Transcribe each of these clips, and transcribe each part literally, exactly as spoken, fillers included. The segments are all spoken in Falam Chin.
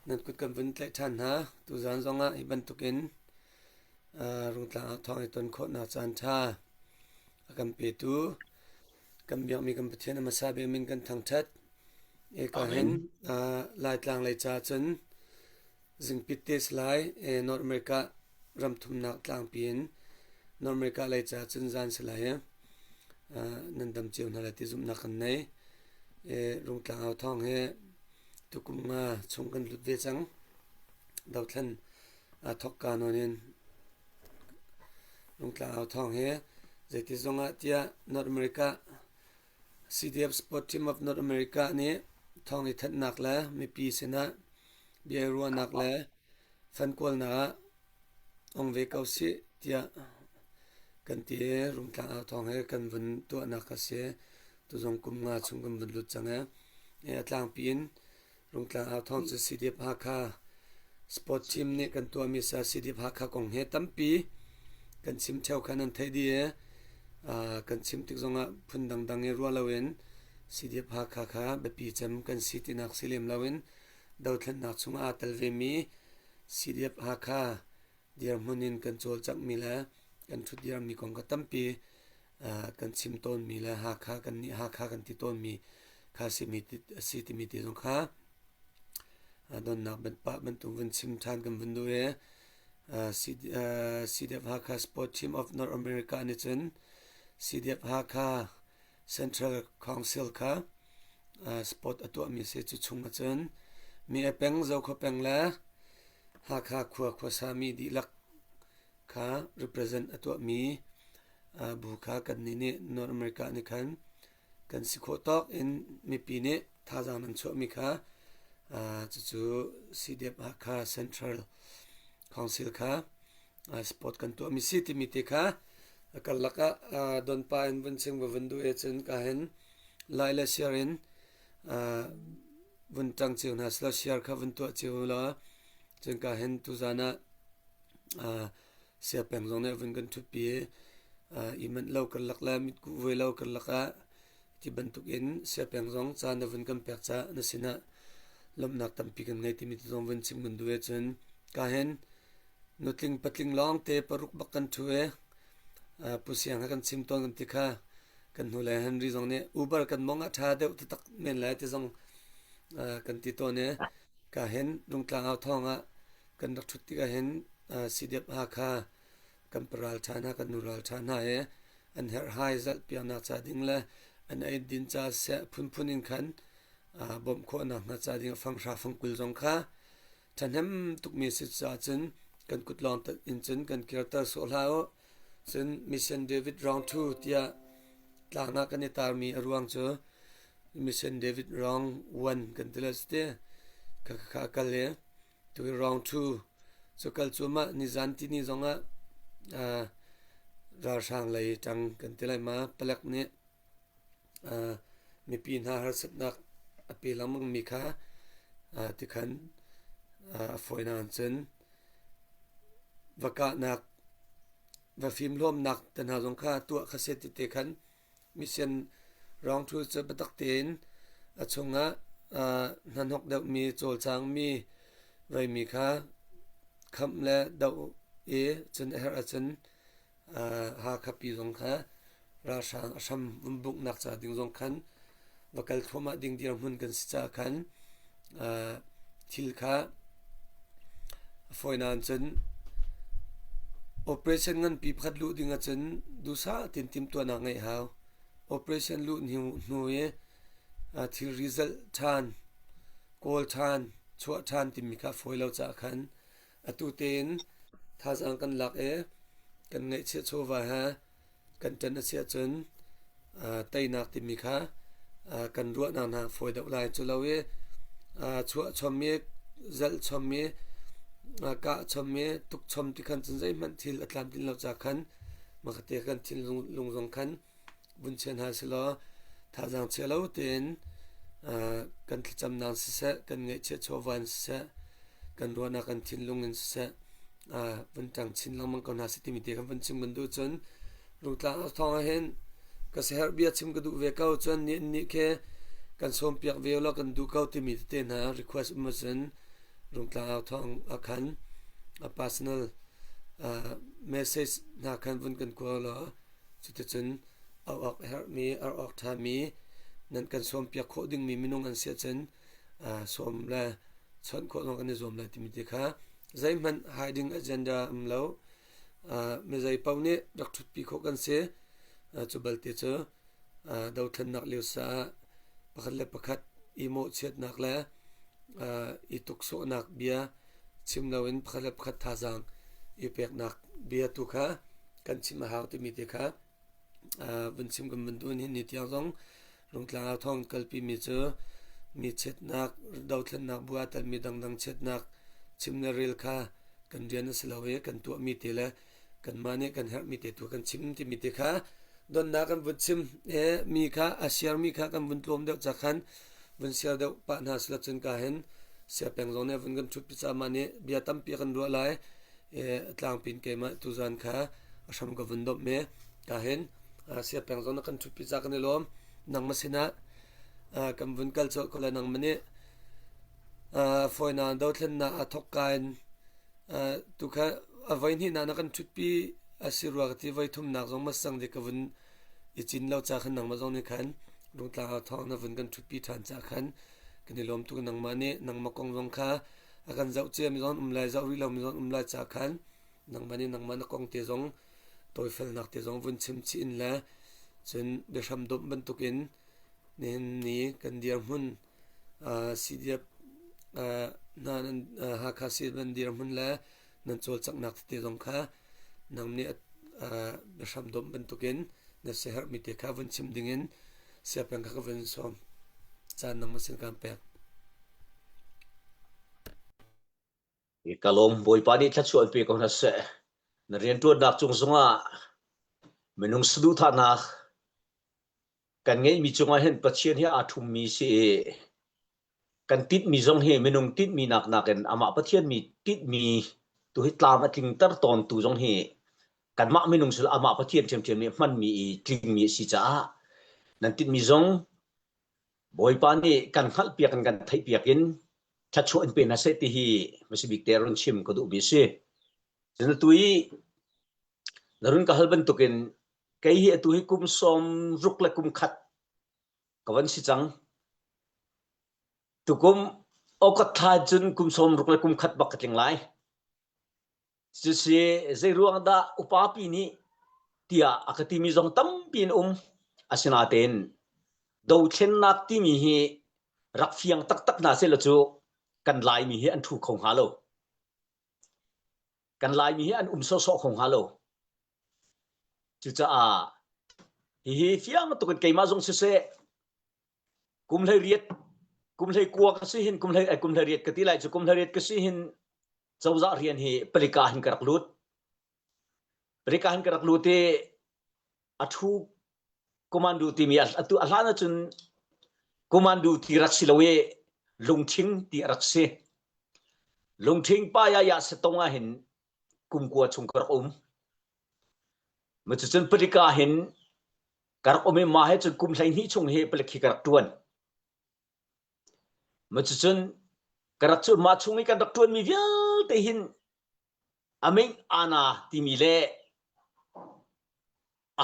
Nan kut kan vun tlaih ṭhan hna. Tuzan zongah hi bantukin, aa, Rungtlang Au Thawng i ton khawhnak caan ṭha a kan petu kan biakmi kan Pathian a hmasa bik min kan thangṭhat. E, ka hin, aa, Laitlang lei ca cun zingpit te si lai, e, North America ram thumnak tlangpi in North America lei ca cun zan si lai, e, aa, nan dam cio hna lai ti zumhnak kan nei. E, Rungtlang Au Thawng he tukum nga chung kan lut ve cang. Dothlen aa thawk ka nawn in Rungtlang Au Thawng he zeiti zongah tiah North America C D F Sport Team of North America nih thawng i thatnak le mipi sinah bia i ruahnak le fankualnak ah ong ve ko sih tiah kan ti i Rungtlang Au Thawng he kan vun tuahnak a si. Tuzong kum nga chung kan vun lut cang i, e, a tlangpi in Rungtlang Au Thawng cu C D F Hakha Sport Team nih kan tuahmi sa. C D F Hakha kong he tampi kan chim ṭheo kha nan theih dih i, aa, kan chim tik zongah phun dangdang i ruah loin C D F Hakha kha biapi cem kan si tinak si lem loin dothlennak chungah aa tel vemi C D F Hakha dirhmun in kan cawlcangmi le kan ṭhutdirmi kong kha tampi, aa, kan chim tawnmi le Hakha kan nih, Hakha kan ti tawnmi kha a si mi ti, a si timi te zong kha, aa, donnak ban, pah bantuk vun chim ṭhan kan vun duh i, aa, C D, aa, C D F Hakha Sport Team of North America nih cun C D F Hakha Central Council kha, aa, sport a tuahmi a si. Cu chung ahcun mi a peng, Zokhua peng le Hakha khua khuasami dihlak kha represent a tuahmi, aa, bu kha kannih nih North America nih khan kan si khawh tawk in mipi nih thazaang nan chuahmi kha, aa, cucu C D F Hakha Central Council kha, aa, sport kan tuahmi si timi te kha a karlak ah, aa, donpa in vun chim va vun duh i cun ka hin like le share in, aa, vun ṭang cio hna silo, share kha vun tuah cio law, cun ka hin tuzan ah, aa, Sia Peng zong nih a vun kan ṭhutpi i, aa, i manh lo karlak le mitkuh voi lo karlak ah ti bantukin Sia Peng zong caan a vun kan pek caah na sinah lawmhnak tampi kan ngei timi te zong vun chim kan duh i cun ka hin nutling patling lawngte paruk bak kan ṭhu i, aa, pusiang he kan chim tawn kan ti kha kan hnulei Henry zong nih Uber kan mong ah ṭha deuh taktak men lai ti zong, aa, kan ti tawn i, ka hin Rungtlang Au Thawng ah kan rak ṭhut tikah hin, aa, C D F Hakha kan pa ralṭha hna, kan nu ralṭha hna i an herh hai zalh piaknak ca ding le an eit din ca seh phunphun in khan, aa, bawmh khawhnak hna ca ding a fanghra fangkul zong kha ṭhahnem tukmi a si caah cun kan kut lawng tak in cun kan kirter sawh hlah u. Cun Mission David Round Two tiah tlang ah kan i tarmi a ruang cu Mission David Round One kan ti lai cu ti kha, kha, kha kal i tu i Round Two cu kal cuahmah nizan ti ni zongah, aa, ralhrang lei ṭang kan ti lai ma palek nih, aa, mipi hna harsatnak a pe lengmangmi kha, aa, tikhan, aa, a fawi nain cun va kahnak, va fimhlawmnak te hna zong kha tuah kha seh ti te khan Mission Round Two cu biatak tein a chungah, aa, hnahnok deuhmi, cawlcangmi veimi kha khamh le doh i cun a herh ahcun, aa, Hakha pi zong kha ralhrang a hram vun bunghnak ca ding zong khan va kal thluahmah ding dirhmun kan si caah khan, aa, thil kha a fawi nain cun operation nganpi pakhat luh ding ahcun duhsah tintim tuahnak ngeih hau. Operation luh hnu, hnu i, aa, thilri zalh ṭhan, kawl ṭhan, chuah ṭhan timi kha a fawi lo caah khan atu tein thazaang kan lak i kan ngaihchiah chawva he kan ṭan a si ahcun, aa, teinak timi kha, aa, kan ruahnak hna fawi deuh lai cu lo i, aa, chuah chom i, zalh chom i, aa, kah chom i, tuk chom ti khan cun zeihmanh thil a tlamtlin lo caah khan makate kan thinlung, lung zong khan vun chia hna seh law, thazaang chia lo tein, aa, kan thlacamnak in siseh, kan ngaihchiah chawva in siseh, kan ruahnak kan thinlung in siseh, aa, vun ṭang chin lengmang ko hna seh timi te kan vun chim kan duh cun, Rungtlang Au Thawng ah hin ka saherh bia chim ka duh ve ko cun, nih, nih khi kan sawmpiak ve law kan duh ko timi tete hna request um ahcun, Rungtlang Au Thawng a khan a personal, ah, message hna khan vun kan kual law, cuticun a awk herhmi, a awk ṭhami, nan kan sawmpiak khawh dingmi minung an si ahcun, ah, sawm le chawnh khawh zong kan i zuam lai timi te kha zeihmanh hiding agenda um lo. Ah, mi zei paoh nih rak ṭhutpi khawh kan si. Ah, cu belte cu, ah, dothlennak liosa ah pakhat le pakhat i mawhchiatnak le, ah, i tuksuahnak bia chim loin pakhat le pakhat thazaang i peknak bia tu kha kan chim a hau timi te kha, ah, vun chim kan vun tuah. Hin ni tiang zong Rungtlang Au Thawng kalpimi cu mi chiatnak, dothlennak bu a telmi dangdang chiatnak chim le rel kha kan rian a si lo i kan tuahmi te le kanmah nih kan herhmi te tu kan chim timi te kha donnak kan vun chim. E, mi kha a siarmi kha kan vun tlawm deuh ca khan vun siar deuh pah hna si lo cun ka hin Sia Peng zong nih vun kan ṭhutpi ca mah nih bia tampi a kan ruah lai. E, tlangpi in keimah tuzan kha a hram ka vun dawmh me. Ka hin, ah, Sia Peng zong nih kan ṭhutpi ca kan i lawm. Nangmah sinah, ah, kan vun kal colh ko le nangmah nih, ah, fawinak dothlennak a thawk ka in, ah, tu kha a voi hnihnak na kan ṭhutpi a si rua ka ti, voi thumnak zong hmasa dih ka vun i cin lo ca khan nangmah zong nih khan Rungtlang Au Thawng na vun kan ṭhutpi ṭhan ca khan kan i lawm tuk. Nangmah nih nangmah kong zong kha a kan zoh ciami zong um lai, zoh rih lomi zong um lai ca khan nangmah nih nangmah na kong te zong, tawifelnak te zong vun chim chih in le cun biahram dawmh bantukin nihin ni kan dirhmun, ah, C D F, ah, hna nan, ah, Hakha C D F nan dirhmun le nan cawlcanghnak tete zong kha nang nih, ah, biahram dawmh bantukin na si herhmi te kha vun chim dingin Sia Peng kha ka vun sawm. Caan nangmah sin kan pek. Ka lawm, Bawipa nih thluachuah in pe ko hna seh. Na rianṭuannak cung zongah minung saduhthahnak kan ngeihmi cungah hin Pathian hi aa ṭhummi si i, kan tinhmi zong hi minung tinhmi nak nakin amah Pathian mi tinhmi tu hi tlam a tlingter tawntu zong hi kanmah minung si lo, amah Pathian ṭhiamṭhiam nih hmanmi i tlingmi a si caah nan tinhmi zong Bawipa nih kan hngalhpiak in kan theihpiak in thluachuah in pe hna seh ti hi hmasa bik te run chim ka duhmi a si. Cun atu i na run ka hal bantukin kei hi atu hi kum sawm ruk le kum khat ka van si cang. Tukum August thla cun kum sawm ruk le kum khat bak ka tling lai. Cusi zeiruang dah upapi nih tiah a ka timi zong tampi an um. Asinain dothlennak timi hi rak fiang taktak hna sehlaw cu kan Laimi hi an ṭhu kho hnga lo. Kan Laimi hi an um sawhsawh kho hnga lo. Cucaah hihi fiang tuk in keimah zong siseh, kum hleiriat, kum hleikua ka si hin, kum hlei, eh, kum hleiriat ka ti lai cu, kum hleiriat ka si hin cozah rian hi palika hin ka rak lut. Palika hin ka rak lut i a ṭhu commando timi a, atu a hlan ahcun commando ti rak si lo i lungṭhing ti a rak si. Lungṭhing pa ya ya setong ah hin kum kua chung ka rak um. Mah cucun palika hin ka rak um i mah he cun kum hleihnih chung hi palik hi ka rak ṭuan. Mah cucun ka rak cu mah chung i kan rak ṭuanmi vialte hin a meng ana timi le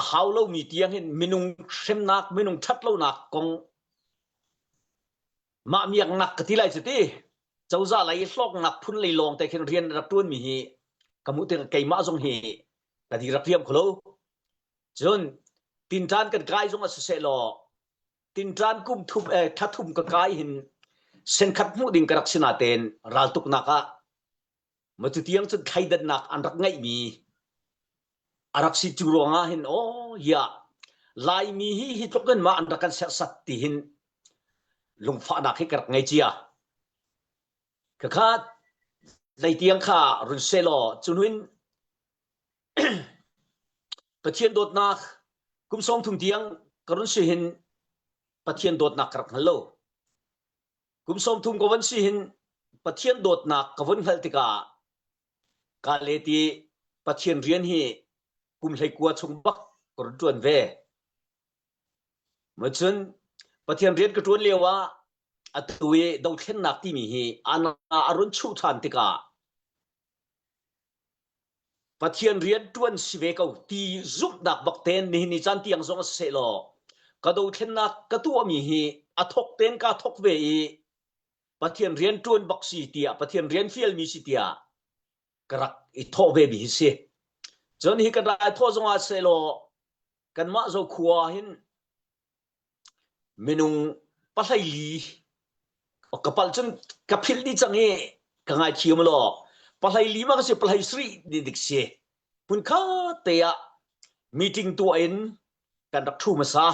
a hau lomi tiang hin minung hremnak, minung ṭhat lonak kong mah miaknak ka ti lai cu ti. Cozah lei hlawknak phun lei lawngte khin rian rak ṭuanmi hi ka hmuh tikah keimah zong hi ka ti rak riam kho lo. Cun tinṭan kan kai zong a si sehlaw, tinṭan kum thum, eh, thla thum ka kai hin senkhat hmuh ding ka rak si nain raltuknak ah mah cu tiang cun thleidannak an rak ngeihmi a rak si cu ruangah hin, aw, hiah Laimi hi hi tluk in mah an rak kan serhsat ti hin lungfahnak hi ka rak ngei cia. Ka kha lei tiang kha run sehlaw, cun hin Pathian dawtnak kum sawmthum tiang ka run si hin Pathian dawtnak ka rak hngal lo. Kum sawmthum ka van si hin Pathian dawtnak ka van hngalh tikah ka let i Pathian rian hi kum hleikua chung bak ka run ṭuan ve. Mah cun Pathian rian ka ṭuan lio ah atu i dothlennak timi hi ana a run chuh ṭhan tikah Pathian rianṭuan si ve ko ti zumhnak bak ten nihin ni caan tiang zong a si sehlaw, ka dothlennak ka tuahmi hi a thok ten kaa thok ve i Pathian rianṭuan bak si tiah, Pathian rian fialmi si tiah ka rak i thawh vemi hi si. Cun hi kan rai thawh zongah a si sehlaw, kanmah Zokhua hin minung pahleili ka palh cun ka philh dih cang i ka ngaithiam law, pahleili mah ka si, pahleisarih dih dik si. Hmunkhat te ah meeting tuah in kan rak ṭhu hmasa.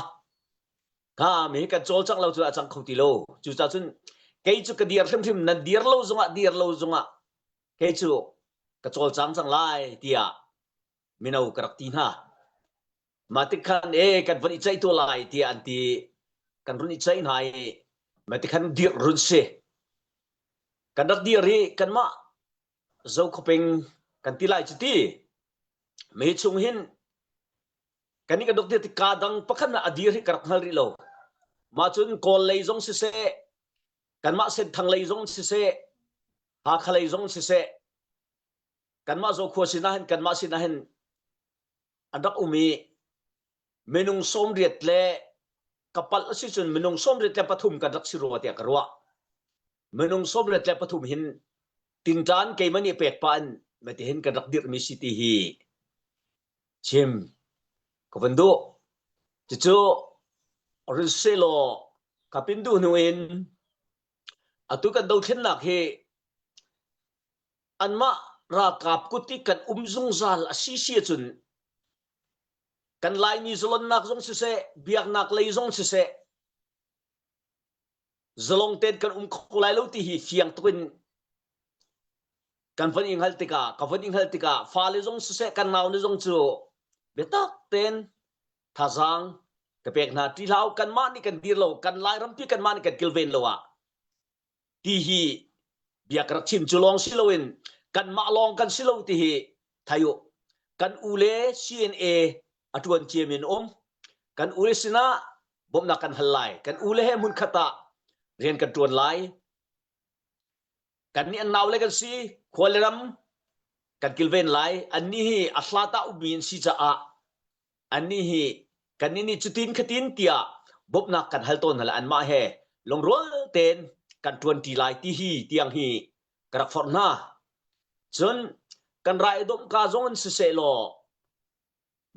Ka mi hi kan cawlcangh lo cu a cang kho ti lo. Cucaah cun kei cu ka dir hrimhrim, nan dir lo zongah, dir lo zongah kei cu ka cawlcang cang lai, tiah mino ka rak ti hna. Mah tikhan, e, kan van i ceih tuah lai, tiah an ti. Kan run i ceih hna i mah tikhan dirh run si. Kan rak dir i kanmah Zo khuapeng kan ti lai cu ti. Mi chung hin kannih kan rak dir tikah dang pakhat hna a dir hi ka rak hngal rih lo. Mah cun Kawl lei zong siseh, kanmah Senthang lei zong siseh, Hakha lei zong siseh, kanmah Zokhua sinah hin, kanmah sinah hin an rak um i minung sawmriat le ka palh a si cun minung sawmriat le pathum kan rak si rua tiah ka ruah. Minung sawmriat le pathum hin tinṭan keimah nih pek pah in mah tihin kan rak dirhmi si ti hi chim ka van duh. Cucu run sehlaw ka pin duh hnu in atu kan dothlennak hi anmah ralkap kut i kan um zungzal a si si ahcun kan Laimi zalonnak zong siseh, biaknak lei zong siseh, zalong ten kan um kho lai lo ti hi fiang tuk in kan van i hngalh tikah, ka van i hngalh tikah, fale zong siseh, kan naunu zong cu biatak ten thazaang ka pek hna. Ṭihlau, kanmah nih kan dir lo, kan Lairampi kanmah nih kan kilven lo ah ti hi bia ka rak chim cu lawng si loin kanmah lawng kan si lo ti hi thei uh. Kan u le C N A a ṭuan ciamin um. Kan u le sinah bawmhnak kan hal lai. Kan u le he hmunkhat ah rian kan ṭuan lai. Kannih an nau le kan si, khua le ram kan kilven lai. Annih hi a hlat ah ummi an si caah annih hi kannih nih cutin khatin tiah bawmhnak kan hal tawn hna le anmah he lungrual tein kan ṭuanṭi lai ti hi tiang hi ka rak forh hna. Cun kan rai a domh ka zong an si sehlaw,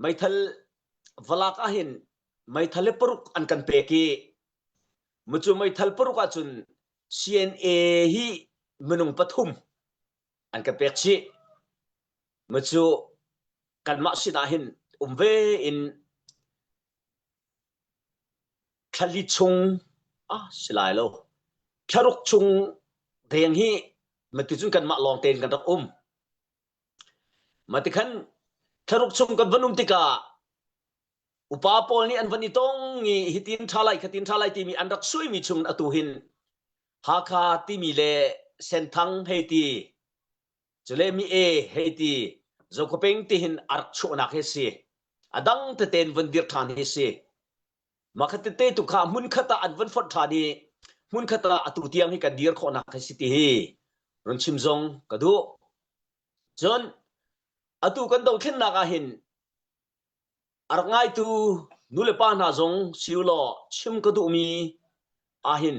meithal valak ah hin meithal he paruk an kan pek i, mucu meithal paruk ahcun C N A hi minung pathum an kan pek chih. Mucu kanmah sinah hin um ve in thla li chung a si lai lo, thla ruk chung deng hi mah ti cun kanmah lawngte in kan rak um. Mah tikhan thla ruk chung kan van um tikah upa pawl nih an van i tong i hitin ṭha lai, khatin ṭha lai timi an rak suaimi chung atu hin Hakha timi le Senthang hei ti, cule Mi E hei ti, Zokhua peng tihin a rak chuahnak hi a si. A dang tete in van dir ṭhan hi a si. Mah kha tete tu kha hmunkhat ah an van fonh ṭhan i hmunkhat ah atu tiang hi kan dir khawhnak hi a si ti hi run chim zong ka duh. Cun atu kan dothlennak ah hin a rak ngaitu nu le pa hna zong si uh law, chim ka duhmi ah hin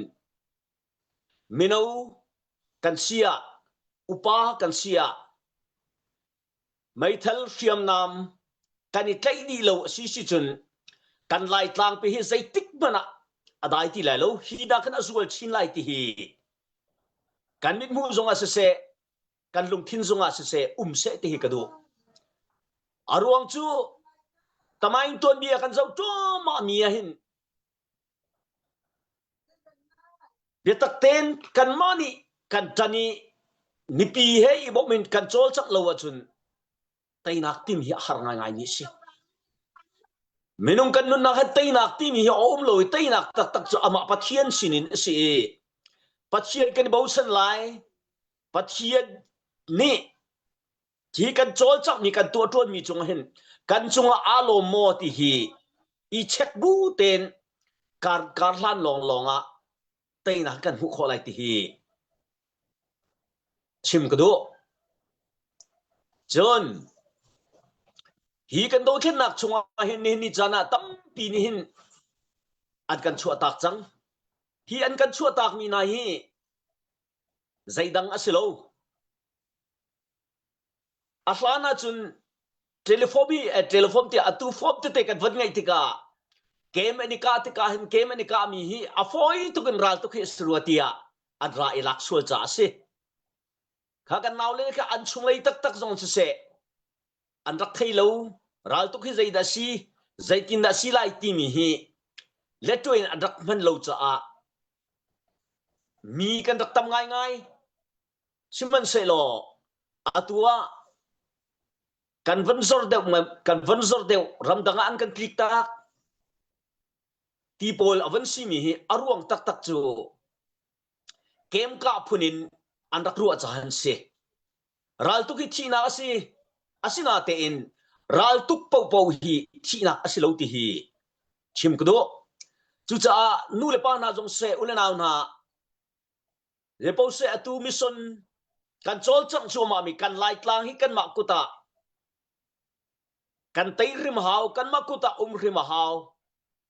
mino kan si ah, upa kan si ah, meithal hriamnam kan i tlaih dih lo a si si cun kan Laitlang pei hi zeitik hmanh ah a dai ti lai lo, hi dah khan a zual chin lai ti hi kan mithmuh zongah siseh, kan lungthin zongah siseh, um seh ti hi ka duh. A ruang cu tamain tuanbia kan zoh ṭuanmah mi ah hin biatak tein kanmah nih kan ṭan i nipi he i bawmh in kan cawlcangh lo ahcun teinak tim hi a har ngaingai mi a si. Minung kan nunnak he teinak timi hi a um lo i, teinak taktak cu amah Pathian sinin a si i, Pathian kan i bosan lai, Pathian nih hi kan cawlcangh mi, kan tuah ṭuanmi cungah hin kan cungah aa lawm maw ti hi i check bu tein kar, kar hlan lawnglawng ah teinak kan hmuh khawh lai ti hi chim ka duh. Cun hi kan dothlennak chungah hin nihin ni caan ah tampi nih hin an kan chuahtak cang. Hi an kan chuahtakmi hna hi zeidang a si lo. A hlan ahcun telephone hi, eh, telephone tiah atu phone tete kan van ngeih tikah, kem an i kah tikah hin kem an i kahmi hi a fawi tukin raltuk hi a si rua tiah an ra i lak sual caah a si. Kha kan nau le kha an chunglei taktak zong siseh, an rak thei lo, raltuk hi zeidah a si, zeitindah a si lai timi hi lettuai in an rak hman lo caah mi kan rak tam ngaingai. Sihmanhsehlaw atu ah kan van zor deuh, kan van zor deuh, ramdang ah an kan tliktak ti pawl a van simi hi a ruang taktak cu kemkah phun in an rak ruah caah an si. Raltuk hi thihnak a si, asinatein raltuk pohpoh hi thihnak a si lo ti hi chim ka duh. Cucaah nu le pa hna zong seh, u le nau hna, zepo seh atu mission kan cawlcangh cuahmahmi kan Laitlang hi kanmah kut ah kan tei hrim a hau, kanmah kut ah um hrim a hau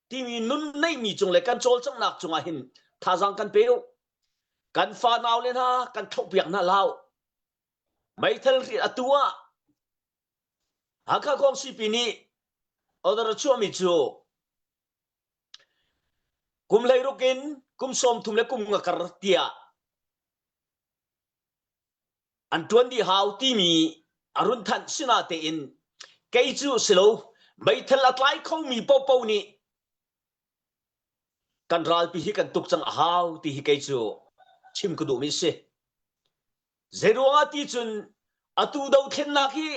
timi nun neihmi cung le kan cawlcanghnak cungah hin thazaang kan pe uh. Kan fanau le hna kan thlauhpiak hna hlah uh. Meithal rit atu ah Hakha Kawng C P nih order a chuahmi cu kum hleiruk in kum sawmthum le kum nga kar tiah an ṭuan dih hau timi a run thanh sinatein kei cu si lo, meithal a tlai khomi pohpoh nih kan ralpi hi kan tuk cang a hau ti hi kei cu chim ka duhmi a si. Zeiruangah ti cun atu dothlennak hi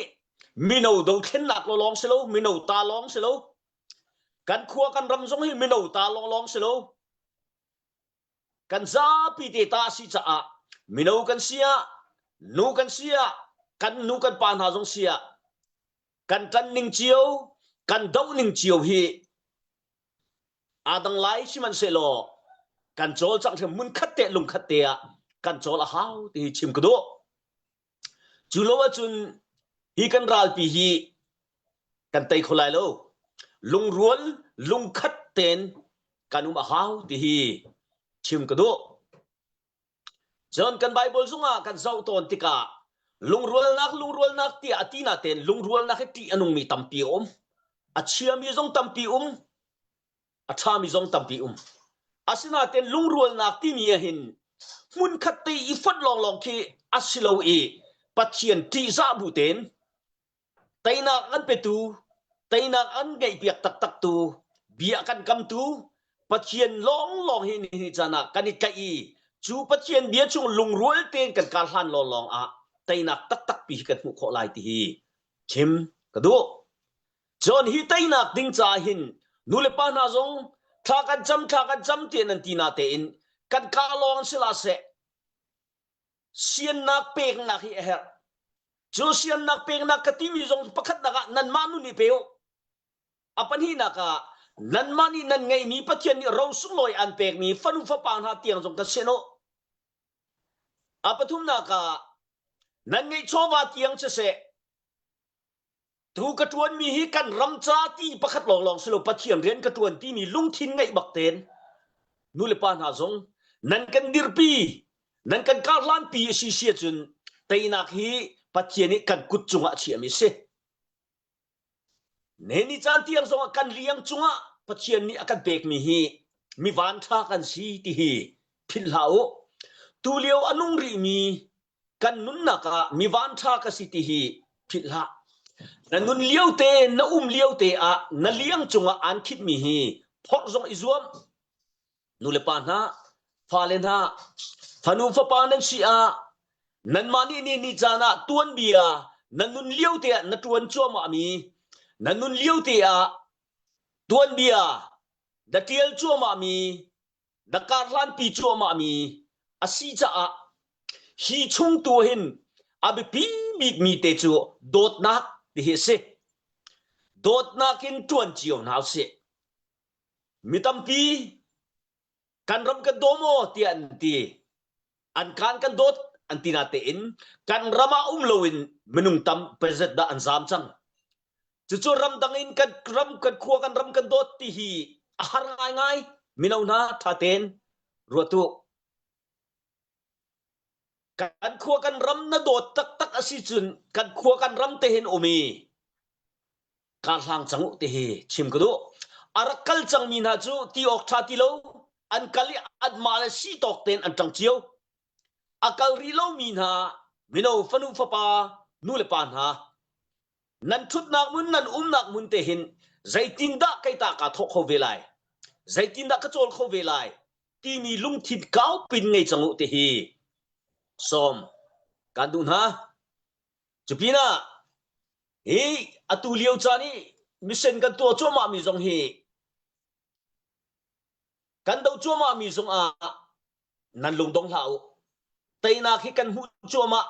mino dothlennak lawlawng si lo, mino ta lawng si lo, kan khua kan ram zong hi mino ta lawlawng si lo. Kan zapi te ta a si caah mino kan si ah, nu kan si ah, kan nu kan pa hna zong si ah, kan ṭan ning cio, kan doh ning cio hi aa dang lai sihmanhsehlaw kan cawlcangh hrim hmunkhat te, lungkhat te ah kan cawl a hau ti hi chim ka duh. Cu lo ahcun hi kan ralpi hi kan tei kho lai lo. Lungrual, lungkhat tein kan um a hau ti hi chim ka duh. Cun kan Baibal zungah kan zoh tawn tikah lungrualnak, lungrualnak tiah a ti natein lungrualnak hi ṭih a nungmi tampi a um. A chiami zong tampi um, a ṭhami zong tampi um. Asinain lungrualnak timi ah hin hmunkhat te i fonh lawnglawng khi a si lo i Pathian ṭihzah bu tein teinak an petu, teinak an ngeihpiak taktaktu, bia kan kamtu Pathian lawnglawng hi nihin caan ah kan i tlaih i, cu Pathian bia chung lungrual tein kan kar hlan lawnglawng ah teinak taktakpi hi kan hmuh khawh lai ti hi chim ka duh. Cun hi teinak ding caah hin nu le pa hna zong thla kan cam, thla kan cam tiah nan ti natein kan kah lawng an si hlah seh. Siannak peknak hi a herh. Cu siannak peknak ka timi zong pakhatnak ah nanmah nun i pe uh. A pahnihnak ah nanmah nih nan ngeihmi Pathian nih ro sunglawi an pekmi fanu fapa hna tiang zong kan sian uh. A pathumnak ah nan ngeih chawva tiang siseh, tu ka ṭuanmi hi kan ram ca ti pakhat lawnglawng si lo, Pathian rian ka ṭuan timi lungthin ngeih bak tein nu le pa hna zong nan kan dirpi, nan kan karhlanpi a si si ahcun teinak hi Pathian nih kan kut cungah a chiahmi a si. Nihin ni caan tiang zongah kan liang cungah Pathian nih a kan pekmi hi mi vanṭha kan si ti hi philh hlah uh. Tulio a nung rihmi kan nunnak ah mi vanṭha ka si ti hi philh hlah. Na nun liote, na um liote ah na liang cungah an khitmi hi phorh zong i zuam. Nu le pa hna, fale hna, fanu fapa nan si ah, nanmah nih nihin ni caan ah tuanbia, na nun liote ah na ṭuan cuahmahmi, na nun liote ah tuanbia, na ṭial cuahmahmi, na karhlanpi cuahmahmi a si caah, hi chung tu hin a biapi bikmi te cu dawtnak ti hi a si. Dawtnak in ṭuan cio hna usih. Mi tampi kan ram kan dawm aw, tiah an ti. An kan kan dawt an ti natein kan ram ah um loin minung tam pezet dah an zam cang. Cucu ramdang in kan ram, kan khua, kan ram kan dawt ti hi a har ngaingai. Mino hna ṭha tein ruat uh. Kan khua kan ram na dawt taktak a si cun kan khua kan ram te hin um i kal hlang cang uh ti hi chim ka duh. A rak kal cangmi hna cu ti awk ṭha ti lo, an kal i anmah le si tawk tein an ṭang cio. A kal rih lomi hna, mino fanu fapa, nu le pa hna, nan ṭhutnak hmun, nan umnak hmun te hin zeitindah kei ta ka thawh kho ve lai, zeitindah ka cawl kho ve lai timi lungthin kau pin ngei cang uh ti hi sawm kan duh hna. Cu pinah hi atu lio caan i mission kan tuah cuahmahmi zong hi, kan do cuahmahmi zongah nan lungdong hlah uh. Teinak hi kan hmuh cuahmah,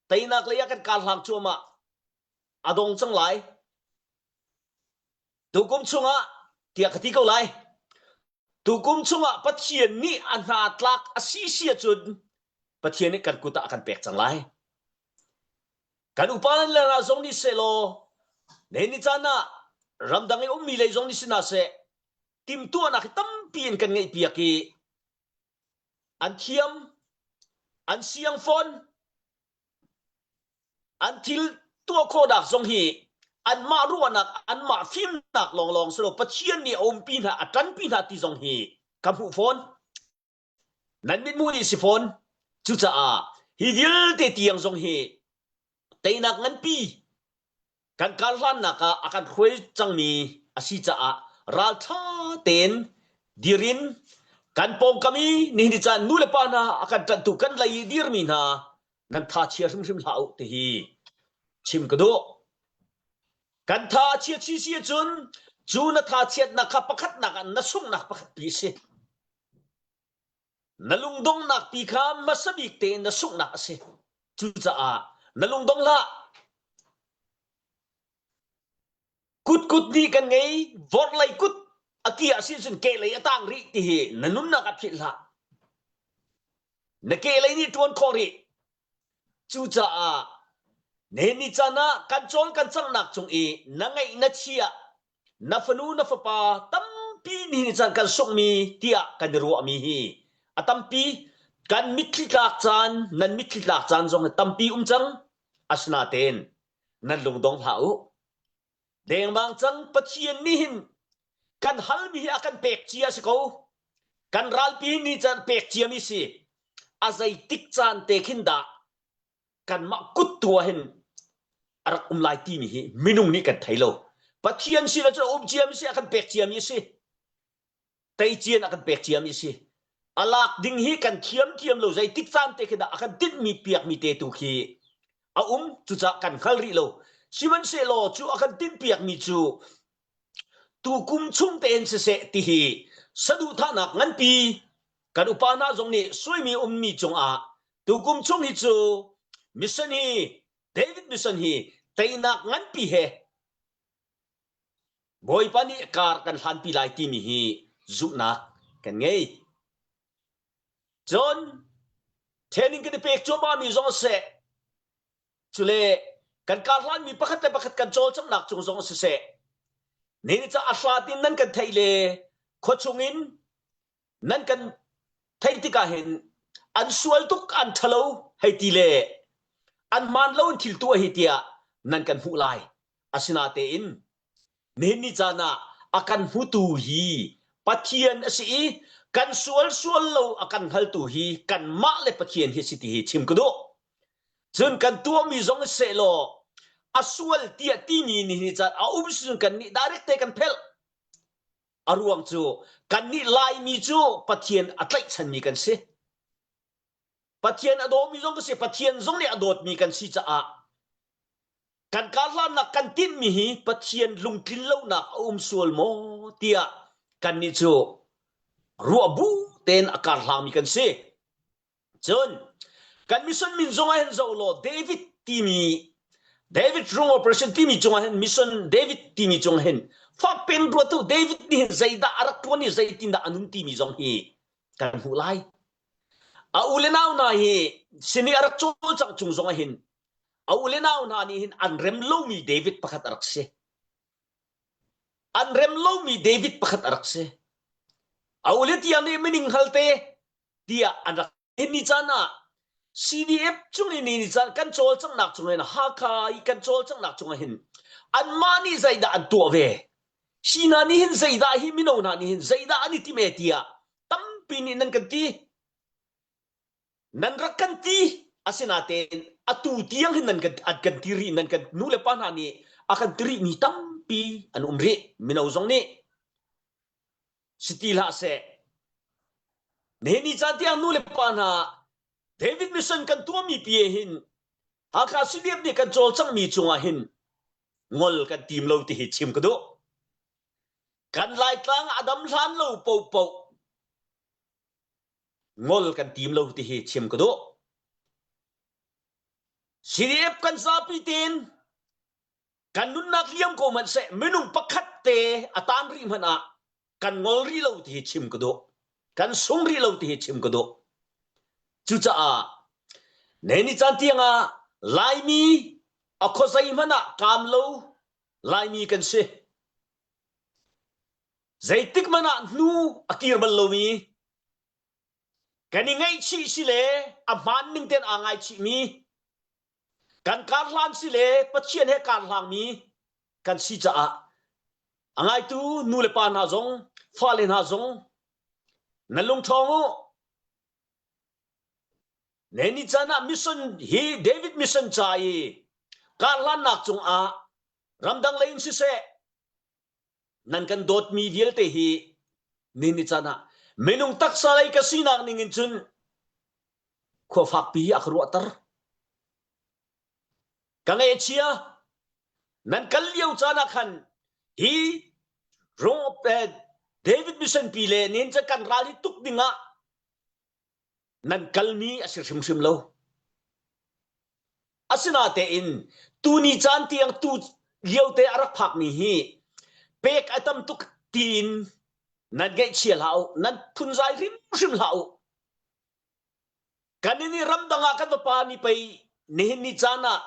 teinak lei ah kan kal hlang cuahmah a dong cang lai. Tukum chungah tiah ka ti ko lai. Tukum chungah Pathian nih a hna tlak a si si ahcun Pathian nih kan kut ah a kan pek cang lai. Kan upa le hna zong nih sehlaw, nihin ni caan ah ramdang i ummi lei zong nih si hna seh, timhtuahnak hi tampi an kan ngeihpiak i, an thiam, an siang fawn, an thil tuah khawhnak zong hi anmah ruahnak, anmah fimnak lawnglawng si lo, Pathian nih a umpi hna, a ṭanpi hna ti zong hi ka hmuh fawn. Nan mitmuh nih si fawn. Cucaah hi vialte tiang zong hi teinak nganpi kan kal hlannak ah a kan hruai cangmi a si caah ralṭha tein dir in kan pawngkam i nihin ni caan nu le pa hna a kan ṭanhtu kan lei dirmi hna nan tha chia hrimhrim hlah uh ti hi chim ka duh. Kan tha a chia si si ahcun cu na tha chiatnak kha pakhatnak ah na sunghnak pakhat pi a si. Na lungdonghnak pi kha hmasa bik tein na sunghnak a si. Cucaah na lungdong hlah. Kutkut nih kan ngei, vorhlei kut a ti ah a si cun kehlei a tang rih ti hi na nunnak ah philh hlah. Na kehlei nih ṭuan khawh rih. Cucaah nihin ni caan ah kan cawl kan canghnak cung i na ngeih na chiah, na fanu na fapa tampi nihin ni caan kan sunghmi tiah kan i ruahmi hi a tampi, kan mitthli tlak caan, nan mitthli tlak caan zong hi tampi um cang. Asinain nan lungdong hlah uh. Dengmang cang, Pathian nih hin kan halmi hi a kan pek cia a si ko. Kan ralpi hi ni caan pek ciami si. A zeitik caan te khin dah kanmah kut tu ah hin a rak um lai timi hi minung nih kan thei lo. Pathian si lo cu a um ciami si, a kan pek ciami si. Tei cian a kan pek ciami si. A lak ding hi kan thiamthiam lo, zeitik caan te khin dah a kan tinhmi piakmi te tu khi a um, cucaah kan hngal rih lo. Sihmanhsehlaw cu a kan tinhpiakmi cu tukum chung tein siseh ti hi saduhthahnak nganpi kan upa hna zong nih suaimi ummi cungah tukum chung hi cu mission hi, David mission hi teinak nganpi he Bawipa nih kar kan hlanpi lai timi hi zumhnak kan ngei. Cun training kan i pek cuahmahmi zong a seh, cule kan kar hlanmi pakhat le pakhat kan cawlcanghnak cung zong a siseh, nihin ni caan a hlat in nan kan theih le khuachung in nan kan theih tikah hin an sual tuk, an ṭha lo hei ti le an hmaan lo in thil tuah hi tiah nan kan hmuh lai. Asinain nihin ni caan ah a kan hmutu hi Pathian a si i kan sual sual lo a kan hngaltu hi kanmah le Pathian hi a si ti hi chim ka duh. Cun kan tuahmi zong a si sehlaw a sual tiah timi nihin ni caan a um si cun kannih direct te kan phelh. A ruang cu kannih Laimi cu Pathian a tlaihchanmi kan si. Pathian a dawtmi zong kan si, Pathian zong nih a dawtmi kan si caah kan kar hlannak kan tinhmi hi Pathian lungtlin lonak a um sual maw tiah kannih cu ruah bu tein a kar hlangmi kan si. Cun kan mission min zong ah hin zoh law, David timi, David Rung Operation timi cungah hin, Mission David timi cungah hin, fakpen ruatu David nih hin zeidah a rak ṭuan i zeitindah a nun timi zong hi kan hmuh lai. A u le nau hna hi sini a rak cawlcangh chung zong ah hin a u le nau hna nih hin an rem lomi David pakhat a rak si. An rem lomi David pakhat a rak si. A u le tiang nih mining halte tiah an rak. Nihin ni caan ah C D F chung in nihin ni caan kan cawlcanghnak chung hin, Hakha i kan cawlcanghnak chung ah hin anmah nih zeidah an tuah ve? Hi hna nih hin zeidah, hi mino hna nih hin zeidah an i tim e tiah tampi nih nan kan ti. Nan rak kan ti, asinatein atu tiang hin nan kan, an kan ti rih, nan kan nu le pa hna nih a kan ti rihmi tampi an um rih, mino zong nih. Si ti hlah seh. Nihin ni caan tiang nu le pa hna, David Mission kan tuahmi pi ah hin Hakha C D F nih kan cawlcanghmi cungah hin ngol kan tim lo ti hi chim ka duh. Kan Laitlang a dam hlan lo pohpoh ngol kan tim lo ti hi chim ka duh. C D F kan zapi tein kan nunnak liam ko hmanh seh, minung pakhat te a tan rih hmanh ah kan ngol rih lo ti hi chim ka duh, kan sung rih lo ti hi chim ka duh. Cucaah nihin ni caan tiang ah Laimi a khuazei hmanh ah kam lo Laimi kan si. Zeitik hmanh ah hnu a kir bal lomi, kan i ngaihchih si le a hmaan ning tein aa ngaichihmi, kan karhlan si le Pathian he karhlangmi kan si caah a ngaitu nu le pa hna zong, fale hna zong, nan lungṭhawng uh. Nihin ni caan ah mission hi, David Mission ca i karhlannak cungah ramdang lei in siseh, nan kan dawtmi vialte hi nihin ni caan ah minung taksa lei ka sinak ning in cun khuafakpi hi a ka ruahter. Ka ngaihchia, nan kal lio caan ah khan hi rung, eh, David Mission pi le nihin caan kan ral hi tuk dingah nan kalmi a si hrimhrim lo. Asinatein tuni caan tiang tu liote a rak phakmi hi pek a tam tuk tiin nan ngaihchia hlah uh, nan phunzai hrimhrim hlah uh. Kan inn i ramdang ah kan vapa ni pei nihin ni caan ah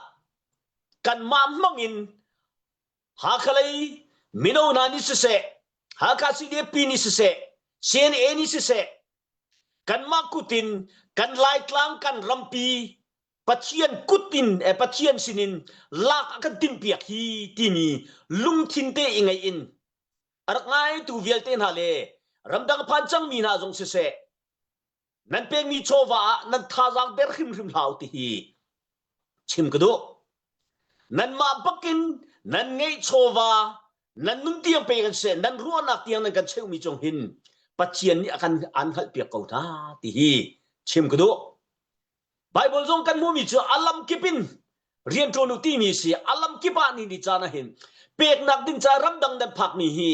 kanmah hmangin Hakha lei mino hna ni siseh, Hakha C D F pi ni siseh, C N A ni siseh, kanmah kut in kan Laitlang, kan rampi Pathian kut in, eh, Pathian sinin lak a kan timhpiak hi timi lungthin te i ngeih in a rak ngaitu vialte hna le ramdang a phan cangmi hna zong siseh, nan pekmi chawva ah nan thazaang ber hrimhrim hlah uh ti hi chim ka duh. Nanmah bakin nan ngeih chawva nan nun tiang pek an seh, nan ruahnak tiang nan kan cheuhmi cung hin Pathian nih a kan an hngalhpiak ko hna ti hi chim ka duh. Baibal zong kan hmuhmi cu a lam kip in rian ṭuan uh timi si, a lam kip ah nihin ni caan ah hin peknak ding ca ramdang nan phakmi hi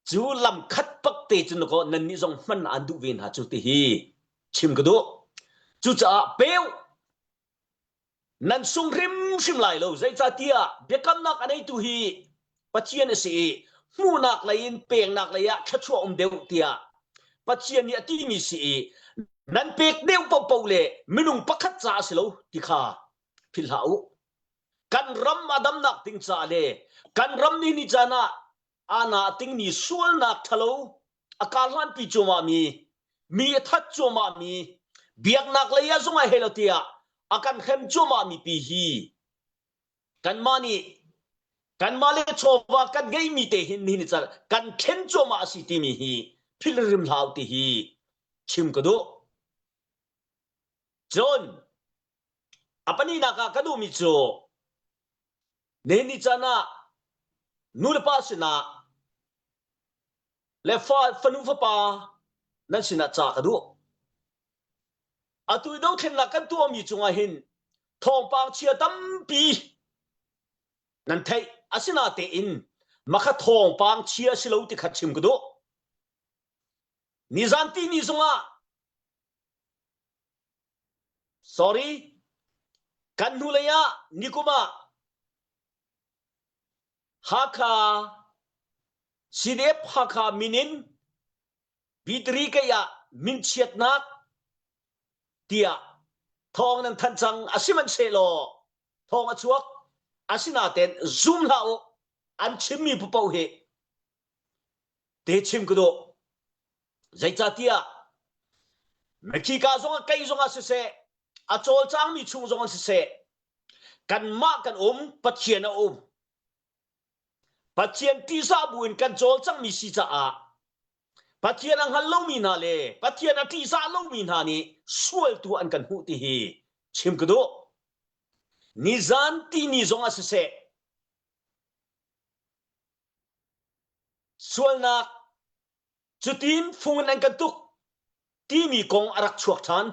cu lam khat pakte cun ko nannih zong hman an duh ve hna cu ti hi chim ka duh. Cucaah pek nan sung hrimhrim lai lo. Zeicahtiah biakamnak a neitu hi Pathian a si i hmuhnak lei in peknak lei ah thluachuah um deuh tiah Pathian nih a timi si i nan pek deuh pohpoh le minung pakhat ca a si lo ti kha philh hlah uh. Kan ram a damnak ding ca le kan ram nihin ni caan ah aa na a tingmi sualnak ṭhalo, a karhlanpi cuahmahmi, mi a that cuahmahmi, biaknak lei ah zong a hei lo tiah a kan hrem cuahmahmi pi hi kanmah nih, kanmah le chawva kan ngeihmi te hin nihin ni caan kan thlen cuahmah a si timi hi philh hrimhrim hlah uh ti hi chim ka duh. Cun a panihnak ah ka duhmi cu nihin ni caan ah nu le pa sinah le fa, fanu fapa nan sinah ca ka duh. Atu i dothlennak kan tuahmi cungah hin thawngpang chia tampi nan theih, asinatein makha thawngpang chia a si lo ti kha chim ka duh. Nizan timi zongah, sorry, kan hnulei ah nikum ah Hakha, C D F Hakha min in Bitri kei ah min chiatnak tiah thawng nan thanh cang a si man sehlaw, thawng a chuak a si natein zum hlah uh, an chimmi paoh hi ti chim ka duh. Zeicahtiah mikhika zongah, kei zongah siseh, a cawlcangmi chung zongah siseh, kanmah kan um, Pathian a um. Pathian ṭihzah buin kan cawlcangmi si caah Pathian a hngal lomi hna le Pathian a ṭihzah lomi hna nih sualtu an kan hmuh ti hi chim ka duh. Nizan timi zongah siseh, sualnak, cutin fung in an kan tuk timi kong a rak chuak ṭhan.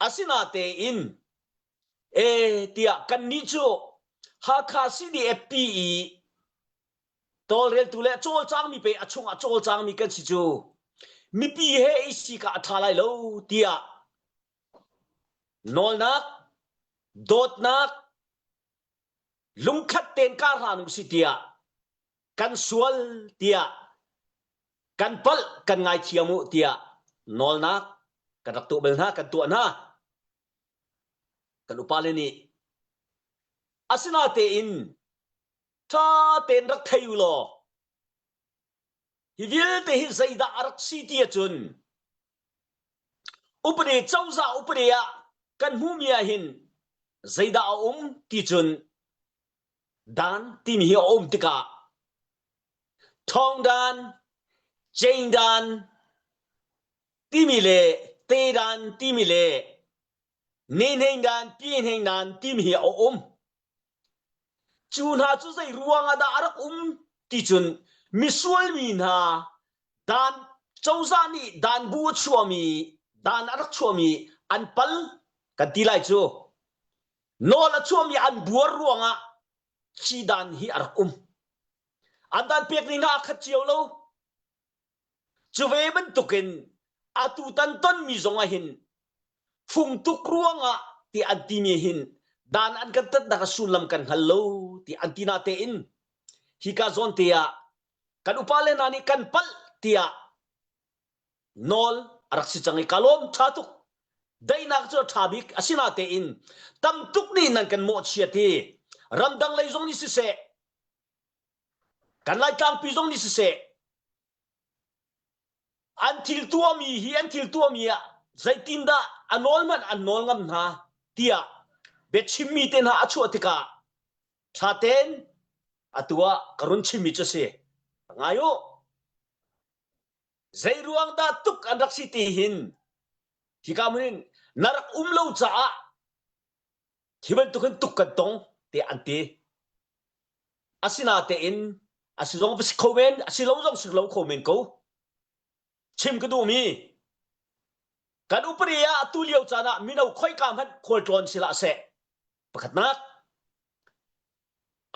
Asinatein, e, tiah kannih cu Hakha C D F P i tawlreltu le cawlcangmi pei a chungah cawlcangmi kan si cu, mipi he i si ka a ṭha lai lo, tiah nawlnak, dawtnak, lungkhat tein ka hlan uh si tiah kan sual tiah kan palh, kan ngaithiam uh tiah nawlnak kan rak tuah bal hna, kan tuah hna. Kan upa le nih, asinatein ṭha tein rak thei u law, hi vialte hi zeidah a rak si ti ahcun, upadi, cozah upadi ah kan hmuhmi ah hin zeidah a um ti cun, dan timi hi a um tikah, thawng dan, ceng dan timi le te dan timi le nehnein dan, pihneng dan timi hi a um. Cu hna cu zei ruangah dah a rak um ti cun, misual mi hna dan, cozah nih dan bu a chuahmi, dan a rak chuahmi an pal kan ti lai cu. Nawl a chuahmi an buar ruangah khi dan hi a rak um. An dan pek ning hna a khat cio lo. Cu ve bantukin atu tan tonmi zongah hin fung tuk ruangah ti an timi hin dan an kan tatnak a sullam kan hngal lo ti an ti natein, hika zawnte ah kan upa le hna nih kan palh tiah nawl a rak si cang i ka lawm ṭha tuk. Daihnak cu a ṭha bik a si natein tam tuk nih nan kan mawhchiat i, ramdang lei zong nih siseh, kan Laitlangpi zong nih siseh, an thil tuahmi hi, an thil tuahmi ah zeitindah a nawl hmanh an nawl ngam hna tiah biachimmi te hna a chuah tikah ṭha tein atu ah ka run chimmi cu a si. Ngai u. Zei ruang dah tuk an rak si ti hin, hika hmun in na rak um lo caah hi bantuk in tuk kan tong, tiah an ti. Asinatein a si zong a si kho men, a si lo zong si lo kho men ko. Chim ka duhmi, kan upadi ah atu lio caan ah mino khoika hmanh khualtlawn si hlah seh. Pakhatnak.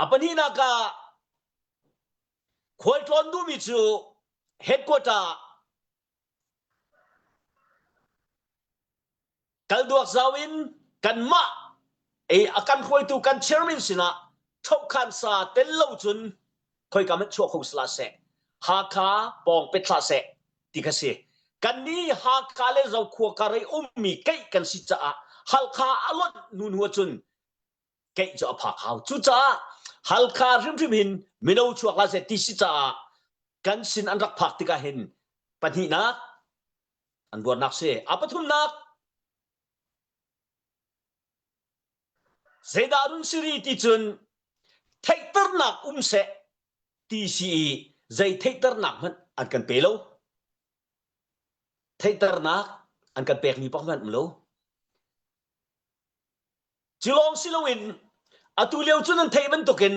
A pahnihnak ah khualtlawn duhmi cu headquarter kal duak zau in kanmah, ei, a kan hruaitu kan chairman sinah ṭhohkhan sa tel lo cun khoika hmanh chuah kho sihlah seh, Hakha pawng pet hlah seh ti kha si. Kannih Hakha le Zokhua ka rei ummi keih kan si caah Halkha a lonh hnu hnu ahcun keih cu a phak hau. Cucaah Halkha hrimhrim hin mino chuak hlah seh ti si caah kan sin an rak phak tikah hin pahnihnak an buarnak si. A pathumnak, zeidah a run si rih ti cun theihternak um seh ti si i, zei theihternak hmanh an kan pe lo. Theihternak an kan pekmi pah hmanh um lo. Cu lawng si loin atu lio cu nan theih bantukin,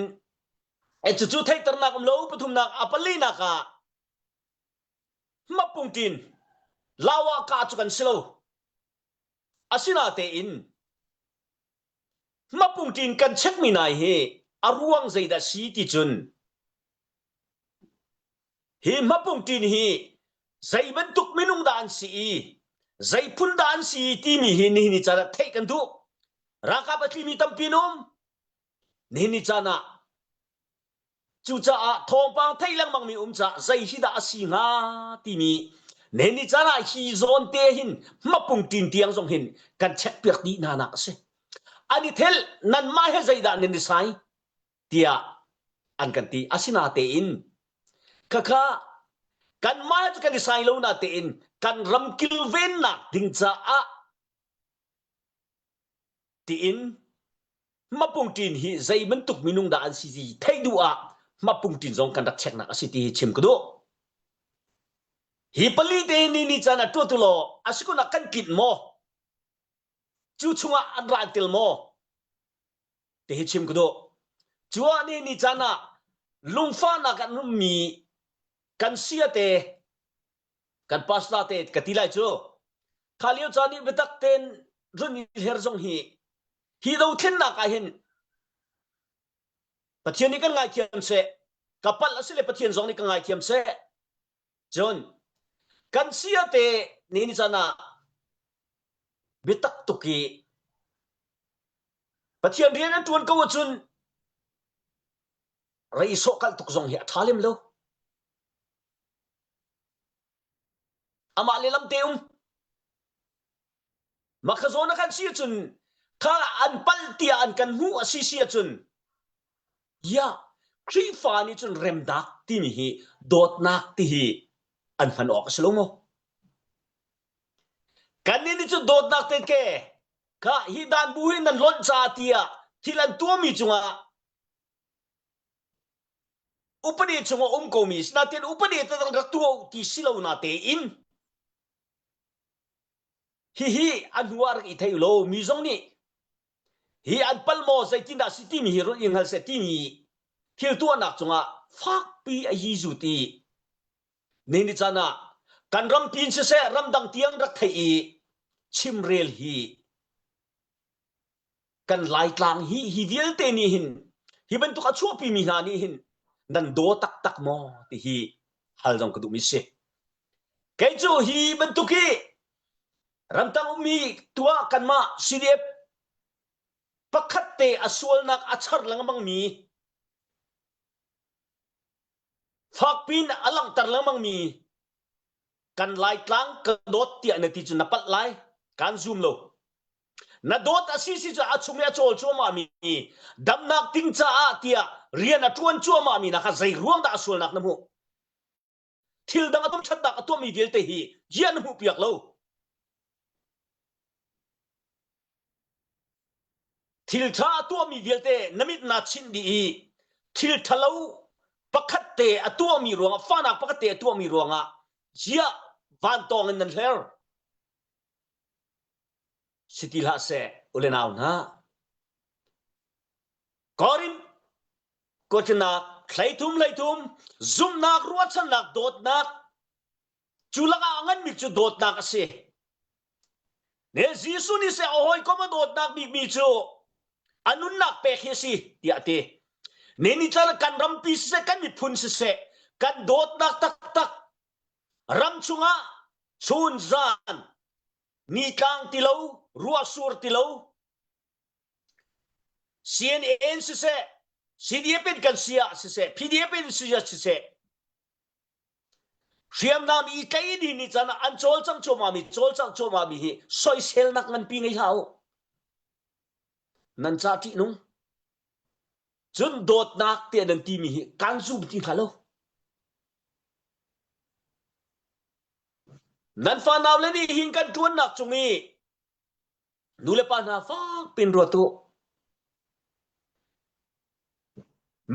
e, cucu theihternak um lo. Pathumnak, a palinak ah hmapung ṭin, lau ah kah cu kan si lo. Asinatein hmapung ṭin kan chekmi nai hi a ruang zeidah si ti cun, hi hmapung ṭin hi zei bantuk minung dah an si i, zei phun dah an si i timi hi nihin ni caan ah theih kan duh. Ralkap a tlimi tampi an um. Nihin ni caan ah cucaah thawngpang theih lengmangmi um caah zei hi dah a si hnga timi Neini caan ah hi zawn te hin hmapung ṭin tiang zong hin kan check piak dih nanak a si. An i thelh, nanmah he zeidah nan i sai, tiah an kan ti. Asinatein khakha kanmah he cu kan i sai lo natein kan ram kilvennak ding caah tiin hmapung ṭin hi zei bantuk minung dah an si ti theih duh ah hmapung ṭin zong kan rak checknak a si ti hi chim ka duh. Hi pali te hi ni ni caan a tuah tu law, a si kun ah kan tlinh maw? Cu chungah an ra an tel maw? Ti hi chim ka duh. Cu ah ni ni caan ah lungfahnak an ummi kan sia te, kan pastor te ka ti lai cu. Kha lio caan ih biatak tein run i her zong hi, hi dothlennak ah hin Pathian nih kan ngaithiam seh, ka palh a si le Pathian zong nih ka ngaithiam seh. Cun kan sia te ni ni caan ah biatak tuk i Pathian rian an ṭuan ko ahcun rei sawhkalh tuk zong hi a ṭha lem lo. Amah le lamte um. Makhazawn a kan si ahcun kha an palh tiah an kan hmuh a si si ahcun, ya, Khrihfa nih cun remnak timi hi, dawtnak ti hi an hman awk a si lo maw? Kannih nih cun dawtnak te ke, kha hi dan bu hi nan lonh caah tiah thil an tuahmi cungah upadi chungah um komi, sinain upadi te rak tuah uh ti si lo natein hihi a hnu ah rak i theih uh lo. Mi zong nih hi an palh maw, zeitindah si timi hi run i hngal seh timi thil tuahnak cungah fakpi a hi zut i, ni ni caan ah kan rampi in siseh, ramdang tiang rak theih i chimrel hi kan Laitlang hi, hi vialte nih hin, hi bantuk a chuahpimi hna nih hin nan daw taktak maw ti hi hal zong ka duhmi si. Kei cu hi bantuk hi ramtang ummi tuah kanmah C D F pakhat te a sualnak a char lengmangmi, fakpi in a langhter lengmangmi kan Laitlang ka dawt tiah na ti cu na palh lai, kan zum lo. Na dawt a si si cu a chung i a cawl cuahmahmi, damnak ding caah tiah rian a ṭuan cuahmahmi na kha zei ruang dah a sualnak na hmuh? Thil dang a tuamṭhatnak a tuahmi vialte hi ziah na hmuh piak lo. Thil ṭha a tuahmi vialte na mit na chinh dih i, thil ṭha lo pakhat te a tuahmi ruangah, fahnak pakhat te a tuahmi ruangah ziah vantawng in nan hler. Si ti hlah seh, u le nau hna. Korin kuatnak hleithum, hleithum, zumhnak, ruahchannak, dawtnak, cu lakah a nganmi cu dawtnak a si. Ne, Jesuh nih seh a hawikom a dawtnak bikmi cu a nunnak pek hi a si, tiah a ti. Ne, ni caan kan rampi siseh, kan miphun siseh, kan dawtnak taktak ram chungah chun zan, ni tlang ti lo, ruahsur ti lo, C N A in siseh, C D F in kan sia siseh, P D F in sia siseh, hriamnam i tlaih in hi ni caan ah an cawlcangh cuahmahmi, cawlcangh cuahmahmi hi soiselnak nganpi ngei hlah uh. Nan cah ṭihnung. Cun dawtnak tiah nan timi hi kan zum ti hna lo. Nan fanau le nih hin kan ṭuannak cung i nu le pa hna fakpi in ruat uh.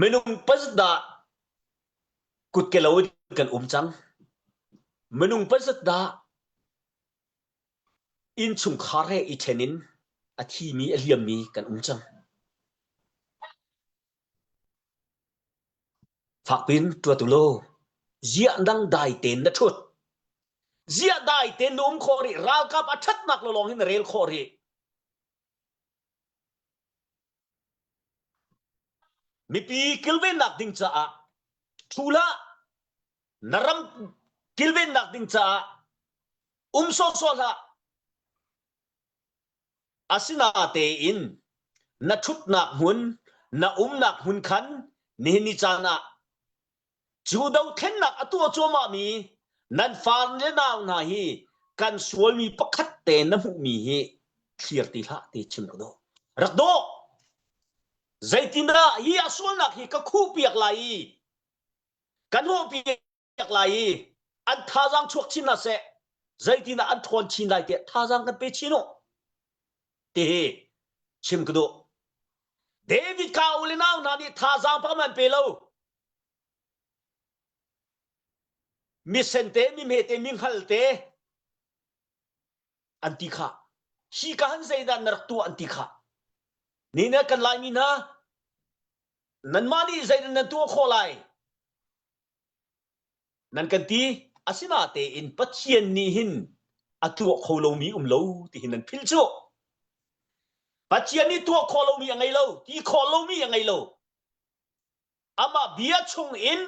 Minung pazat dah kut ke lo in kan um cang. Minung pazat dah innchungkhar he i ṭhen in a thimi, a hliammi kan um cang. Fakpi in ruat uh law, ziah dang dai tein na ṭhut? Ziah dai tein na um khawh rih? Ralkap a ṭhatnak lo lawng hin na rel khawh rih? Mipi kilvennak ding caah ṭhu hlah, na ram kilvennak ding caah um sawhsawh hlah. Asinatein na ṭhutnak hmun, na umnak hmun khan nihin ni caan ah cu dothlennak a tuah cuahmahmi, Nan fa le nau hna hi kan sualmi pakhat te na hmuhmi hi thlir ti hlah ti chim ka duh. Rak dawh. Zeitindah hi a sualnak hi ka khuh piak lai i, kan hawh piak lai i, an thazaang chuak chin hlah seh, zeitindah an ṭhawn chin lai tiah thazaang kan pe chin uh ti hi chim ka duh. David ka u le nau hna nih thazaang pakhat an pe lo. Misen te, mi hme te, mi hngal te an ti kha. Hi ka han zeidah na rak tuah an ti kha. Nina kan Laimi hna, nanmah nih zeidah nan tuah khawh lai? Nan kan ti, asinatein Pathian nih hin a tuah kho lomi um lo, ti hin nan philh cu. Pathian nih tuah khawh lomi a ngei lo, ti khawh lomi a ngei lo. Amah bia chung in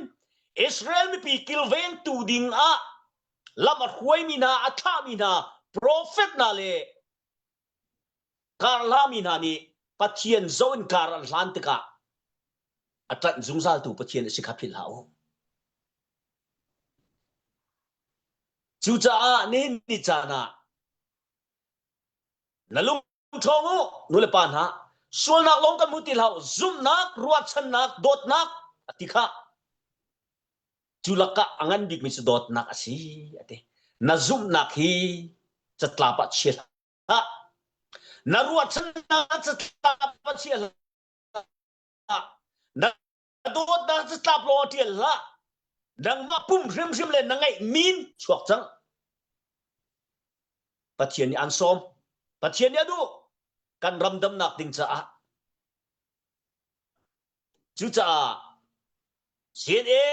Israel mipi kilvengtu ding ah lam a hruaimi hna, a thlahmi hna, profet hna le karhlami hna nih Pathian zoh in kar an hlan tikah a ṭanh zungzaltu Pathian a si kha philh hlah u. Cucaah nihin ni caan ah na lung ṭhawng u, nu le pa hna. Sualnak lawng kan hmu ti hlah u, zumhnak, ruahchannak, dawtnak a ti kha. Cu lakah a ngan bikmi cu dawtnak a si, a ti. Na zumhnak hi catlap ah chia hlah. Na ruahchannak catlap ah chia hlah. Na dawtnak catlap lawng ah ṭial hlah. Nangmah pum hrimhrim le na ngeih min chuak cang. Pathian nih an sawm. Pathian nih a duh. Kan ramdamnak ding caah. Cucaah C N A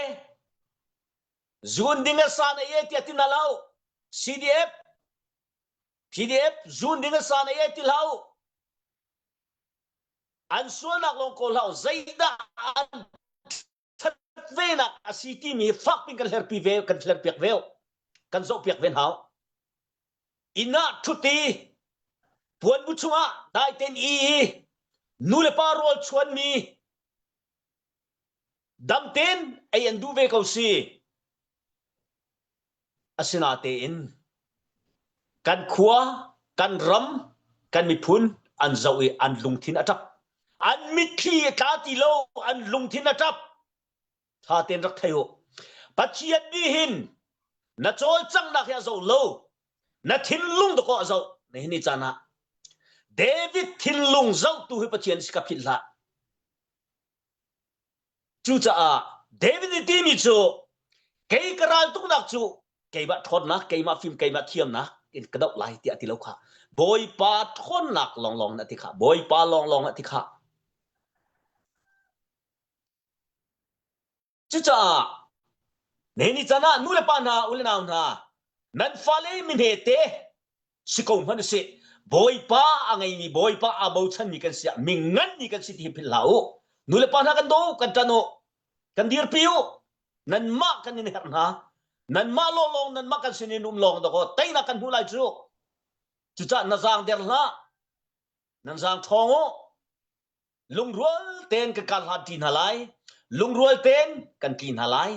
zun ding a san a ye tiah ti hna lo. C D F, P D F zun ding a san a ye ti hlah u. An sualnak lawng kawl hlah u. Zeidah an ṭhat venak a si timi fakpi kan hlerpi ve, kan hlerpiak ve u. Kan zohpiak ve hna u. Inn ah ṭhut i puanbu chungah daiten i, i nu le pa rawl chuanmi damten ei an duh ve ko si. Asinatein kan khua, kan ram, kan miphun an zoh i an lungthin a ṭap. An mitthli a tla ti lo, an lungthin a ṭap. Ṭha tein rak thei u. Pathian nih hin na cawlcanghnak hi a zoh lo. Na thinlung dakaw a zoh. Nihin ni caan ah David thinlung zohtu hi Pathian si ka philh hlah. Cucaah David nih timi cu, kei ka raltuknak cu keimah ṭhawnnak, keimah fim, keimah thiamnak in ka doh lai, tiah a ti lo kha. Bawipa ṭhawnnak lawnglawng in a ti kha. Bawipa lawnglawng in a ti kha. Cucaah, nihin ni caan ah nu le pa hna, u le nau hna, nan fale mi hme te si ko hmanh u sih. Bawipa a ngeimi, Bawipa aa bochanmi kan si ah, mi nganmi kan si ti hi philh hlah u. Nu le pa hna kan daw u, kan ṭan u, kan dirpi u. Nanmah kan in herh hna. Nanmah lawnglawng, nanmah kan sin in um lawng dakaw, teinak kan hmuh lai cu. Cucaah na zaangder hlah. Nan zaang ṭhawng u. Lungrual tein kan kar hlan ṭi hna lai. Lungrual tein kan tli hna lai.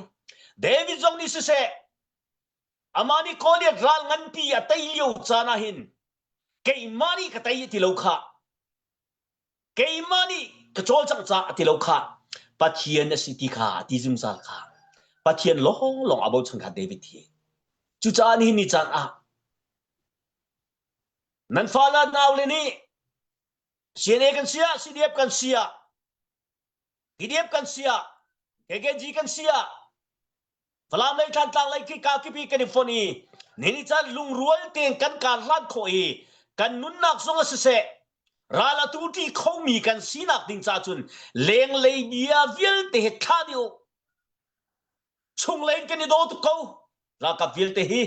David zong nih siseh, amah nih Goliath ral nganpi a tei lio caan ah hin, keimah nih ka tei a ti lo kha. Keimah nih ka cawlcangh caah a ti lo kha. Pathian a si ti kha a ti zungzal kha. Pathian lawnglawng a bochan kha David hi. Cucaah nihin ni caan ah nan fale nau le nih C N A kan si ah, C D F kan si ah, P D F kan si ah, K K G kan si ah, Falam lei, Thantlang lei khi ka kipi kan i fonh i, nihin ni caan lungrual tein kan kar hlan khawh i, kan nunnak zong a siseh, ral a tu ṭi khomi kan sinak ding caah cun lenglei bia vialte he thlah dih u. Chunglei in kan i daw tuk ko, ralkap vialte hi.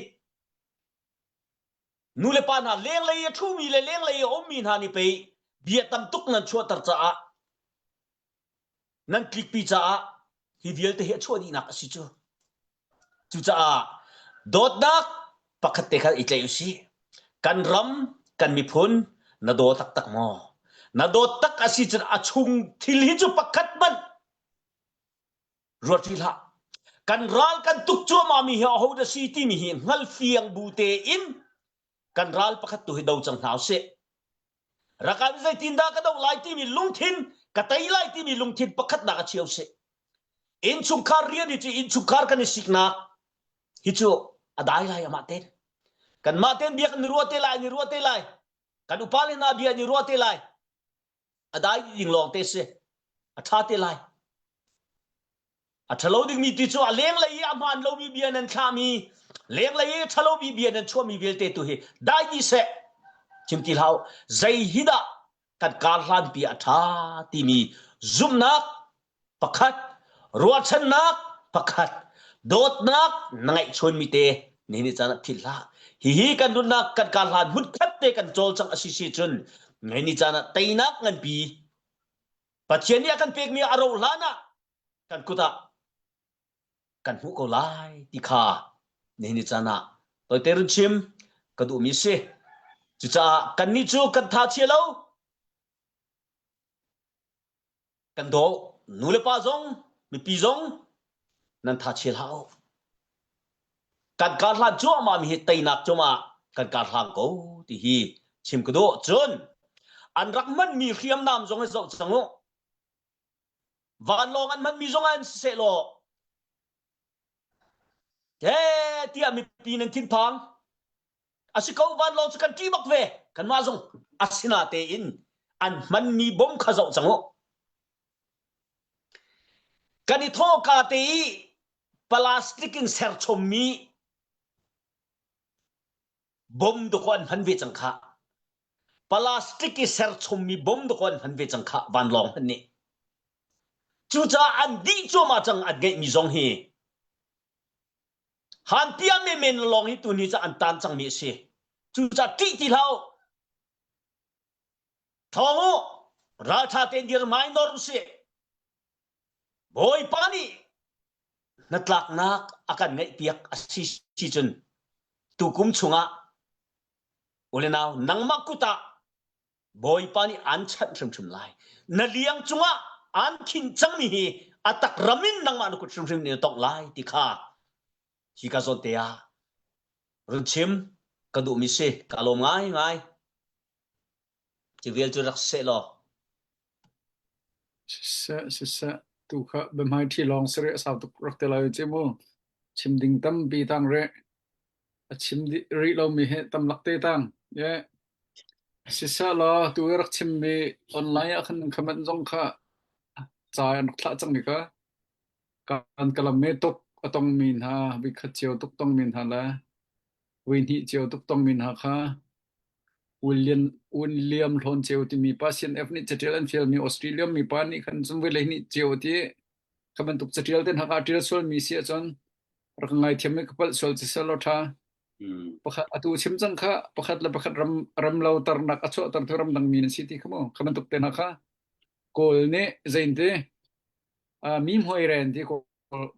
Nu le pa hna, lenglei a ṭhumi le lenglei a ummi hna nih pei bia tam tuk nan chuahter caah, nan tlikpi caah hi vialte hi a chuah dihnak a si cu. Cucaah dawtnak pakhat te kha i tlaih u sih. Kan ram, kan miphun na daw taktak maw? Na daw tak a si cun a chung thil hi cu pakhat hmanh ruat rih hlah. Kan ral kan tuk cuahmah mi hi ahodah si timi hi hngal fiang bu tein kan ral pakhat tu hi do cang hna usih. Ralkap in zeitindah ka do lai timi lungthin, ka tei lai timi lungthin pakhat dah ka chia usih. Innchungkhar rian hi cu, innchungkhar kan i siknak hi cu a dai lai amah ten. Kanmah ten bia kan i ruah te lai, an i ruah te lai. Kan upa le hna bia an i ruah te lai. A dai ding lawng te si. A ṭha te lai. A ṭha lo dingmi ti cu a lenglei i a hmaan lomi bia nan thlahmi, lenglei i a ṭha lomi bia nan chuahmi vialte tu hi dai dih seh. Chim ti hlah u. Zei hi dah kan karhlanpi a ṭha timi zumhnak pakhat, ruahchannak pakhat, dawtnak na ngaihchunmi te nihin ni caan ah philh hlah. Hihi kan nunnak kan karhlan hmunkhat te kan cawlcang a si si cun nihin ni caan ah teinak nganpi Pathian nih a kan pekmi a roh hlan ah kan kut ah kan hmuh ko lai ti kha nihin ni caan ah tawite run chim ka duhmi a si. Cucaah kannih cu kan tha chia lo. Kan daw, nu le pa zong, mipi zong, nan tha chia hlah u. Kan karhlan cuahmah mi hi teinak cuahmah kan karhlan ko ti hi chim ka duh. Cun an rak hmanmi hriamnam zong hi zoh cang u. Vanlawng an hmanmi zong an si sehlaw, he tiah mipi nan thinphang. A si ko, vanlawng cu kan ṭih bak ve, kanmah zong. Asinatein an hmanmi bom kha zoh cang u. Kan i thawhka te i plastic in serchommi bom dawk an hman ve cang kha. Plastic i serchommi bom dawk an hman ve cang kha, vanlawng hman nih. Cucaah an dih cuahmah cang an ngeihmi zong hi hanpi ah menmen lawng hi tuni caah an tan cangmi a si. Cucaah ṭih ti hlah u. Thawng u, ralṭha tein dirhmai nor u sih. Bawipa nih hnatlaknak a kan ngeihpiak a si si cun tukum chungah u le nau, nangmah kut ah Bawipa nih an chanh hrimhrim lai. Na liang cungah an khinh cangmi hi a takram in nangmah na kut hrimhrim nih na tongh lai ti kha hi ka zawn te ah run chim ka duhmi si, ka lawm ngaingai. Ci vial cu rak seh law. Siseh, siseh. Tu kha biahmai ṭhi lawng si rih a sau tuk rak ti lai u ci mu. Chim ding tampi tang rih. A chim dih rih lomi he tam lak te tang. Ye. Siseh law, tu i rak chimmi online ah khan khamen zong kha ca an rak thlah cangmi kha. Kan kalam me tuk a tongmi hna, voikhat cio tuk tongmi hna le voihnih cio tuk tongmi hna kha William, William Hlawn cio timi pa C N F nih caṭial an fialmi Australia mi pa nih khan cun voi le hnih cio ti kha bantuk caṭial te hna kha ṭial sualmi si ahcun rak ngaithiam i ka palh sual siseh law ṭha. Pakhat atu chim cang kha, pakhat le pakhat ram, ram lo tarnak a chuahtertu ramdang mi nan si ti kha mu. Kha bantuk te hna kha Kawl nih zein ti, aa, mi hmuai ren ti Kawl,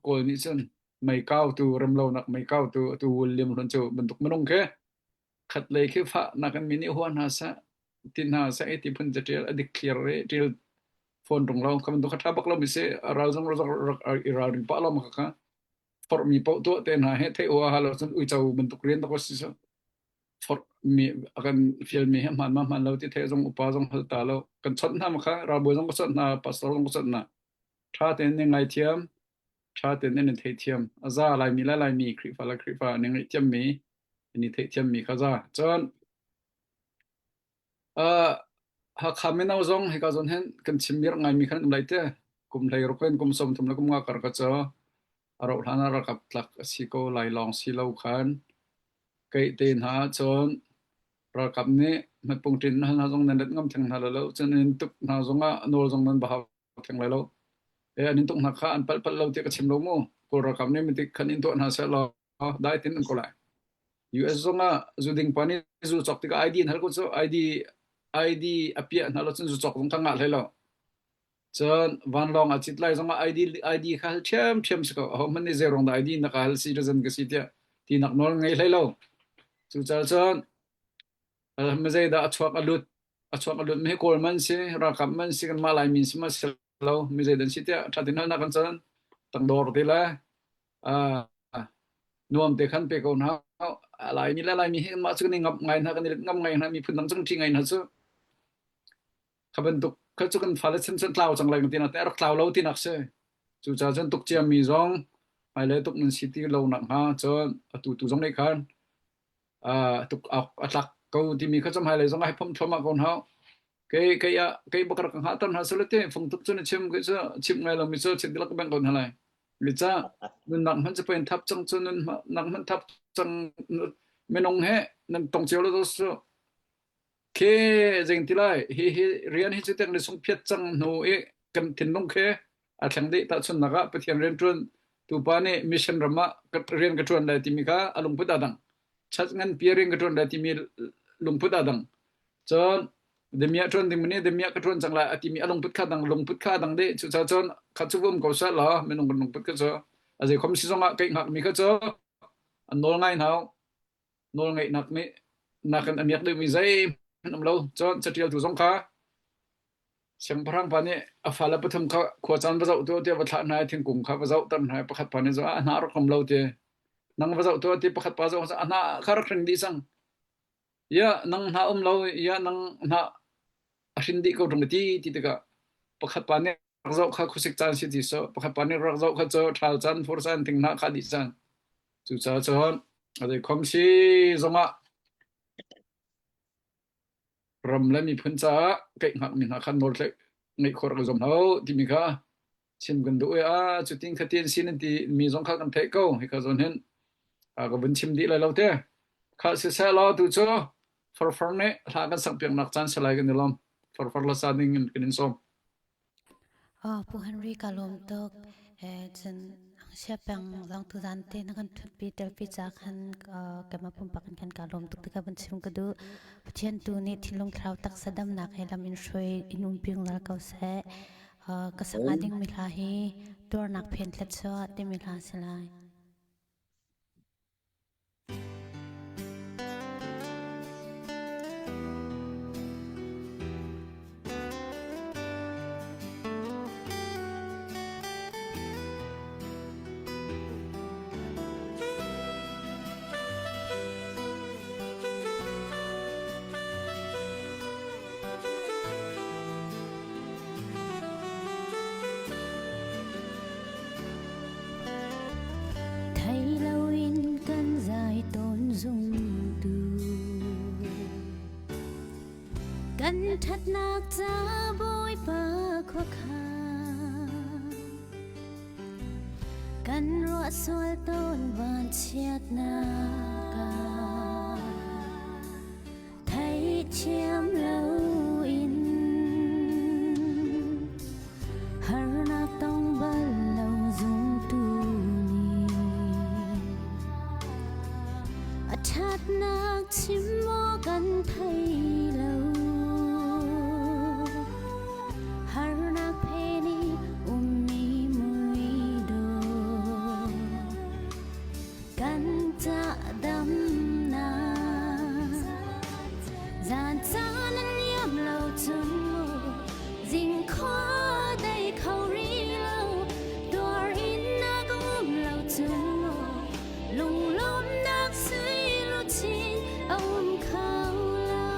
Kawl nih cun meikau tu, remlonak meikau tu, atu William Hlawn cu bantuk minung khi khat lei khi fah nakin mi nih huah hna seh, ti hna seh, i ti phun caṭial a dik thlir i ṭial fawn rung lo. Kha bantuk kha ṭha bak lo mi si, a ral zong rak, rak, i ralring pah lo ma kha kha. Forhmi paoh tuah te hna he theih huaha lo cun uico bantuk rian tuk a si cu. Forhmi a kan fialmi he hmaan mah hmaan lo ti theih zong upa zong hal ta lo. Kan chawnh hna ma kha, ralbawi zong ka chawnh hna, pastor zong ka chawnh hna. Ṭha tein in i ngaithiam, ṭha tein in i theihthiam. A za Laimi le Laimi, Khrihfa le Khrihfa, in i ngaithiammi, in i theihthiammi kha za. Cun, aa, Hakha mino zong hika zawn hin kan chimmi rak ngaimi khan um lai te. Kum hleiruk in kum sawmthum le kum nga kar kha cu a rauh hlan ah ralkap tlak a si ko lai lawng si lo khan kei te hna cun ralkap nih hmatpung ṭin hal hna zong nan let ngam theng hna lai lo. Cun an inn tuk hna zongah nawl zong nan va hau theng lai lo. E, an inn tuk hna kha an palh palh lo tiah ka chim lo mu. Kawl ralkap nih mitik khan in tuah hna seh law, dai tin an ko lai. U S zongah zu ding pa nih zu cawk tikah I D an hal ko cu, I D, I D a piah hna lo cun zu cawk zong kha ngah hlei lo. Cun vanlawng a cit lai zongah I D, I D kha hal ṭhiam ṭhiam si ko. Ahohmanh nih zeiruang dah I D na ka hal citizen ka si tiah tinak nawl ngei hlei lo. Cucaah cun, aa, mizei dah a chuak a lut, a chuak a lut mi hi Kawl man si, ralkap man si, kanmah Laimi si mah si lo, mizei dan si tiah ṭha tin halnak kan caan tang dawr ti lai. aa, nuamte khan pe ko hna, a Laimi le Laimi hi kanmah cu kan i ngap ngai hna, kan i let ngam ngai hna, miphun dang cang ṭi ngai hna cu. Kha bantuk kha cu kan fale chan cun tlau cang lai kan tinak te, a rak tlau lo tinak si. Cucaah cun tuk ciami zong hmailei tuk nan si ti lo nakhnga cun atu tu zong nih khan, aa, tuk a, a tlak ko timi kha cu hmailei zong a hei phomh thluahmah ko hna. Kei, kei ah, kei bak rak ka hngah ter hna seh le ti, fung tuk cu na chim, kei cu chim ngai lomi cu chim dihlak ka bengh ko hna lai. Hi ca nunnak hmanh cu pei thap cang cu, nunnak hmanh thap cang, minung he nan tong cio lo cu khi zeng ti lai, hi, hi rian hi cu tiang le sung phiat cang hnu i kan thinlung khi a thleng dih tahchunhnak ah Pathian rian ṭuan, tupa nih mission ram ah ka, rian ka ṭuan lai timi kha a lungput aa dang. Chat nganpi ah rian ka ṭuan lai timi lungput aa dang. Cun damiah ṭuan ding mani, damiah ka ṭuan cang lai a timi a lungput kha a dang, lungput kha a dang dih. Cucaah cun kha cu vum ko seh law, minung kan lungput kha cu a zeikhom si zongah kaihngakmi kha cu an nawl ngai hna. Nawlngeihnak nih nakin a miak deuhmi zeihmanh um lo. Cun caṭialtu zong kha siangpahrang pa nih a fale pathum kha khua caan va zoh tuah tiah va thlah hna i thingkung kha va zohter hna i pakhat pa nih zong a hna rak um lo ti. Nang va zoh tuah ti pakhat pa zong a hna kha rak hring dih cang. Ya, nang hna um lo, ya, nang hna a hrin dih ko ṭung a ti, ti tikah pakhat pa nih rak zoh kha khuasik caan si ti sawh, pakhat pa nih rak zoh kha cu ṭhal caan, fur caan, ting hna kha dih caan. Cucaah cun a zeikhom si zongah ram le miphun caah kaihngakmi hna kha nawl tlaih ngeih khawh rak i zuam hlah timi kha chim kan duh i, aa, cutin kha tin si nan ti mi zong kha kan theih ko. Hi kha zawn hin, aa, ka vun chim dih lai lo te. Kha siseh law, tu cu Farfar nih hla kan sakpiaknak caan si lai kan i lawm. Farfar hla sa ding in kan in sawm. Aw, Pu Henry ka lawm tuk. Eh, cun, Sia Peng zong tuzan te na kan thutpi telpi ca khan, ah, keimah pumpak in khan ka lawm tuk tikah van chim ka duh. Pathian tu nih thinlung thlarau taksa damnak he lam in hruai in umpi ung lal ko seh. Ah, ka sak a dingmi hla hi tuarnak phen tlat chuah timi hla si lai. Thei loin kan zai tawn zumtu kan ṭhatnak ca Bawipa khua kha kan ruah sual tawn vanchiatnak ah theithiam loin harnak tong bal lo zumtu nih a ṭhatnak chim maw kan thei lo. Harnak phen i ummi muidawt kan cahdamnak zan caan an liam lo cun, zing khua dei kho rih lo, tuar innak um lo cun, lunglawmhnak sui luchin a um kho lo.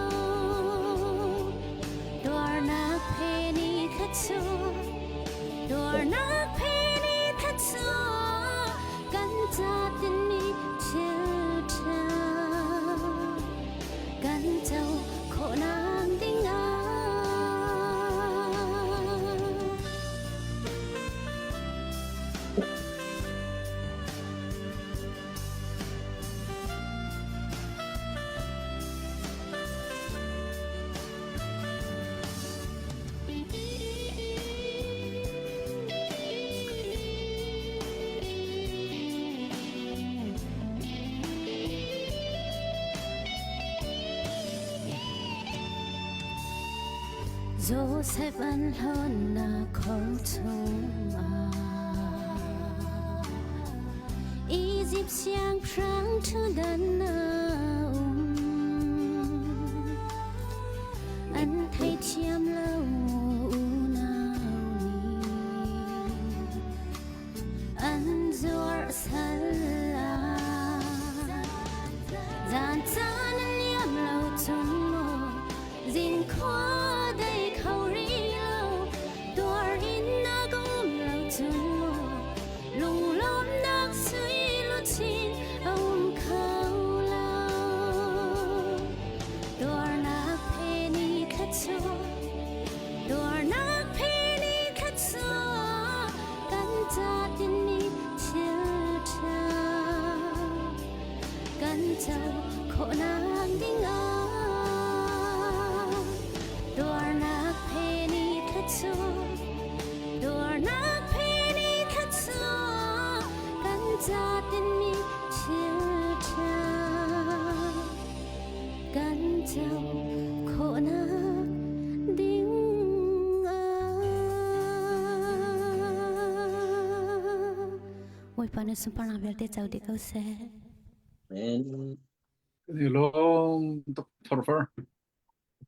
Tuarnak phen i kha chuah, tuarnak phen i kha chuah, kan catin i thil ṭha kan co khawhnak dingah. Joseph an hlawnnak khor chungah Izipt siangpahrang ṭhutdan a um. An theithiam lo unau nih an zuarh sa Bawipa na sunparnak vialte co dih ko seh. Amen. Ni lawm tuk farfar.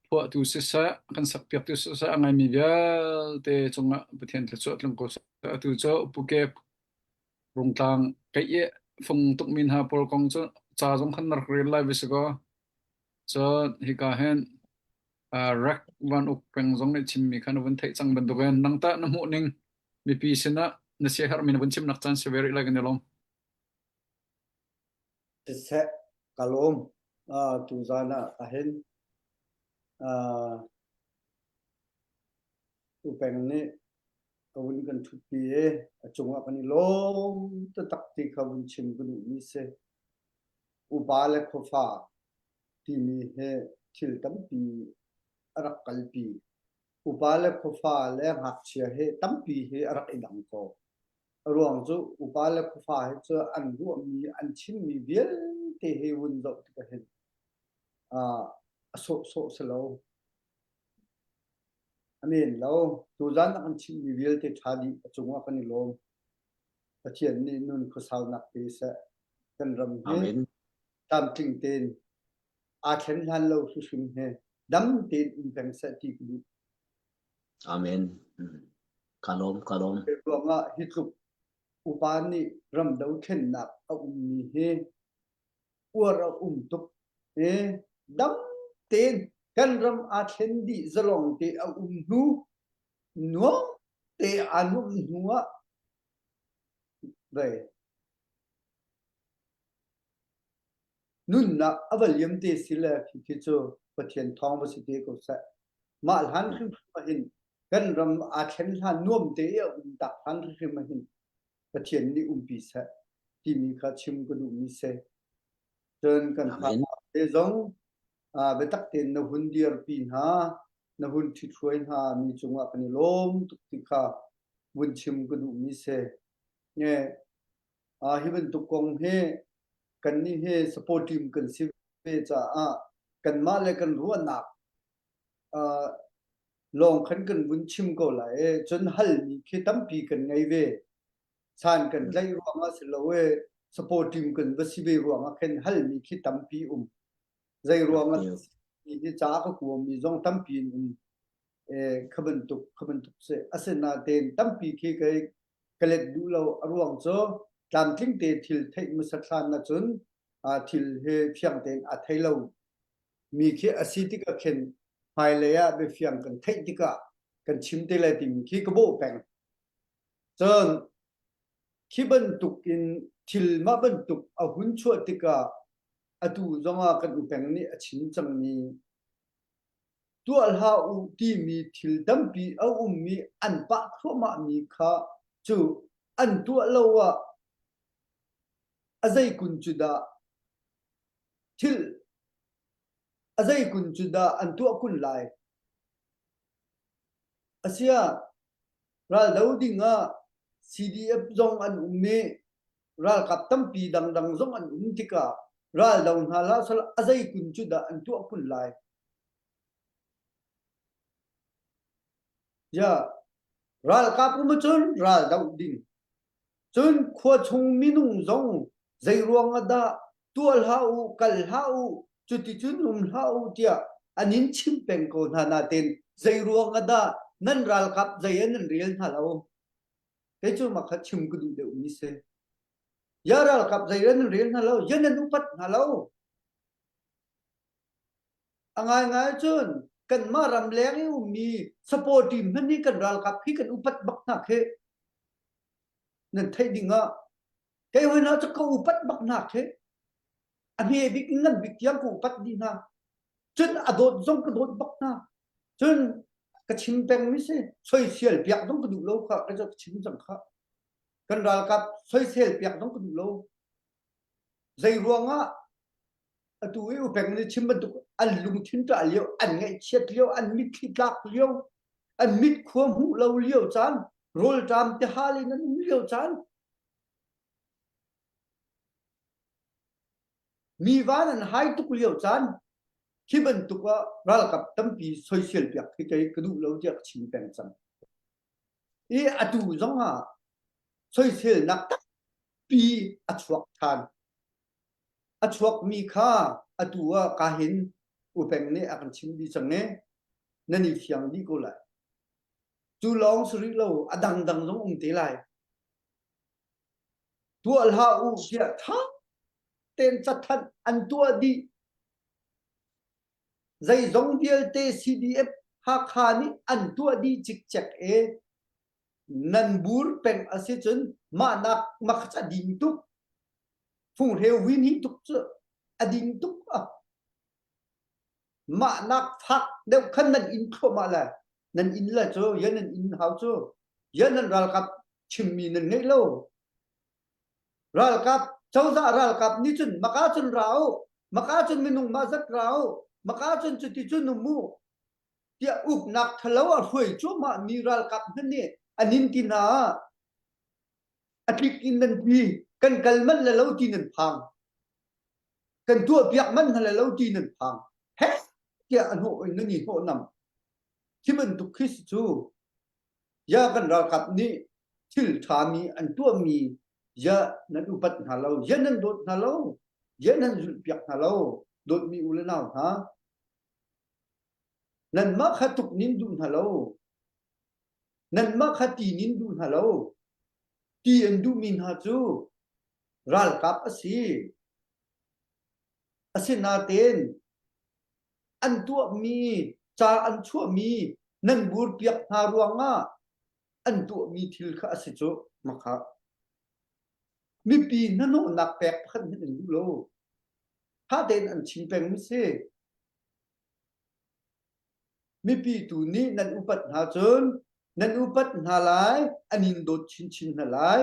Phuahtu siseh, kan sakpiaktu siseh, a ngaimi vialte cungah Pathian thluachuah tlung ko seh. Atu cu Phuket Rungtlang kei e, fung tuk min ha pawl kong cu ca zong khan rak rel lai ve si ko. Cun hika hin, aa, rak van uk peng zong nih chimmi kha na vun theih cang bantukin nangtah na hmuh ning mipi sinah na siaherh mi na vun chimnak caan si ve rih lai kan i lawm. Siseh, ka lawm, aa, tuzan ah ka hin, aa, upeng nih ka vun kan ṭhutpi e, a cungah kan i lawm taktak ti kha vun chim ka duhmi si. Upa le khuafa timi he thil tampi a rak kalpi. Upa le khuafa le ngakchia he tampi he a rak i dang ko. A ruang cu upa le khuafa he cu an ruahmi, an chimmi vialte he vun zoh tikah hin, aa, a sawhsawh si lo. A men lo. Tuzan ah kan chimmi vialte ṭha dih a cungah kan i lawm. Pathian nih nun khuasaunak pe seh. Kan ram hi Amen. tlamtling tein aa thlen hlan lo hrimhrim he dam tein um peng seh ti ka duh. Amen. Mm. Ka lawm, ka lawm. Ruangah hi tluk upa nih ram do thlennak a ummi hi uar a um tuk. E, dam tein kan ram aa thlen dih zalong te a um hnu nuam te aa nuamh hnu ah vei nunnak a va liam te si le khi khi cu Pathian thawng va si te ko seh. Mah hlan hrimhrim ah hin kan ram aa thlen hlan nuam te i a um tak hlan hrimhrim ah hin Pathian nih umpi seh timi kha chim ka duhmi si. Cun kan Amen. fate zong, aa, biatak tein na hun dirpi hna, na hun ṭhithruai hna mi cungah kan i lawm tuk ti kha vun chim ka duhmi si. Nge, aa, hi bantuk kong he kannih he supportive kan si ve caah kanmah le kan ruahnak, aa, lawng khan kan vun chim ko lai e, cun halmi khi tampi kan ngei ve. Caan kan tlaih ruangah si lo e, supportive kan va si ve ruangah khin halmi khi tampi um. Zei ruangah Tampi um. Hi ca ka kuami zong tampi in um. E, kha bantuk, kha bantuk si. Asinain tampi khi kei ka let duh lo a ruang cu tlamtling te thil theih hmasat hlan ahcun, aa, thil he fiang tein aa thei lo. Mi khi a si tikah khin hmailei ah biafiang kan theih tikah kan chim te lai timi khi ka bawh peng. Cun khi bantuk in thil mah bantuk a hun chuah tikah atu zongah kan upeng nih a chim cangmi tuah hlah u timi thil tampi a ummi an pah thluahmahmi kha cu an tuah lo ah a zei kun cu dah thil a zei kun cu dah an tuah kun lai. A si ah, raldo dingah C D F zong an um i ralkap tampi dangdang zong an um tikah raldo hna hlah sal a zei kun cu dah an tuah kun lai. Ya, ralkap um ahcun raldo ding. Cun khua chung minung zong zei ruangah dah tuah hlah u, kal hlah u, cuticun um hlah u tiah an in chim peng ko hna nain zei ruangah dah nan ralkap zei an in rel hna lo. Kei cu mah kha chim ka duh deuh mi si. Ya ralkap zei an in rel hna lo, yan an upat hna lo. A ngaingai cun kanmah ramleng i ummi supportive hna nih kan ralkap khi kan upat bak hna khi nan theih dingah kei hoi hna cu ka upat bak hna khi a hme bik i ngan bik tiang ka upat dih hna. Cun a dawt zong ka dawt bak hna. Cun ka chim pengmi si, soisel piak zong ka duh lo kha, ka, ka chim cang kha. Kan ralkap soisel piak zong ka duh lo. Zei ruangah atu i upeng nih chim bantuk an lungthin ṭah lio, an ngaihchiat lio, an mitthli tlak lio, an mitkhua hmuh lo lio caan, rawlṭam te hal in an um lio caan, mi van an hai tuk lio caan, khi bantuk ah ralkap tampi soisel piak khi kei ka duh lo tiah ka chim peng cang. I atu zongah soiselnak tak tampi a chuak ṭhan. A chuakmi kha atu ah ka hin upeng nih a kan chim dih cang e, nan i fiang dih ko lai. Cu lawng si rih lo, a dangdang zong um te lai. Tuah hlah uh tiah ṭha tein cathanh an tuah dih. Zeizong vialte C D F Hakha nih an tuah dih cikcek e. Nan bur peng a si cun mah nak makhat a ding tuk. Funghreu vin hi tuk cu a ding tuk a. Mah nak fak deuh khan nan in thluahmah lai. Nan in lai cu, ya nan in hau cu, ya nan ralkap chimmi nan ngeih lo. Ralkap, cozah ralkap nih cun maka cun ra uh, maka cun minung mah zat ra uh, maka cun cuticun um uh, tiah uknak ṭhalo a hruai cuahmahmi ralkap hna nih an in ti hna ah, a tlik in nan ti, kan kal manh le lo ti nan phang, kan tuahpiak manh hna le lo ti nan phang. He tiah a hnawh in nan i hnawh nam. Khi bantuk khi si cu, ya kan ralkap nih thil ṭhami an tuahmi ya nan upat hna lo, ya nan dawt hna lo, ya nan zulhpiak hna lo, dawtmi u le nau hna. Nanmah kha tuk nin duh hna lo. Nanmah kha ti nin duh hna lo. Ti an duhmi hna cu ralkap a si. Asinain an tuahmi, ca an chuahmi, nan burpiak hna ruangah an tuahmi thil kha a si cu makha. Mipi hnahnawhnak pek pakhat hmanh an duh lo. Ṭha tein an chim pengmi si. Mipi tu nih nan upat hna cun, nan upat hna lai, an in dawt chinchin hna lai.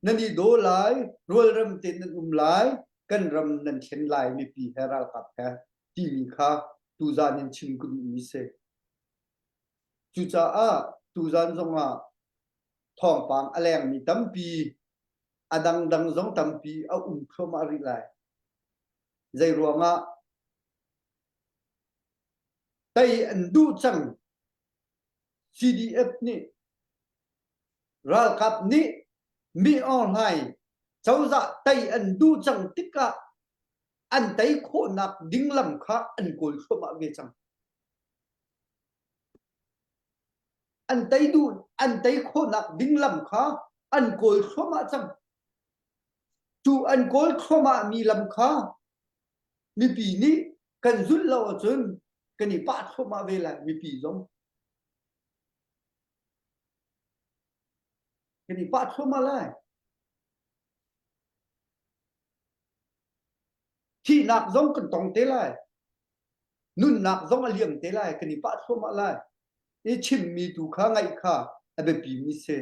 Nan i daw lai, rualram tein nan um lai, kan ram nan thlen lai, mipi he ralkap he, timi kha tuzan in chim ka duhmi si. Cucaah tuzan zongah thawngpang a lengmi tampi, a dangdang zong tampi a um thluahmah rih lai. Zeiruangah tei an duh cang, C D F nih, ralkap nih, Min Aung Hlaing cozah tei an duh cang tikah an tei khawhnak dinglam kha an kawl thluahmah ve cang. An tei duh, an tei khawhnak dinglam kha an kawl thluahmah cang. Cu an kawl thluahmahmi lam kha mipi nih kan zulh lo ahcun kan i pah thluahmah ve lai, mipi zong. Kan i pah thluahmah lai. Thihnak zong kan tong te lai. Nunnak zong a liam te lai. Kan i pah thluahmah lai. I chimmi tu kha ngaih kha a biapimi si.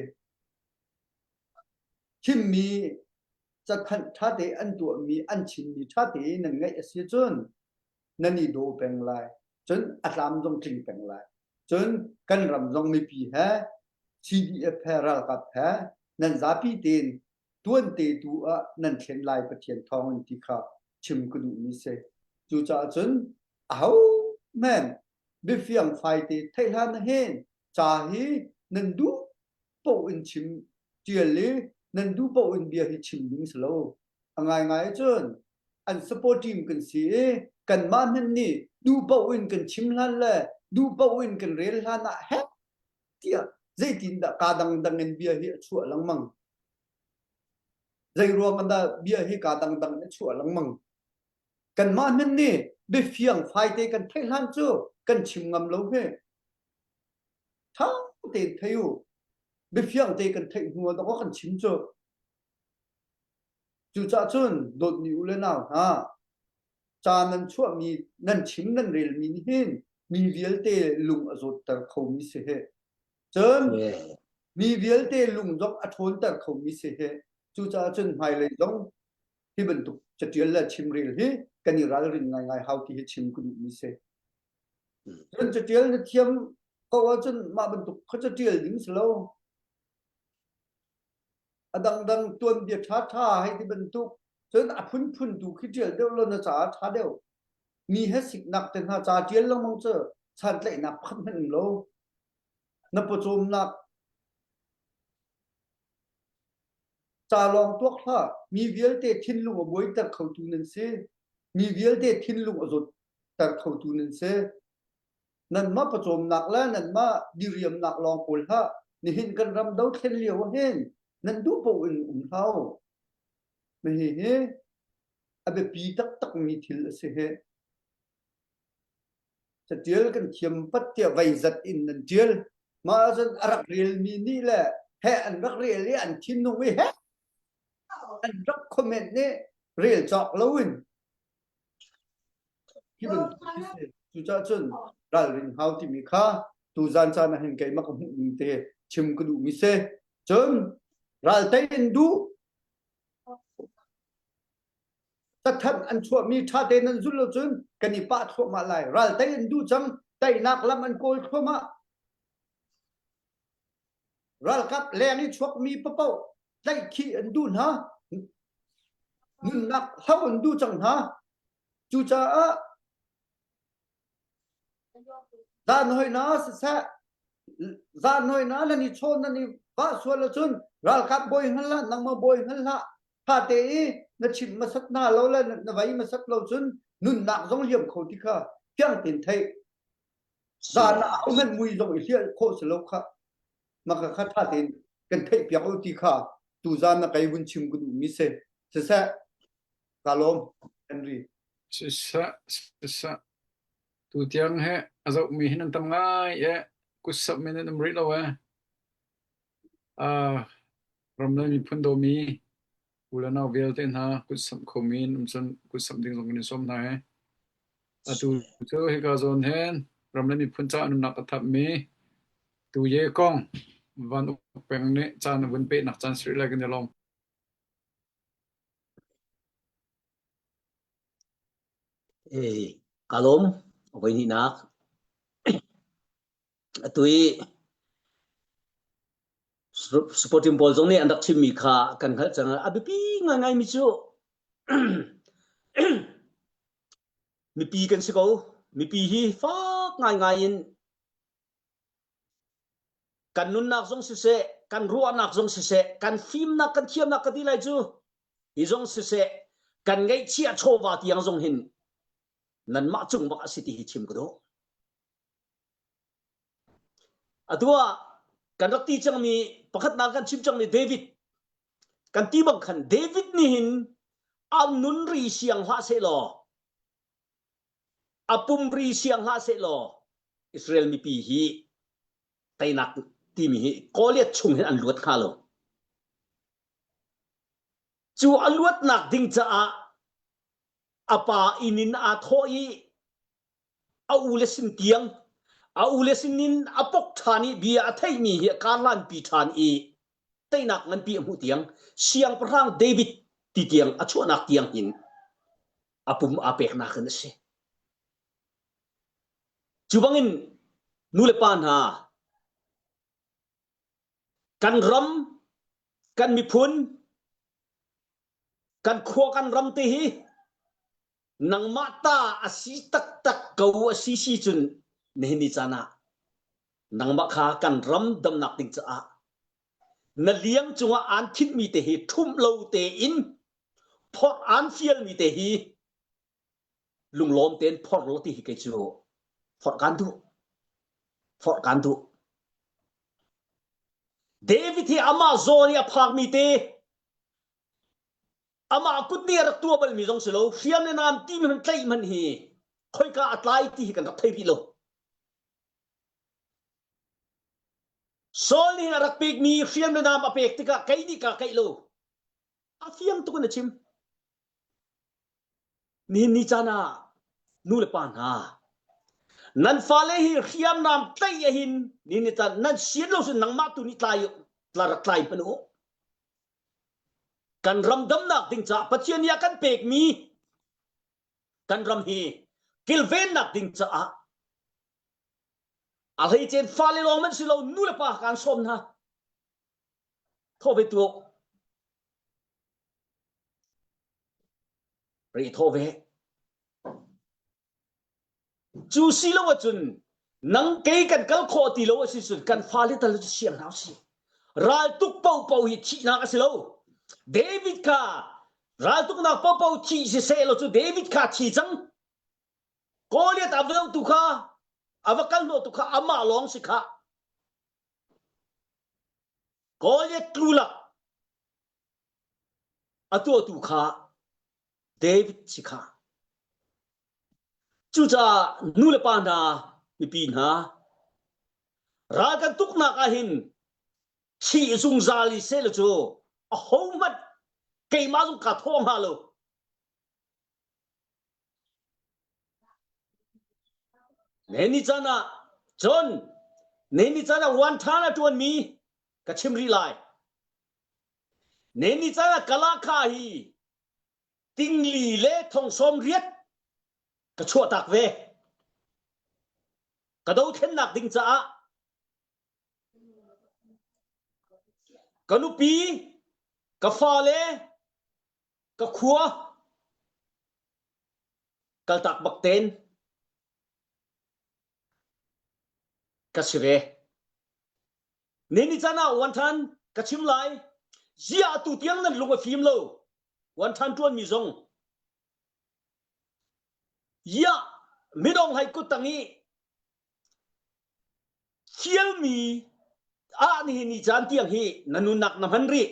Chimmi cathanh ṭha te an tuahmi, an chimmi ṭha te nan ngaih a si cun nan i daw peng lai. Cun a tlam zong tling peng lai. Cun kan ram zong mipi he, C D F he, ralkap he, nan zapi tein tuan te tu ah nan thlen lai Pathian thawngin ti kha chim ka duhmi si. Cucaah cun aho hmanh biafiang fai te theih hlan nahin ca hi nan duh paoh in chim ṭial i nan duh paoh in bia hi chim ding si lo. A ngaingai ahcun an supportive kan si i kanmah hmanh nih duh paoh in kan chim hlan le duh paoh in kan rel hlan ah he tiah zeitindah ka dangdang in bia hi a chuah lengmang? Zeiruang ah dah bia hi ka dangdang in a chuah lengmang? Kanmah hmanh nih biafiang fai te kan theih hlan cu kan chim ngam lo hi. Ṭha tein thei u. Biafiang te kan theih hnu ah dawk kan chim cu. Cucaah cun dawtmi u le nau hna, ca nan chuahmi, nan chim nan relmi nih hin mi vialte lung a zawtter khomi si hi. Cun mi vialte lung zong a ṭhawnter khomi si hi. Cucaah cun hmailei zong hi bantuk caṭial le chimrel hi kan i ralrin ngaingai hau ti hi chim ka duhmi si. Cun caṭial na thiam ko ahcun mah bantuk kha caṭial ding si lo. A dangdang tuanbia ṭha ṭha hei ti bantuk. Cun a phunphun tu khi ṭial deuh lo, na caah ṭha deuh. Mi he siknak te hna ca ṭial lengmang cu chantlaihnak pakhat hmanh um lo. Na pawcawmnak Ca lawng tuak hlah, mi vialte thinlung a buaiter khotu nan si, mi vialte thinlung a zotter khotu nan si. Nanmah pawcawmnak le nanmah diriamnak lawng kawl hlah, nihin kan ram do thlen lio ah hin nan duh paoh in um hlah. Mahi hi a biapi taktakmi thil a si hi. Catial kan thiam pat tiah veizat in nan tial. Mah cun a rak relmi nih le he an rak rel i an thinlung i he an rak comment nih rel cawk loin hi bantuk hi si. Cucaah cun ralrin hau timi kha tuzan caan ah hin keimah ka hmuh ning te chim ka duhmi si. Cun ral tei in duh. Cathanh an chuahmi ṭha te nan zulh lo cun kan i pah thluahmah lai. Ral tei an duh cang, teinak lam an kawl thluahmah. Ralkap leng i chuakmi paoh tlaihkhih an duh hna, nunnak hlo an duh cang hna. Cucaah zanhoi hna siseh, zanhoi hna nan i chaw nan i vah sual ahcun ralkap bawi hngal hlah, nangmah bawi hngal hlah. Ṭha te i na chim hmasat hna lo le na, na vei hmasat lo cun nunnak zong liam kho ti kha fiang tein theih. Zan ah au hmanh mui zong i hliah khawh si lo kha. Mah kha kha ṭha tein kan theihpiak lo ti kha tuzan ah kei vun chim ka duhmi si. Siseh, ka lawm, Henry. Siseh, siseh. Tu tiang he a zohmi hi nan tam ngai e, kutsap mi nan um rih lo e. Aa, ram le miphun dawmi u le nau vialte hna kutsap khomi in um cun kutsap ding zong kan in sawm hna e. Atu cu hika zawn hin ram le miphun caah nunnak a thamhmi Tu Ye Kong, Van Uk Peng nih caan a vun pehnak caan si rih lai kan i lawm. Ee, ka lawm, a voi hnihnak. Atu i su-, supporting pawl zong nih an rak chimmi kha kan hngalh cang. A biapi ngaingai mi cu mipi kan si ko. Mipi hi fak ngaingai in kan nunnak zong siseh, kan ruahnak zong siseh, kan fimnak, kan thiamnak ka ti lai cu, hi zong siseh, kan ngaihchiah chawva tiang zong hin nanmah cung bak a si ti hi chim ka duh. Atu ah kan rak ti cangmi pakhatnak kan chim cangmi David kan ti bang khan David nih hin a nunri siang hlah sehlaw, a pumri siang hlah sehlaw, Israel mipi hi teinak timi hi Goliath chung hin an luat kha lo. Cu a luatnak ding caah a pa inn in aa thawh i a u le sin tiang, a u le sin in a pok ṭhan i bia a theihmi hi a karhlanpi ṭhan i teinak nganpi a hmuh tiang, siangpahrang David ti tiang a chuahnak tiang hin a pum aa peknak in a si. Cu bangin nu le pa hna, kan ram, kan miphun, kan khua, kan ram te hi nangmah ta a si taktak ko a si si cun nihin ni caan ah nangmah kha kan ram damnak ding caah na liang cungah aan thinhmi te hi ṭhumh lo tein phorh aan fialmi te hi lunglawm tein phorh law ti hi kei cu phorh kan duh. Phorh kan duh. David hi amah zawn i a phakmi te, amah a kut nih a rak tuah balmi zong si lo, hriam le nam timi hmanh tlaih hmanh hi khoika a tlai ti hi kan rak thei rih lo. Saul nih a rak pekmi hriam le nam a pek tikah kei nih kaa kaih lo. A fiang tuk in a chim. Nihin ni caan ah nu le pa hna, nan fale hi hriamnam tlaih ah hin nihin ni caan nan sian lo sin nangmah tu nih tlai, tla rak tlai hmanh u. Kan ram damnak ding caah Pathian nih a kan pekmi kan ram hi kilvennak ding caah a hleice in fale lawng hmanh si lo, nu le pa kan sawm hna. Thawh ve tuah. Rih thawh ve. Cu si lo ahcun nang kei kan kal khawh ti lo a si cun kan fale tal cu siang hna si. Ral tuk paohpaoh hi thihnak a si lo. David kha raltuknak popo thih siseh lo cu David kha thi cang. Goliath a veu tu kha, a va kal hnawh tu kha amah lawng si kha. Goliath tlulak a tuahtu kha David si kha. Cucaah nu le pa hna, mipi hna, ral kan tuknak ah hin thih zungzal i seh lo cu ahohmanh keimah zong ka thawh hnga lo. Nihin ni caan ah, John, nihin ni caan ah Wanṭhan a ṭuanmi ka chim rih lai. Nihin ni caan ah ka lakha hi tingli le thong sawm riat ka chuahtak ve. Ka dothlennak ding caah ka nupi, ka fale, ka khua kaltak bak tein ka si ve. Nihin ni caan ah Wanṭhan ka chim lai. Ziah atu tiang nan lung a fim lo. Wanṭhan ṭuanmi zong ziah midong hlei kut tang i fialmi ah nihin ni caan tiang hi na nunnak na hman rih.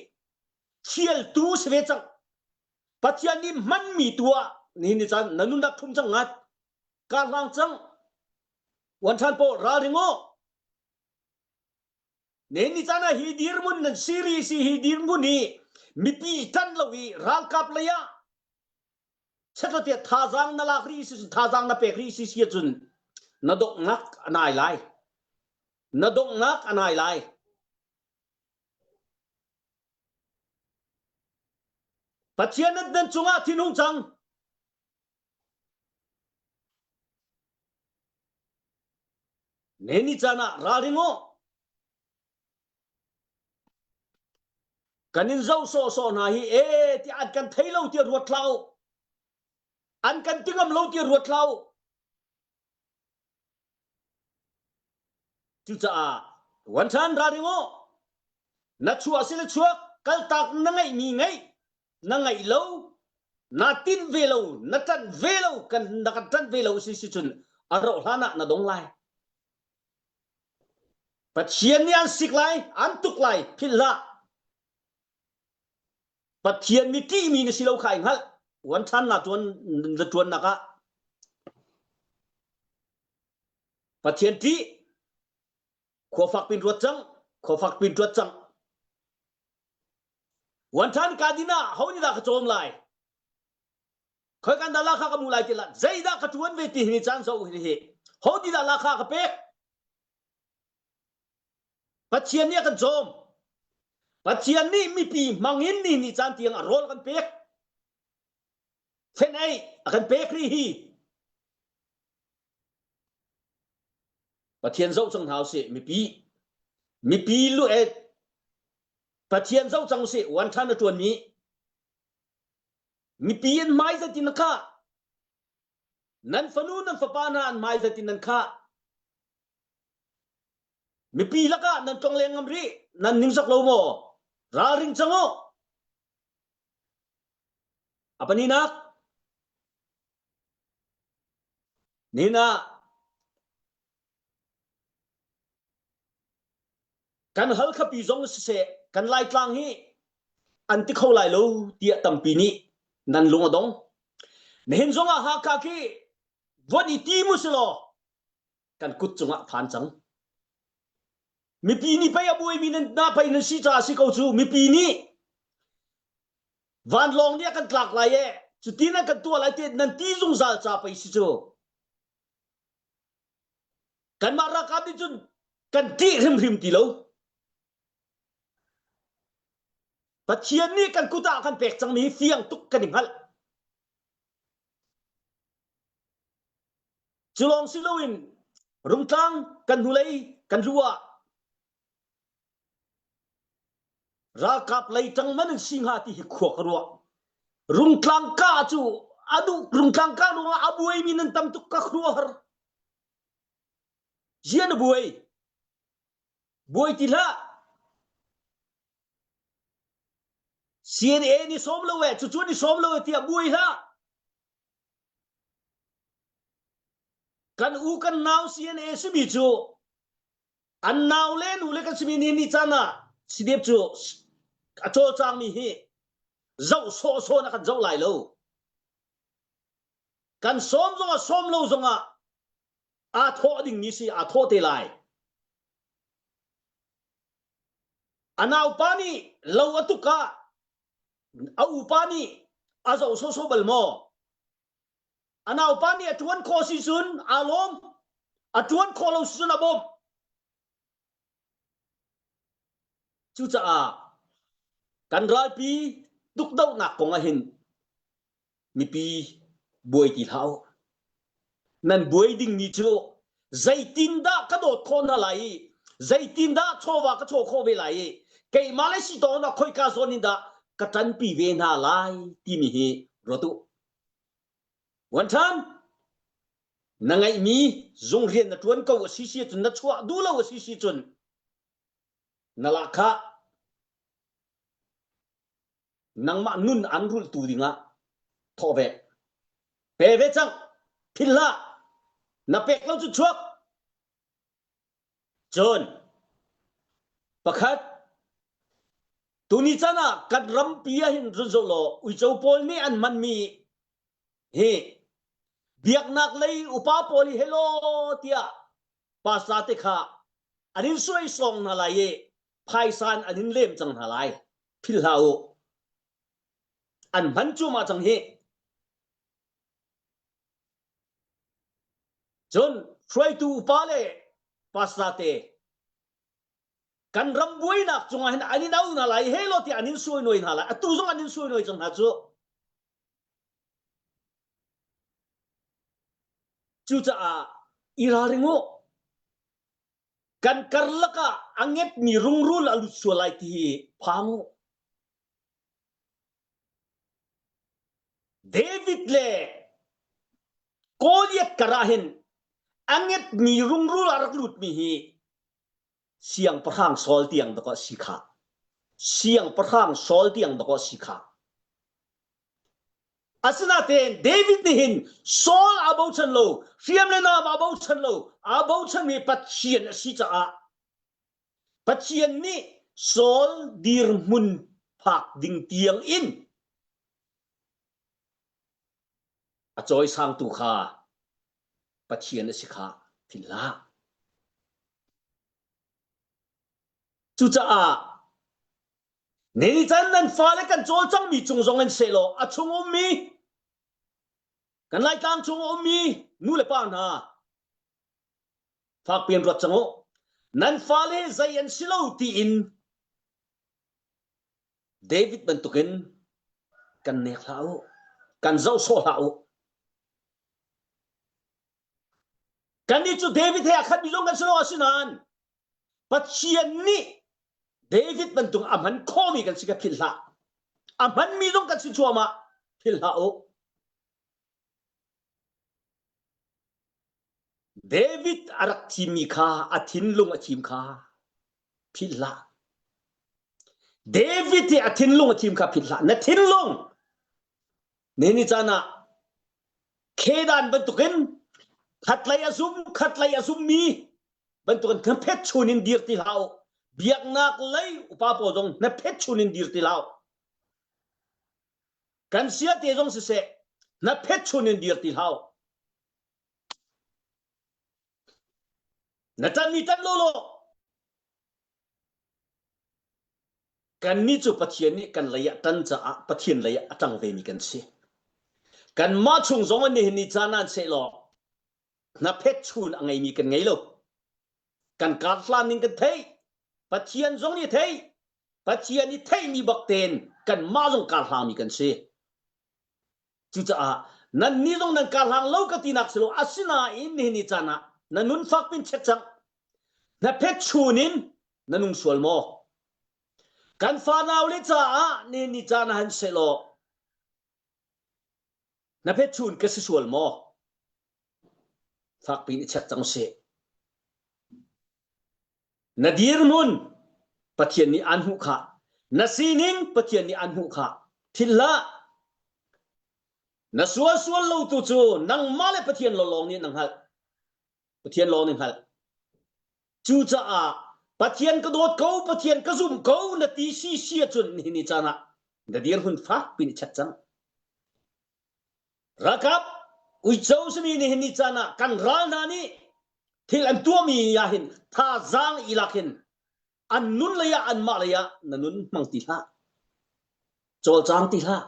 Fialtu si ve cang. Pathian nih hmanmi tu ah nihin ni caan na nunnak thum cang ngat. Ka hlang cang. Wanṭhan pawl ralring aw. Nihin ni caan ah hi dirhmun nan si rih si, hi dirhmun hi mipi ṭan lo i ralkap lei ah Chatuate thazaang na lak rih si cun, thazaang na pek rih si si cun, na donghnak a nai lai. Na donghnak a nai lai. Pathian nan, nan cungah thinhung cang. Nihin ni caan ah ralring aw. Kan in zoh sawhsawh hna hi, e, tiah an kan thei lo tiah ruat hlah u. An kan tingam lo tiah ruat hlah u. Cucaah, Wanṭhan ralring aw. Na chuah si le chuak, kaltak na ngeihmi ngeih, na ngeih lo, na tinh ve lo, na ṭanh ve lo, kan, na kan ṭanh ve lo si si cun a rauh hlan ah na dong lai. Pathian nih an sik lai, an tuk lai, philh hlah. Pathian mi ṭihmi na si lo kha i hngalh. Wanṭhan na ṭuan, na ṭuannak ah Pathian ṭih, khuafak pin ruat cang, khuafak pin ruat cang. Wanṭhan ka din ah ho nih dah ka cawm lai? Khoika dah lakha ka mu lai ti la, zeidah ka ṭuan ve ti hi ni caan zoh hi hi. Ho nih dah lakha ka pek? Pathian nih a kan cawm. Pathian nih mipi hmangin ni ni caan tiang a rawl a kan pek. Fenei a kan pek rih hi. Pathian zoh cang hna usih, mipi. Mipi lu e. Pathian zoh cang usih, Wanṭhan a ṭuanmi. Mipi an hmai zat in nan khah. Nan fanu, nan fapa hna an hmai zat in nan khah. Mipi lakah nan ṭongleng ngam rih, nan ningzak lo maw? Ralring cang aw. A pahnihnak. Nihin ah kan Halkhapi zong siseh, kan Laitlang hi an ti kho lai lo, tiah tampi nih nan lung a dong. Nihin zongah Hakha khi von i ti mu si law, kan kut cungah phan cang. Mipi nih pei a buaimi nan, na pei nan si caah a si ko cu, mipi nih vanlawng nih a kan tlak lai e, cutin an kan tuah lai ti nan ti zungzal ca pei si cu. Kanmah ralkap nih cun kan ṭih hrimhrim ti lo. Pathian nih kan kut ah kan pek cangmi hi fiang tuk kan i hngalh. Cu lawng si loin Rungtlang kan hnulei kan lu ah ralkap lei ṭang man an si hnga ti hi khua ka ruah. Rungtlang ka cu a duh, Rungtlang ka ruangah a buaimi nan tam tuk ka khuaruahhar. Ziah na buai? Buai ti hlah. C N A ni sawm lo e, cucu ni sawm lo e tiah buai hlah. Kan u kan nau C N A simi cu an nau le nu le kan simi ni ni caan ah C D F cu a cawlcangmi hi zoh sawhsawh na kan zoh lai lo. Kan sawm zongah sawm lo zongah aa thawh dingmi si, aa thawh te lai. A naupa nih lo a tuk ah a upa nih a zoh sawhsawh bal maw? A naupa nih a ṭuan khawh si cun aa lawm, a ṭuan khawh lo si cun a bawmh. Cucaah kan ralpi tukdohnak kong ah hin mipi buai ti hlah u. Nan buai dingmi cu zeitindah ka dawt khawh hna lai i, zeitindah chawva ka chaw khawh ve lai i, keimah le si tawn ah khoika zawn in dah ka ṭanpi ve hna lai timi hi ruat u. Van ṭhan, na ngeihmi zung rian na ṭuan ko a si si cun, na chuah duh lo a si si cun, na lak kha nangmah nun an rultu dingah thawh ve. Pe ve cang, philh hlah, na pek lo cu chuak. Cun pakhat, tuni caan ah kan rampi ah hin run zoh law, uico pawl nih an hmanmi hi biaknak lei upa pawl hi helo tiah pastor te kha an in suaisawng hna lai i phaisan an in lem cang hna lai. Philh hlah u. An hman cuahmah cang hi. Cun hruaitu upa le pastor te kan ram buainak cungah hin an in auh hna lai, helo tiah an in suainuai hna lai, atu zong an in suainuai cang hna cu. Cucaah i ralring u, kan karlak ah a ngetmi rungrul a lut sual lai ti hi phang u. David le Goliath karah hin a ngetmi rungrul a rak lutmi hi siangpahrang Saul tiang dawk a si kha. Siangpahrang Saul tiang dawk a si kha. Asinain David nih hin Saul aa bochan lo, hriam le nam aa bochan lo, aa bochanmi Pathian a si caah Pathian nih Saul dirhmun phak ding tiang in a cawisangtu kha Pathian a si kha philh hlah. Cucaah, nihin caan nan fale kan cawlcangmi cung zong in sehlaw, a chung ummi, kan Laitlang chung a ummi nu le pa hna, fakpi in ruat cang u. Nan fale zei an si lo tiin David bantukin kan nek hlah u, kan zohsawh hlah u. Kannih cu David he a khatmi zong kan si lo, asinain Pathian nih David bantuk a hman khawhmi kan si kha philh hlah. A hmanmi zong kan si cuahmah, philh hlah u. David a rak thimmi kha, a thinlung a thim kha philh hlah. David hi a thinlung a thim kha philh hlah. Na thinlung, nihin caan ah khedan bantukin khatlei a zum, khatlei a zummi bantukin hna phet chun in dir ti hlah u. Biaknak lei upa pawl zong hna phet chun in dir ti hlah u. Kan siate zong siseh, hna phet chun in dir ti hlah u. Na ṭanmi ṭan law law, kannih cu Pathian nih kan lei ah ṭan caah Pathian lei ah a ṭang vemi kan si. Kanmah chung zong nihin ni caan ah sehlaw, hna phet chun a ngeimi kan ngei lo. Kan karhlan ning kan theih, Pathian zong nih a theih, Pathian i theihmi bak tein kanmah zong karhlangmi kan si. Cucaah, nannih zong nan karhlang lo ka tinak si lo, asinain nihin ni caan ah na nun fakpi in check cang. Hna phet chun in na nung sual maw? Kan fanau le caah nihin ni caan ah han sehlaw, na phet chun ka si sual maw? Fakpi in i check cang u sih. Na dirhmun Pathian nih an hmuh kha. Na sining Pathian nih an hmuh kha. Philh hlah. Na sual sual lo tu cu nangmah le Pathian lawlawng nih na hngalh. Pathian lawng nih hngalh. Cucaah Pathian ka dawt ko, Pathian ka zumh ko na ti sisi ahcun nihin ni caan ah na dirhmun fakpi nih chat cang. Ralkap uico simi nihin ni caan ah kan ral hna nih thil an tuahmi ah hin thazaang i lak hin an nun lei ah, anmah lei ah na nun hmang ti hlah, cawlcang ti hlah.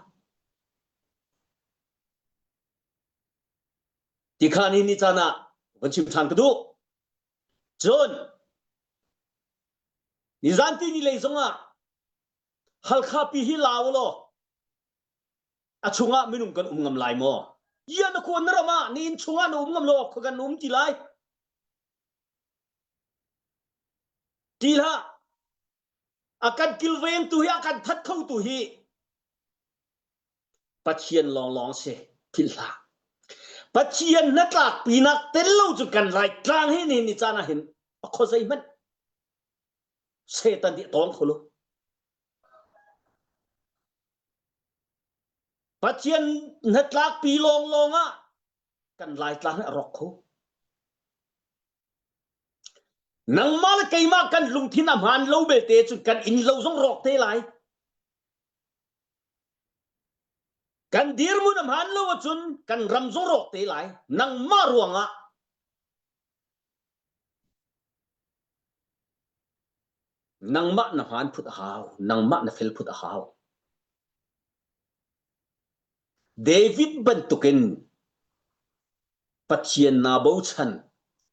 Ti kha nihin ni caan ah van chim ṭhan ka duh. Cun nizan ti ni lei zongah Halkha pi hi lau law, a chungah minung kan um ngam lai maw? Ia na khuan na ram ah na inn chungah na um ngam law, khuakan na um ti lai. Ti hlah. A kan kilvengtu hi, a kan that khotu hi Pathian lawnglawng si. Philh hlah. Pathian hnatlakpinak tel lo cu kan Laitlang hi nihin ni caan ah hin a khuazei hmanh. Satan nih a tawng kho lo. Pathian hnatlakpi lawnglawng ah kan Laitlang hi a rawk kho. Nangmah le keimah kan lungthin a hmaan lo belte cun kan inn lo zong rawk te lai. Kan dirhmun a hmaan lo ahcun kan ram zong rawk te lai. Nangmah ruangah nangmah na hmaan phut a hau, nangmah na fel phut a hau. David bantukin Pathian naa bochan,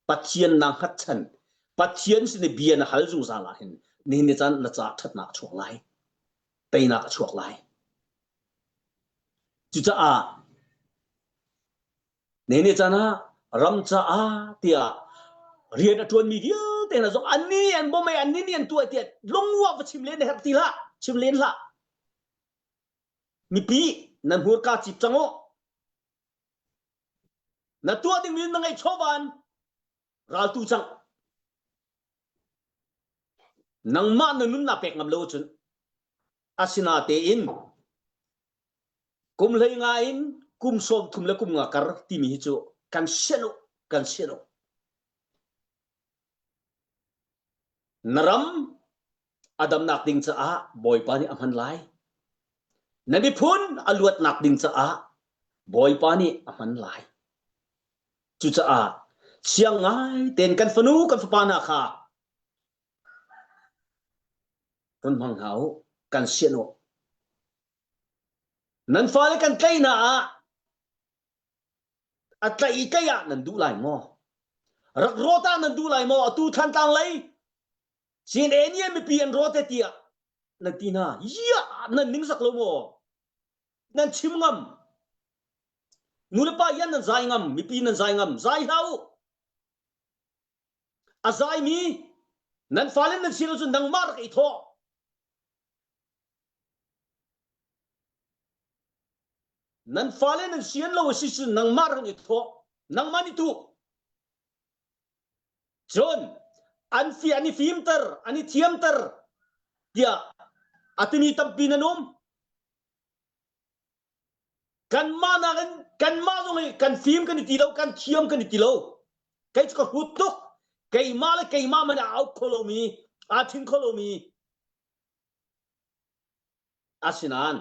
Pathian naa hngatchan, Pathian sin i bia na hal zungzal ah hin nihin ni caan na ca ṭhatnak a chuak lai, teinak a chuak lai. Cucaah nihin ni caan ah ram caah tiah rian a ṭuanmi vialte hna zong annih an bawmh ei, annih nih an tuah tiah lungua va chim len, herh ti hlah, chim len hlah. Mipi, nan hmurka cip cang u. Na tuah dingmi na ngeih chawvan raltu cang. Nangmah na nun naa pek ngam lo cun, asinatein kum hleinga in kum sawmthum le kum nga kar timi hi cu kan sianh u, kan sianh u. Na ram a damnak ding caah Bawipa nih a hman lai. Na miphun a luatnak ding caah Bawipa nih a hman lai. Cucaah siang ngai tein kan fanu, kan fapa hna kha run hmang hna u, kan sianh u. Nan fale kan tlaih hna ah a tlaih i tlaih ah nan duh lai maw? Rak rawt ah nan duh lai maw? Atu Thantlang lei C N A nih mipi an rawt e tiah nan ti hna. Ia nan ningzak lo maw? Nan chim ngam. Nu le pa ia nan zai ngam, mipi nan zai ngam, zai hlah u. A zaimi nan fale nan sian lo cun nangmah rak i thawh. Nan fale nan sian lo a si cun nangmah rak i thawh. Nangmah nih tuh. Cun an fi-, an i fimter, an i thiamter tiah a timi tampi nan um. Kanmah nakin, kanmah zong i kan fim kan i ti lo, kan thiam kan i ti lo. Kei cu ka hrut tuk. Keimah le keimah man a auk kho lomi, aa thin kho lomi. Asinain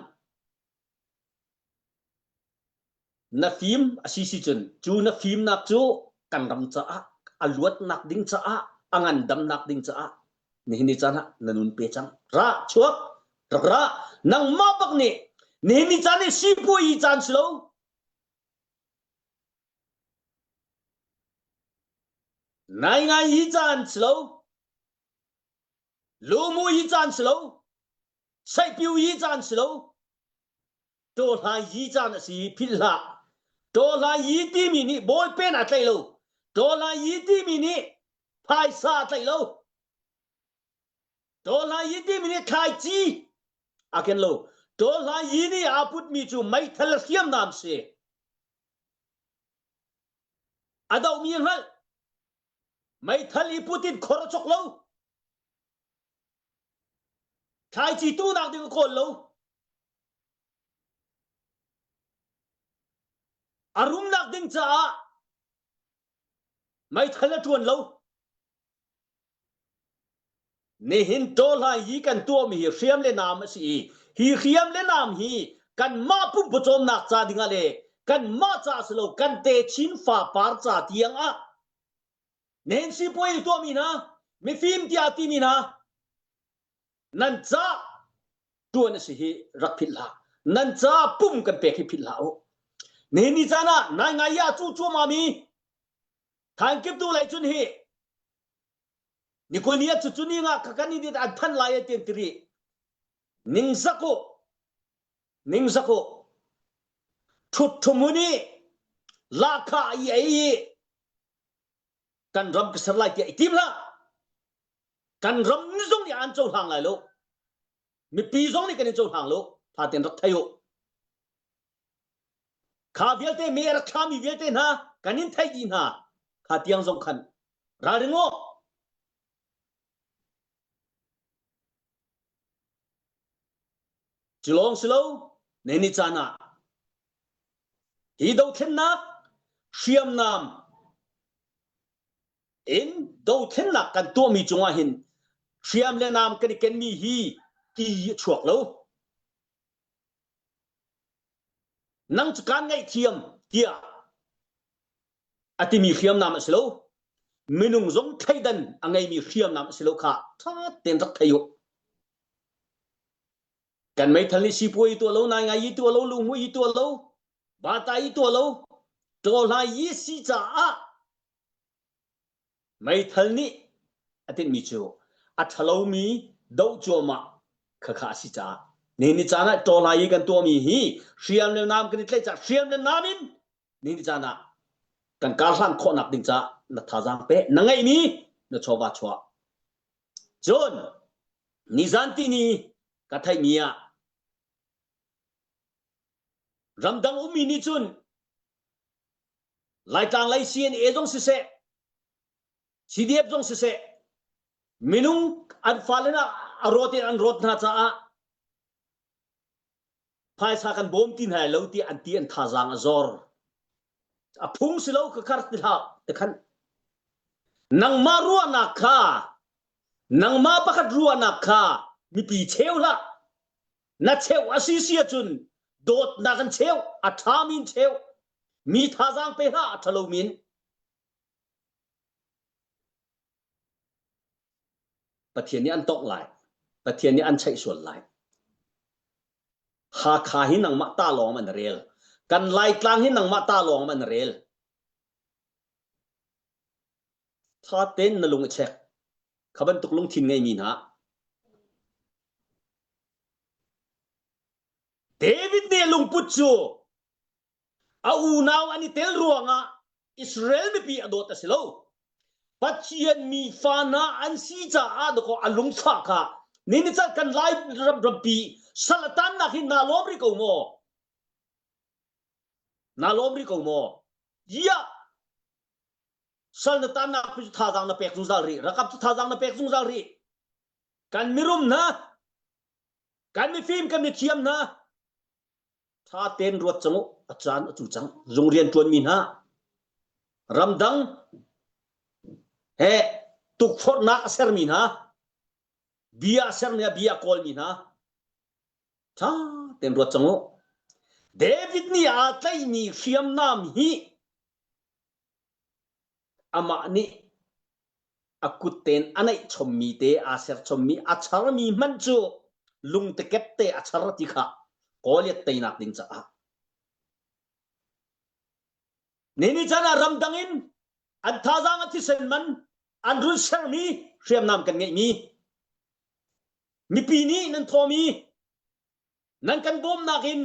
na fim a sisi cun cu na fimnak cu kan ram caah, a luatnak ding caah, a ngandamnak ding caah nihin ni caan ah na nun pe cang. Rah, chuak, rak rah. Nangmah bak nih nihin ni caan nih sipuai i caan si lo. Naingai i caan si lo. Lumu i caan si lo. Saihpiu i caan si lo. Tawlhla i caan a si, philh hlah. Tawlhla i timi nih ball pen a tlaih lo. Tawlhla i timi nih phaisa a tlaih lo. Tawlhla i timi nih thlaici a ken lo. Tawlhla i nih aa putmi cu meithal a hriamnam si. A dohmi a hngalh. Meithal i put in khor a chok lo. Thlaici tunak ding a kawl lo. A rumnak ding caah meithal a ṭuan lo. Nihin ṭawlhai hi kan tuahmi hi hriam le nam a si i, hi hriam le nam hi kanmah pumpacawmnak ca dingah le kanmah ca a si lo, kan techin fapar ca tiangah nihin sipuai tuahmi hna, mifim tiah a timi hna, nan ca ṭuan a si hi rak philh hlah. Nan ca pum kan pek hi philh hlah u. Nihin ni caan ah nai ngai ah cu cuahmahmi thankip tu lei cun hi nikul ni a cucu ni ngah kha kan i dit an phan lai a tian ti rih. Ningzak u, ningzak u. Ṭhutṭhum hmun i lahkhah i ei i kan ram ka ser lai tiah i tim hlah. Kan ram zong nih an cohlang lai lo. Mipi zong nih kan in cohlang lo. Ṭha tein rak thei u. Kha vialte, me a rak thlami vialte hna kan in theih dih hna. Kha tiang zong khan ralring u. Cu lawng si lo, nihin ni caan ah hi dothlennak, hriamnam in dothlennak kan tuahmi cungah hin hriam le nam kan i kenmi hi ti a chuak lo. Nang cu kan ngaihthiam tiah a timi hriamnam a si lo. Minung zong thleidan a ngeimi hriamnam a si lo kha ṭha tein rak thei u. Kan meithal nih sipuai i tuah lo, naingai i tuah lo, lunghmui i tuah lo, bata i tuah lo, ṭawlhai i si caah meithal nih a tinhmi cu a ṭha lomi doh cuahmah khakha a si caah nihin ni caan ah ṭawlhai i kan tuahmi hi hriam le nam kan i tlaih caah hriam le nam in nihin ni caan ah kan karhlan khawhnak ding caah na thazaang pe, na ngeihmi na chawva chuah. Cun nizan ti ni ka theihmi ah ramdang ummi nih cun Laitlang lei C N A zong siseh, C D F zong siseh, minung an fale hna a rawt in an rawt hna caah phaisa kan bawm ti hna lo ti an ti an thazaang a zor. A phung si lo ka kar ti hlah ti khan. Nangmah ruahnak kha, nangmah pakhat ruahnak kha mipi cheu hlah. Na cheu a si si ahcun dawtnak an cheu, a ṭha min cheu. Mi thazaang pe hlah, a ṭha lo min. Pathian nih an tongh lai, Pathian nih an chaih sual lai. Hakha hi nangmah ta lawng an rel, kan Laitlang hi nangmah ta lawng an rel. Ṭha tein na lung a chek. Kha bantuk lungthin ngeimi hna. David nih a lungput cu a unau an i tel ruangah Israel mipi a dawt a si lo. Pathian mi fa hna an si caah a lungfah kha nihin ni caan kan Lai ram rampi sal a tannak hi naa lawm rih ko maw? Naa lawm rih ko maw? Ia sal na tannak cu thazaang na pek zungzal rih, ralkap cu thazaang na pek zungzal rih. Kan mirum hna, kan mifim, kan mithiam hna, ṭha tein ruat cang u, a caan a cu cang. Zung rianṭuanmi hna, ramdang he tukforhnak a sermi hna, bia a ser hna, bia a kawlmi hna, ṭha tein ruat cang u. David nih aa tlaihmi hriamnam hi amah nih a kut tein a neih chommi te aa ser chommi, a charmi hmanh cu lungtekep te a char ti kha Goliath teinak ding caah nihin ni caan ah ramdang in an thazaang a thisen man an run sermi hriamnam kan ngeihmi mipi nih nan thawmi nan kan bawmnak in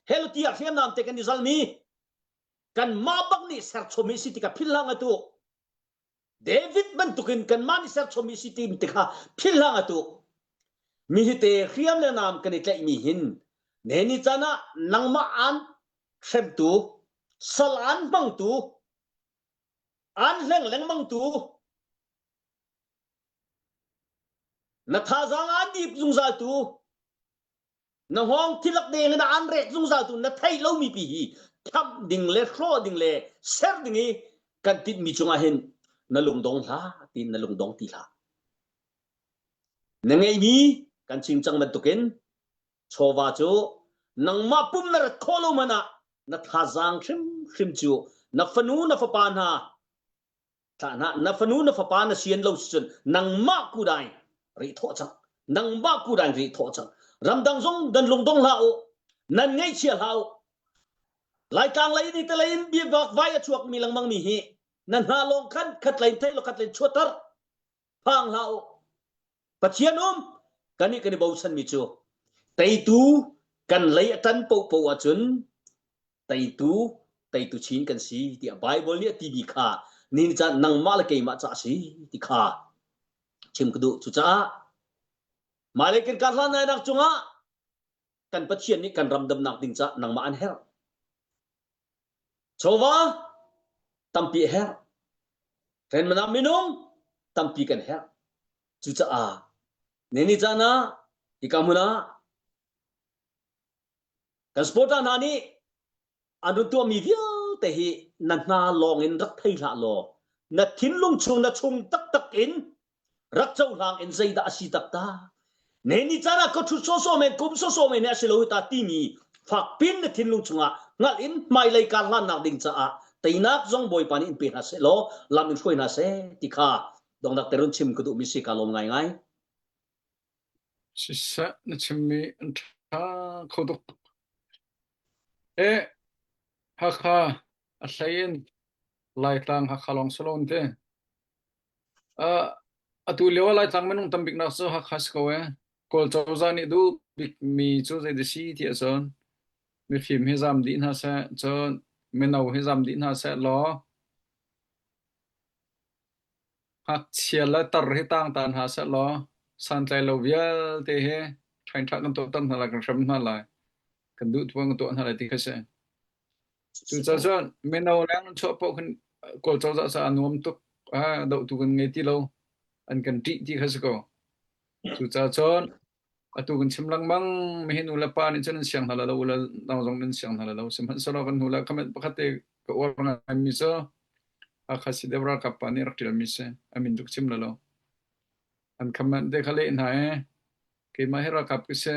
Helotia hriamnam te kan i zalmi kanmah bak nih ser chommi si ti kha philh hlah ngat u. David bantukin kanmah nih ser chommi si ti kha philh hlah ngat u. Mi hi te hriam le nam kan i tlaihmi hin nihin ni caan ah nangmah an hremtu, sal an hmangtu, an hleng lengmangtu, Na thazang a an dip zungzaltu, na hong thilak deng na an rek zungzaltu na theih lo mipi hi tham ding le hraw ding le ser ding hi kan titmi cungah hin na lungdong hlah, tiin na lungdong ti hlah. Na ngeihmi kan chingcang bantukin Chawva cu nangmah pum na rat khawh lo hmanah na thazang hrimhrim cu na fanu na fapa hna, thla hna, na fanu na fapa na sian lo si cun nangmah kudai rih thawh cang, nangmah kudai rih thawh cang. Ramdang zong nan lungdong hlah u, nan ngaihchia hlah u. Laitlang lei in hi te lei in bia vak vai a chuakmi lengmangmi hi nan hna lawng khan khat lei in theih lo, khat lei in chuatter phang hlah u. Pathian um, kan nih kan i bochanmi cu teitu kan lei a ṭan pohpoh ahcun teitu, teitu chin kan si, tiah Baibal nih a timi kha nihin caan nangmah le keimah ca a si ti kha chim ka duh. Cucaah hmailei kan kar hlan nainak cungah kan Pathian nih kan ramdamnak ding caah nangmah an herh. Chawva tampi a herh. Hrenmana minung tampi kan herh. Cucaah nihin caan ah hika hmun ah kan supporter hna nih an run tuahmi vialte hi na hna lawngin rak thei hlah law, na thinlung chung na chung taktak in rak cohlang in zeidah a si taktak? Nihin caan ah ka ṭhut sawsawh men, kum sawsawh men hi a si lo hi ta timi fakpi in na thinlung chungah hngalh in hmailei kar hlannak ding caah teinak zong Bawipa nih in pe hna seh law, lam in hruai hna seh ti kha dongnak te run chim ka duhmi si ka lawm ngaingai. Siseh, na chimmi an ṭha kho tuk. Eh, Hakha a hlei in Laitlang Hakha lawng si lo an ti. Ah, atu lio ah Laitlang minung tam biknak cu Hakha si ko e. Kawl cozah nih duh bikmi cu zei dah si ti ahcun mifim hi zam dih hna seh, cun mino hi zam dih hna seh law, ngakchia le tar hi tang ta hna seh law, santlai lo vialte hi ṭhainṭha kan tuahter hna lai, kan hrem hna lai, kan duh tuah kan tuah hna lai ti kha si. Cucaah cun mino leng an chuah paoh khin Kawl cozah sa a nuam tuk, a dohtu kan ngei ti lo, an kan ṭih ti kha si ko. Cucaah cun atu kan chim lengmang, mi hi nu le pa nih cun an siang hna lai lo, u le nau zong an siang hna lai lo. Sihmanhsehlaw kan hnu le khamen pakhat te ka uar ngaimi cu Hakha si deuh ralkap pa nih rak ṭialmi si, a min tuk chim lai lo. An khamen te kha leh hna e, keimah hi ralkap ka si.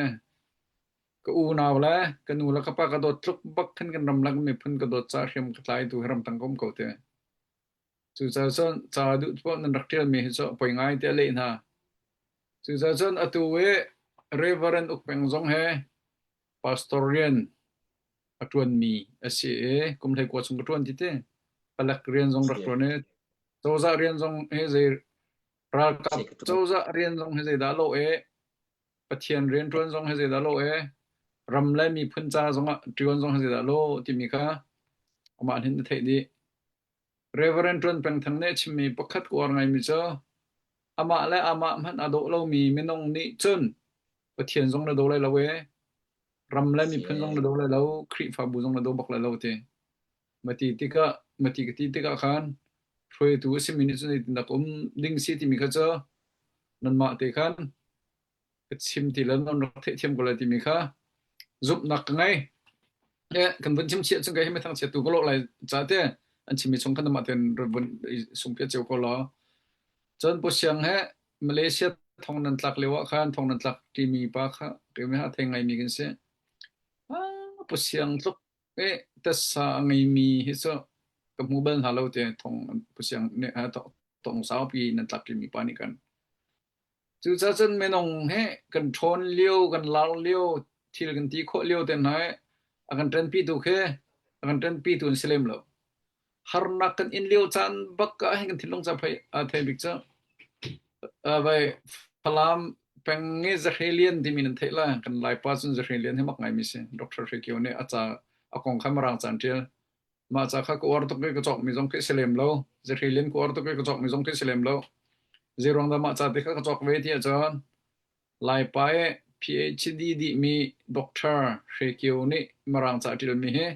Ka unau le ka nu le ka pa ka dawt tluk bak khan kan ramlak miphun ka dawt ca hriam ka tlai tu hi ramtang ka um ko te. Cucaah cun ca duh paoh nan rak ṭialmi hi cu a poi ngai tiah leh hna. Cucaah cun atu i Reverend Uk Peng zong he pastor rian a ṭuanmi a si i kum hleikua chung ka ṭuan ti te. Palek rian zong rak ṭuan i cozah rian zong he zei ralkap cozah rian zong he zeidah lo e, Pathian rianṭuan zong he zeidah lo e, ram le miphun ca zongah ṭuan zong he zeidah lo timi kha amah hin a theih dih. Reverend Ṭuan Peng Thang nih a chimmi pakhat ka uar ngaimi cu amah le amah hmanh aa dawh lomi minung nih cun Pathian zong na do lai lo e, ram le miphun zong na do lai lo, Khrihfabu zong na do bak lai lo ti. Mati tikah, mati ka ti tikah khan hruaitu a simi nih cun zeitindah ka um ding si timi kha cu nanmah te khan ka chim ti le nan rak theihthiam ko lai timi kha zumhnak ka ngei. Eh, kan vun chim chiah cun kei hi mi thang chiatu ka lawh lai ca te an chimmi chung khan amah tein vun sungpia cio ko law. Cun Pu Siang he Malaysia thong nan tlak lio ah khan thong nan tlak ṭimi pa kha kei mi ha thei ngaimi kan si. Ah, Pu Siang tluk eh tesa a ngeimi hi cu ka hmu bal hna lo te thong Pu Siang nih ha thong saupi nan tlak ṭimi pa nih kan Cucaah cun minung he kan ṭhawn lio, kan lar lio, thil kan ti khawh lio te hna he a kan ṭanpitu khi a kan ṭanpitu an si lem lo. Harnak kan in lio caan bak ah hin kan thinlung ca phei aa thei bik cu. Aa, vai, Falam peng i Zahre Lian timi nan theih lai. Kan Laipa cun Zahre Lian hi mak ngaimi si. Doctor Hre Kio nih a ca a kong kha Mirang caan ṭial. Mah ca kha ka uar tuk i ka cawkmi zong khi si lem lo. Zahre Lian ka uar tuk i ka cawkmi zong khi si lem lo. Zeiruang dah mah ca te kha ka cawk ve ti ahcun Laipa i PhD dihmi Doctor Hre Kio nih Mirang ca ṭialmi hi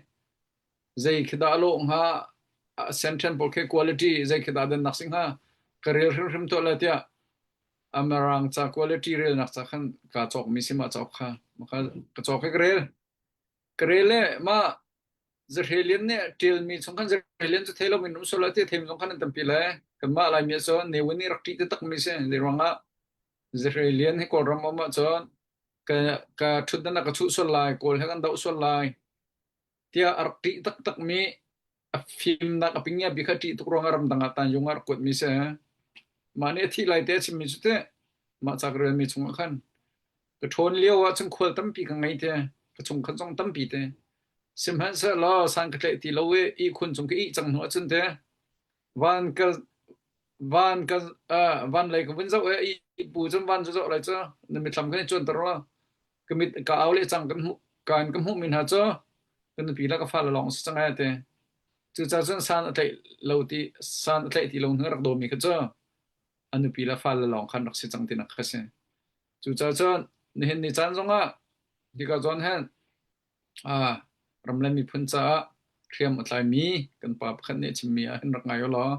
zei khi dah a lawh hnga, a sentence pawl khi quality zei khi dah dennak si hnga, ka rel hrimhrim tuah lai tiah a Mirang ca quality relnak ca khan ka cawk mi si mah cawk kha. Mah kha ka cawk hi ka rel. Ka rel le mah Zahre Lian nih ṭial mi chung khan Zahre Lian cu thei lo mi an um sual lai ti, thei mi chung khan an tampi lai. Kanmah Laimi ah cun Newin nih rak ṭih taktak mi si. Zeiruangah Zahre Lian hi Kawlram um ah cun ka, ka ṭhutdan ah ka chuh sual lai, Kawl he kan doh sual lai tiah a rak ṭih taktak mi, a fimnak a pingiapi kha ṭih tuk ruangah ramdang ah tan yung ah rak kuat mi si. Mah nih a thih lai te a chimmi cu teh, mah ca ka relmi chungah khan ka ṭhawn lio ahcun khual tampi ka ngei te, ka chung khan zong tampi te. Sihmanhsehlaw san ka tlaih ti lo i, i khun chung ka ih cang hnu ahcun te, van ka, van ka, ah, van lei ka vun zoh i, i pu cun van cu zoh lai cu, na mitthlam khan i cuanter law, ka mit, ka au le cang kan hmuh, kan ka hmuhmi hna cu ka nupi le ka fale lawng a si cang ai te. Cucaah cun san a tlaih lo ti, san a tlaih ti lo hnu rak dawmi kha cu a nupi le fale lawng khan rak si cang tinak kha si. Cucaah cun nihin ni caan zongah hika zawn hin, aa, ram le miphun caah hriam a tlaimi kan pa pakhat nih a chimmi ah hin rak ngai u law,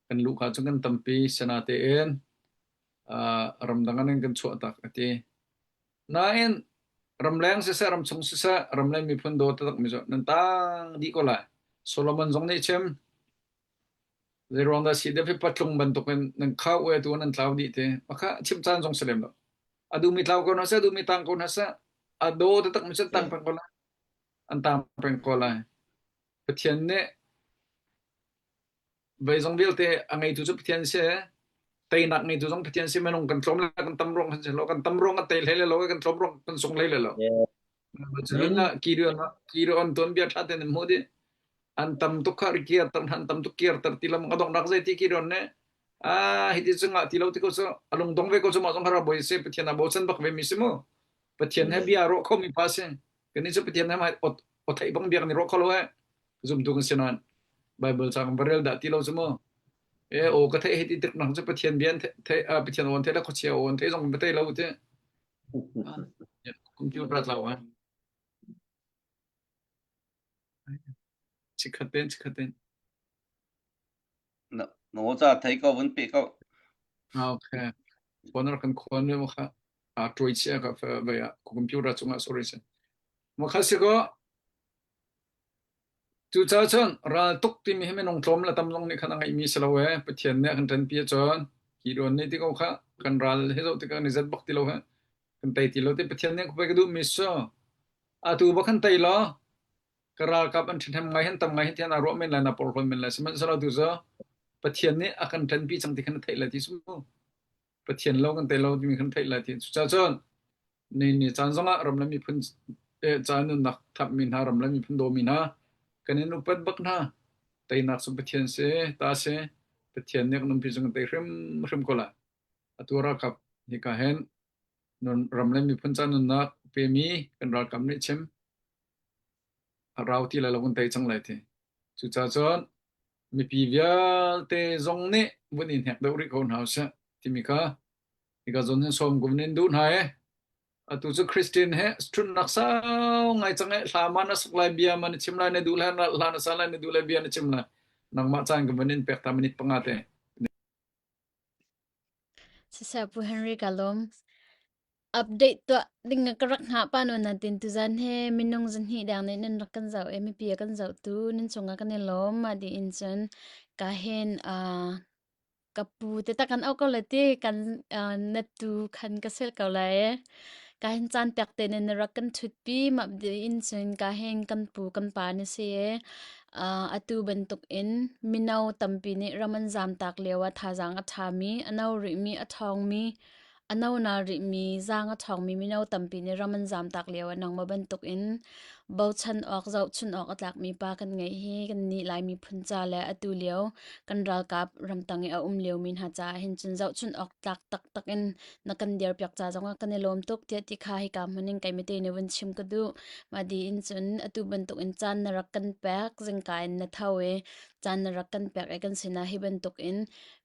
kan luhka cun kan tampi sinain, aa, ramdang ah nan kan chuah tak a ti. Nain ramleng siseh, ramchung siseh, ram le miphun daw taktakmi cu nan tang dih ko lai. Solomon zong nih chim, zeiruang dah si deuh hi patlung bantukin nan khauh e, tu nan tlau dih te. Mah kha chim caan zong si lem lo. A duhmi tlau ko hna seh, a duhmi tang ko hna seh, a daw taktakmi cu an tang peng ko lai. An tang peng ko lai. Pathian nih vei zong vialte a ngeitu cu Pathian si, teinak ngeitu zong Pathian si, minung kan tlawm le kan tam ruang kan si lo, kan tam ruang kan tei hlei le lo, kan tlawm ruang kan sung hlei le lo. Cun ah Gideon, Gideon tuanbia ṭha tein an hmuh dih. An tam tuk kha ri kir ter hna, an tam tuk kir ter ti lam a donghnak zei ti Gideon nih, aa, hiti cu ngah ti lo ti ko cu, a lungdong ve ko cu mah zong hara bawi si, Pathian a bochan bak ve mi si mu. Pathian he bia ruah khomi pa si. Kan nih cu Pathian he mah aw, aw theih bang bia kan i ruah kho lo he. Zumtu kan si nain Baibal ca kan va rel dah ti lo cu mu. E, aw ka theih hei ti tiknak cu Pathian bia an theih, theih, ah, Pathian aw an theih le khuachia aw an theih zong kan va tei lo ti. Computer tlau ah. Chikhat tein, chikhat tein. Na, na aw ca thei ko, vun peh ko. Ah, ok. Phone kan khuan ve mah kha. A ṭuai chia ka fa ve ah, ka computer chungah, sorry si. Mah kha si ko. Cucaah cun ral tuk timi hi minung tlawm le tam zong nih khan a ngeihmi si lo e. Pathian nih a kan ṭanpi ahcun Gideon nih ti ko kha kan ral hi zoh tikah kan i zat bak ti lo he. Kan tei ti lo ti, Pathian nih khuapi ka duhmi si. Atu bak kan tei law, ka ralkap an ṭhahnem ngai hin tam ngai hin thian a ruah men lai, na porhlaw men lai, sihmanhsehlaw tu cu Pathian nih a kan ṭanpi cang ti khan a theih lai ti cu mu. Pathian lo kan tei lo timi khan a theih lai ti. Cucaah cun ni, ni caan zongah ram le miphun, eh, ca nunnak thamhmi hna, ram le miphun dawmi hna kan in upat bak hna. Teinak cu Pathian si, ta si, Pathian nih kan umpi cun kan tei hrimhrim ko lai. Atu ralkap hika hin nun, ram le miphun ca nunnak pemi kan ralkap nih chim a rau ti lai lo kan tei cang lai ti. Cucaah cun mipi vialte zong nih vun i hnek deuh rih ko hna usih timi kha hika zawn hin sawm kum nin duh hna e. Atu cu Christian he ṭhutnak sau ngai cang e, hla man a sak lai, bia man a chim lai, na duh lai, hla na sa lai, na duh lai, bia na chim lai. Nangmah caan kan van in pek ta minute panga te. Siseh, Pu Henry ka lawm. Update tuah ding a ka rak hngah pah nawn nain, tuzan he minung zahnih dang nih nan rak kan zoh e, mipi a kan zohtu nan chungah kan i lawm. Mah dih in cun ka hin, aa, ka pu te tak kan auh ko le ti kan, aa, natu khan ka silh ko lai e. Ka hin caan pek te nih na rak kan ṭhutpi, mah dih in cun ka hin kan pu kan pa na si e. Aa, atu bantuk in mino tampi nih ram an zamtak lio ah thazaang a ṭhami, a no rihmi, a ṭhawngmi, a no na rihmi, zaang a ṭhawngmi mino tampi nih ram an zamtak lio ah nangmah bantuk in bochan awk, zohchunh awk a tlakmi pa kan ngeih hi. Kannih Laimi phun ca le atu lio kan ralkap ramtang i a um liomi hna caah hin cun zohchunh awk tlak taktak in na kan dirpiak ca zongah kan i lawm tuk, tiah ti kha hika hmun in keimah tein i vun chim ka duh. Mah dih in cun atu bantuk in caan na rak kan pek, zingka in na tho i caan na rak kan pek i kan sinah hi bantuk in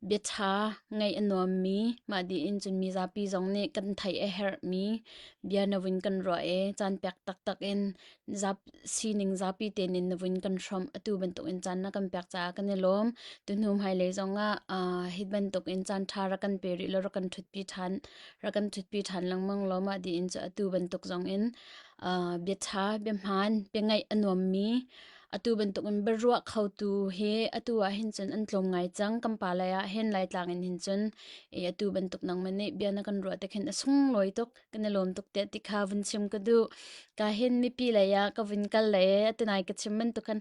bia ṭha ngeih a nuammi, mah dih in cun mizapi zong nih kan theih a herhmi bia na vun kan ruah i caan pek taktak in zap, sining zapi tenin na vun kan hrawm, atu bantukin caan na kan pek caah kan i lawm. Tuhnum hai lei zongah, aa, hih bantukin caan ṭha ra kan pe rih lo, ra kan ṭhutpi ṭhan, ra kan ṭhutpi ṭhan lengmang lo mah dih in cu atu bantuk zongin, aa, bia ṭha, bia hmaan, bia ngaih a nuammi, atu bantukin biaruah khotu hi atu ah hin cun an tlawm ngai cang. Kan pa lei ah hin Laitlang in hin cun, e, atu bantuk nangmah nih bia na kan ruah tik hin a sunglawi tuk, kan i lawm tuk tiah ti kha vun chim ka duh. Ka hin mipi lei ah ka vun kal le, atu nai ka chim bantuk khan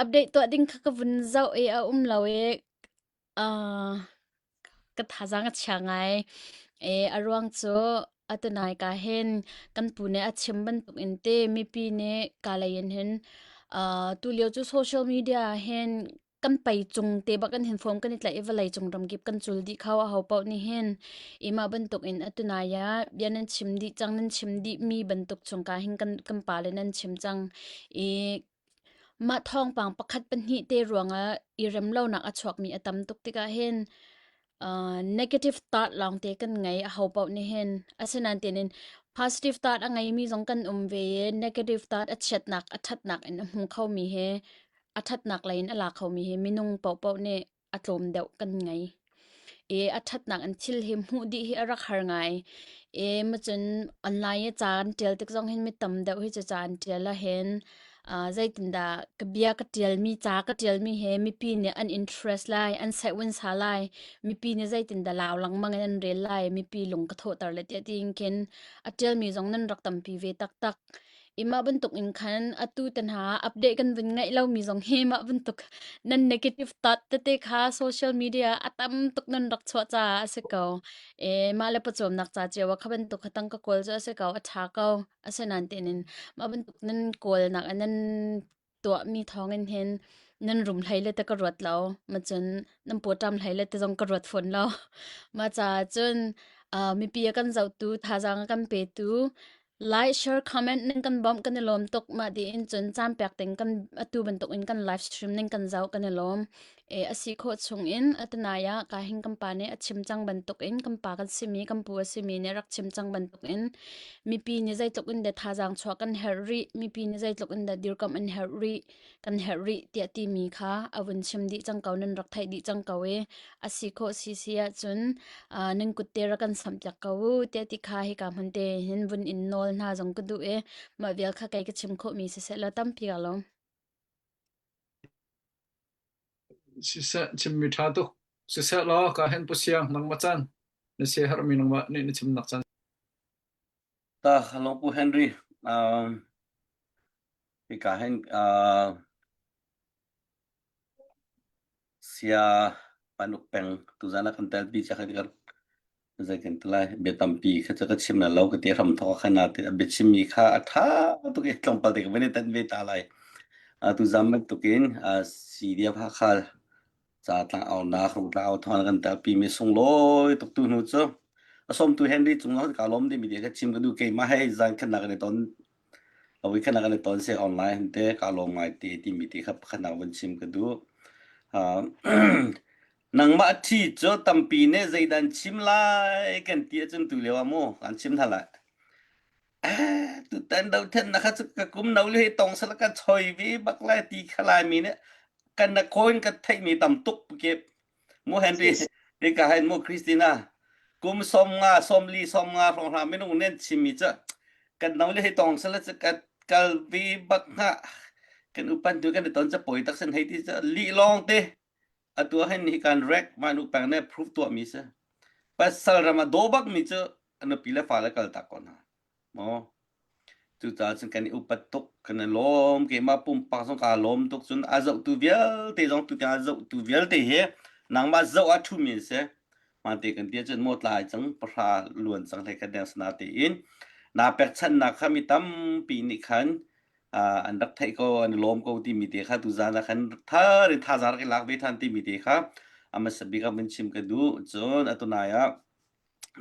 update tuah ding kha ka vun zoh e, a um lo e, aa, ka thazaang a chia ngai e, a ruang cu atu nai ka hin kan pu nih a chim bantuk in te mipi nih ka lei in hin, aa, tu lio cu social media hin kan pei cung te bak kan hin form kan i tlaih i vawlei cung ramkip kan cul dih kho, aho paoh nih hin i mah bantuk in atu nai ah bia nan chim dih cang, nan chim dih mi bantuk chung ka hin kan, kan pa le nan chim cang i mah thawngpang pakhat pahnih te ruangah i remlonak a chuakmi a tam tuk tikah hin, aa, negative thought lawngte kan ngei, aho paoh nih hin. Asinain tenin positive thought a ngeimi zong kan um ve i negative thought a chiatnak, a ṭhatnak in a hmu khomi hi, a ṭhatnak lei in a la khomi hi minung paohpaoh nih a tlawm deuh kan ngei. I a ṭhatnak in thil hi hmuh dih hi a rak har ngai. I macun online i caan ṭial tik zong hin mi tam deuh hi cu caan ṭial ah hin, aa, zeitindah ka bia ka ṭialmi, ca ka ṭialmi hi mipi nih an interest lai, an sehwin sa lai, mipi nih zeitindah lau lengmang in an rel lai, mipi lung ka thawhter le tiah tiin khin a ṭialmi zong nan rak tampi ve taktak. I mah bantuk in khan atu te hna update kan vun ngeih lomi zong hi mah bantuk nan negative thought tete kha social media a tam tuk nan rak chuah caah a si ko. E, mah le pawcawmnak ca cio a kha bantuk kha tang ka kawl cu a si ko, a ṭha ko. Asinain tenin mah bantuk nan kawlnak a nan tuahmi thawngin hin nan rum hlei le te ka ruat lo. Macun nan pawṭam hlei le te zong ka ruat fawn lo. Mah caah cun, aa, mipi a kan zohtu, thazaang a kan petu, like, share, comment nan kan bawmh kan i lawm tuk mah dih in cun caan pek ding kan atu bantuk in kan live stream nan kan zoh kan i lawm. E, a si khawh chung in atu nai ah ka hin kan pa nih a chim cang bantuk in kan pa kan simi, kan pu a simi nih rak chim cang bantuk in mipi nih zeitluk in dah thazaang chuah kan herh rih, mipi nih zeitluk in dah dirkamh an herh rih, kan herh rih tiah timi kha a vun chim dih cang ko, nan rak theih dih cang ko i a si khawh sisi ahcun, aa, nan kut te rak kan samhpiak ko u tiah ti kha hika hmun te hin vun in nawl hna zong ka duh i mah vial kha kei ka chim khawhmi siseh law tampi ka lawm. Siseh, chimmi ṭha tuk. Siseh law, ka hin Pu Siang, nangmah caan na si herhmi nangmah nih na chimnak caan. Ta, Lawngpu Henry, um, hika hin, uh, Sia Panuk Peng, tuzan a kan telpi cia kha ti kan, zei kan ti lai, bia tampi kha cia ka chim na lo ka ti hram thawk kha na ti, a bia chimmi kha a ṭha tuk i tlawmpal te ka vun i tan ve ta lai. A, tuzan bantuk in, a, C D F Hakha ca tlang aunak, ru tlang au thawn kan telpi mi sunglawi tuk tu hnu cu a sawmtu Henry cung lo ka lawm dih mi ti kha chim ka duh. Keimah hei zan khatnak kan i ton, a voi khatnak kan i ton se online te ka lawm ngai ti, ti mi ti kha khatnak van chim ka duh. Ah, nangmah ṭhi cu tampi nih zeidan chim lai kan ti ahcun tu lio ah mu kan chim hna lai. Eh, tutan dothlennak kha cu ka kum no lio hi tong sala ka choi ve bak lai ti kha lai mi nih kan na kawi in ka theihmi tam tuk pukip. Mu Henry, yes. Hika hin mu Christina, kum sawmnga, sawmli, sawmnga hrawng hra minung nen chimmi cu kan no lio hi tong sala cu ka kal ve bak hnga. Kan upan tu kan i ton cu pawi tak sin hei ti cu lih lawng te. Atu ah hin hi kan rek mah nu peng ne proof tuahmi si. Pasal ram a daw bakmi cu a nupi le fa le kal tak ko hna. Maw? Cucaah cun kan i upat tuk, kan i lawm, keimah pumpak zong kaa lawm tuk cun a zohtu vialte zong tu tiang a zohtu vialte hi nangmah zoh a ṭhumi an si. Mah te kan ti ahcun maw tlai cang, pahra luan cang hlei khat deng si na tein naa pekchanhnak kha mi tampi nih khan, aa, an rak theih ko, an i lawm ko timi te kha tuzan ah khan thar in thazaang rak i lak ve ṭhan timi te kha a hmasa bik ah van chim ka duh. Cun atu nai ah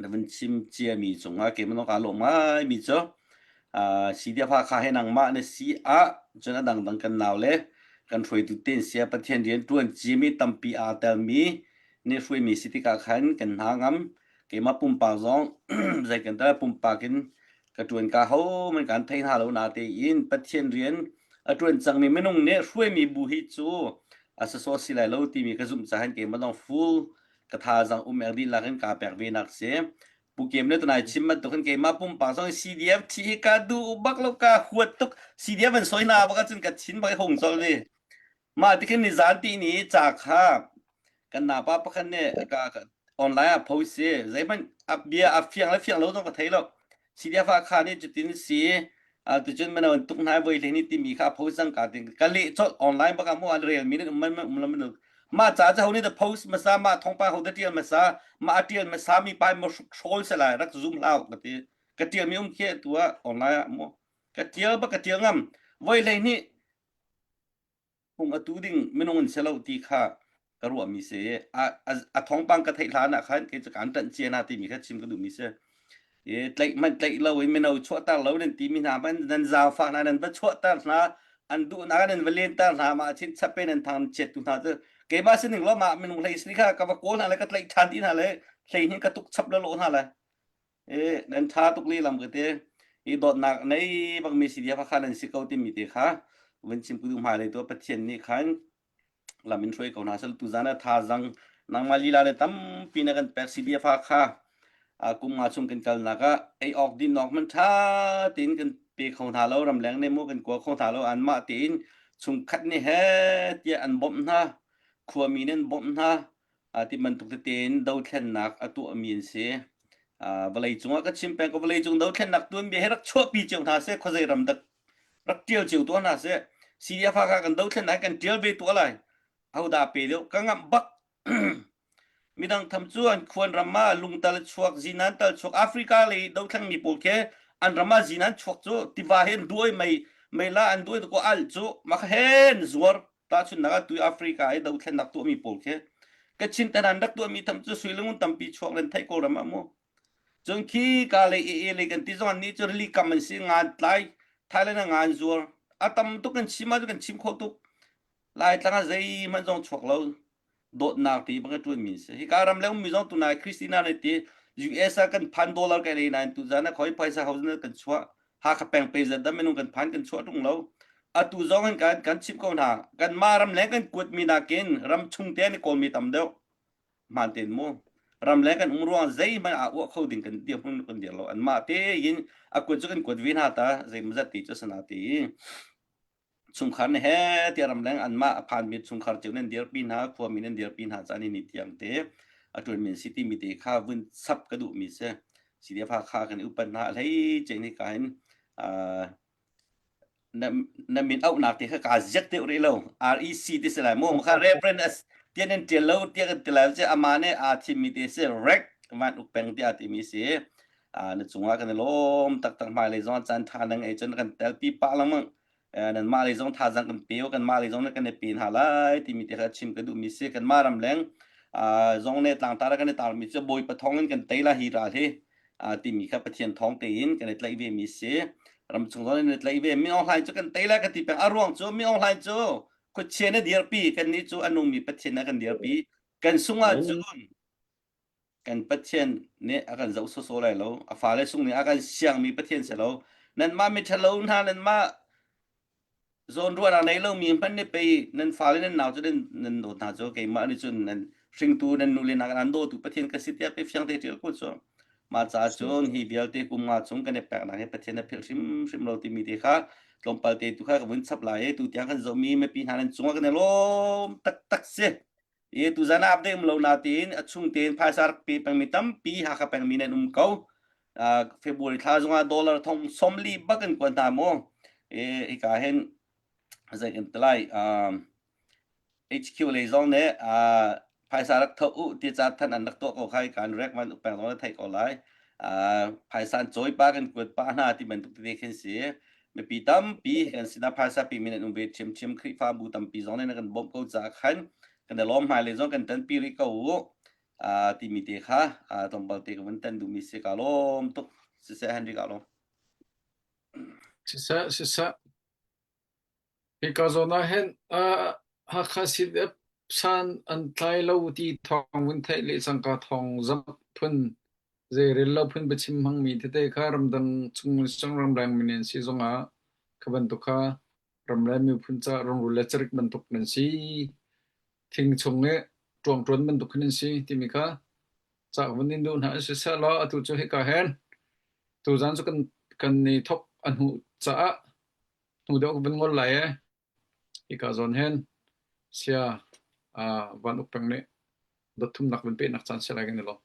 na van chim ciami cungah keimah kaa lawm ngaimi cu, aa, C D F Hakha he nangmah na si ah cun a dangdang kan nau le kan hruaitu tein sia Pathian rian ṭuan ciami tampi aa telmi nih hruaimi si tikah khan kan hna ngam. Keimah pumpak zong zei kan tel pumpak in ka ṭuan ka ho man kan thei hna lo na tein Pathian rian a ṭuan cangmi minung nih hruaimi bu hi cu a sasaw si lai lo timi ka zumh caah hin keimah zong full ka thazaang um ek dih lak in kaa pek ve nak si. Pu Kem nih tunai chim bantuk hin keimah pumpak zong C D F thih hi ka duh bak lo, ka huat tuk. C D F an sawi hna bak ahcun ka thin bak i hung colh ve. Mah tikhin nizan ti ni ca kha kan napa pakhat nih ka, ka online ah post si. Zeihmanh a bia a fiang le fiang lo zong ka thei lo. C D F Hakha nih cutin si. A, tucun mino an tuk hna voi hlei nih timi kha a post zong ka ting. Ka leh colh online bak ah maw, a rel mi nih um man, man, um lam man. Mah ca cu ho nih dah post hmasa, mah thawngpang ho dah ṭial hmasa, mah a ṭial hmasa mi pa hi maw hrawl seh lai, rak zum hlah u ka ti. Ka ṭialmi um khi tu ah online ah maw. Ka ṭial bak, ka ṭial ngam. Voi hlei nih hung atu ding minung an si lo ti kha ka ruahmi si. A, a, a thawngpang ka theih hlan ah khan kei cu kan ṭanh cia hna timi kha chim ka duhmi si. E, tlaih hmanh tlaih lo in mino chuahter lo nan timi hna hmanh nan zaangfah hna, nan va chuahter hna, an duhnak ah nan va lenter hna, mah chin chape nan thang chiat tu hna cu keimah sining lo, mah minung hlei si kha ka va kawl hna le ka tlaih ṭhan dih hna le hlei hnih ka tuk chap le lawh hna le. E, nan ṭha tuk lehlam ka ti. I dawtnak nei bakmi C D F Hakha nan si ko timi te kha vun chim ka duh hmai le tu Pathian nih khan lam in hruai ko hna seh. Tuzan ah thazaang nangmah lila le tampi na kan pek C D F Hakha. A, kum nga chung kan kalnak ah ei awk dih nawk hmanh ṭha tein kan pe kho hna lo, ramleng nih maw kan kual kho hna lo, anmah tein chungkhat nih he tiah an bawmh hna, khuami nih an bawmh hna. A, ti bantuk tete in dothlennak a tuahmi an si. A, vawlei cungah ka chim peng ko, vawlei cung dothlennak tuanbia hi rak chuahpi cio hna seh, khuazei ram dak rak ṭial cio tuah hna seh. C D F Hakha kan dothlennak hi kan ṭial ve tuah lai. Ahodah pe deuh? Ka ngamh bak. Midang tham cu an khuan ram ah lungtal chuak, zinan tal chuak, Africa lei dothlengmi pawl khi an ram ah zinan chuak cu tiva he an duai mei, mei la an duai tuk ko al cu mah kha he an zuar. Tahchunhnak ah tui Africa i dothlennak tuahmi pawl khi Kachin te nan rak tuahmi tham cu sui le ngun tampi chuak nan theih ko ram ah maw. Cun khi ka lei e e lei kan ti zong an nih cu rili kam an si, ngan tlai, Thailand ah ngan zuar. A tam tuk kan chim ah cu kan chim kho tuk. Laitlang ah zeihmanh zong chuak lo. Dawtnak ti bang a ṭuanmi si. Hi ka ram le ummi zong tunai Christina nih ti U S ah kan phan dollar kai lei nain tuzan ah khoi phaisa ho zan kan chuah. Hakha peng pei zat dah minung kan phan kan chuah ṭung lo. Atu zong in kan, kan chimh ko hna. Kanmah ram leng kan kuatmi nakin ram chung te an i kawlmi tam deuh. Hmaan tein maw? Ram leng kan um ruang zeihmanh aa uah kho ding kan dirhmun kan dir lo. Anmah tein a kuat cu kan kuat ve hna ta, zeimawzat ti cu a si hna ti. Chungkhar nih he tiah ramleng anmah a phanmi chungkhar cio nan dirpi hna, khuami nan dirpi hna caan hi ni tiang te a ṭuanmi an si timi te kha vun chap ka duhmi si. C D F Hakha kan i upat hna a hlei ceih nih ka hin, aa, na, na min auhnak te kha kaa ziak deuh rih lo. R E C ti si lai maw? Kha Reverend as tiah nan ṭial lo tiah kan ti lai cu amah nih aa thimmi te si, Rek Van Uk Peng tiah a timi si. Aa, na cungah kan i lawm taktak, hmailei zong a caan ṭha nan ngei cun kan telpi pah lengmang. Eh, nanmah lei zong thazaang kan pe u, kanmah lei zong nih kan i pe hna lai timi te kha chim ka duhmi si. Kanmah ramleng, aa, zong nih tlangtar ah kan i tarmi cu Bawipa thawngin kan tei lai hi ral hi, aa, timi kha Pathian thawng tein kan i tlaih vemi si. Ram chung zong nih kan i tlaih ve. Min Aung Hlaing cu kan tei lai ka ti peng. A ruang cu Min Aung Hlaing cu khuachia nih dirpi, kannih cu a nungmi Pathian nih kan dirpi. Kan sungah cun kan Pathian nih a kan zoh sawsawh lai lo. A fale sung nih a kan siangmi Pathian si lo. Nanmah miṭhalo hna, nanmah zawnruahnak nei lomi hmanh nih pei, nan fale nan nau cu nan, nan dawt hna cu, keimah nih cun nan hringtu, nan nu le nak nan dawtu Pathian ka si tiah pe fiang te ṭial ko cu. Mah caah cun hi vialte kum nga chung kan i peknak hi Pathian a philh hrimhrim lo timi te kha tlawmpal te tu kha ka vun chap lai. Tu tiang kan zohmi mipi hna nan cungah kan i lawm taktak si. I tuzan ah update um lo nain a chung tein phaisa rak pe pengmi tampi Hakha pengmi nan um ko. Aa, February thla zongah dollar thong sawmli bak kan kuat hna maw? I, hika hin zei kan ti lai, aa, H Q lei zong nih, aa, phaisa rak tho u ti caah than an rak tuah ko khai, kan Rek Van Uk Peng zong nih theih ko lai. Aa, phaisa an cawi pah kan kuat pah hna ti bantuk tete khin si. Mipi tampi kan sinah phaisa pemi nan um ve ṭhiamṭhiam, Khrihfabu tampi zong nih na kan bawmh ko caah khan kan i lawm, hmailei zong kan ṭanpi rih ko u. Aa, timi te kha, aa, tlawmpal te ka vun tan duhmi si, ka lawm tuk. Siseh, Henry, ka lawm. Siseh, siseh. Hika zawn ah hin, aa, Hakha C D F san an tlai lo ti thawng vun theih leh cangka thawng zat phun zei rel lo phun biachim hmang mi tete kha ramdang chung sang ramdang mi nen si zong a kha bantuk kha ram le miphun ca rong ru le charik bantuk nen si thing chung nge tuang tuan bantuk nen si timi kha ca van in duh hna si seh law atu cu hika hen tuzan cu kan kan ni thok a hnu caah hnu deuh van ngol lai e. Hika zawn hen sia van uk peng nih dot thumnak van pehnak caan si lai kan i lo.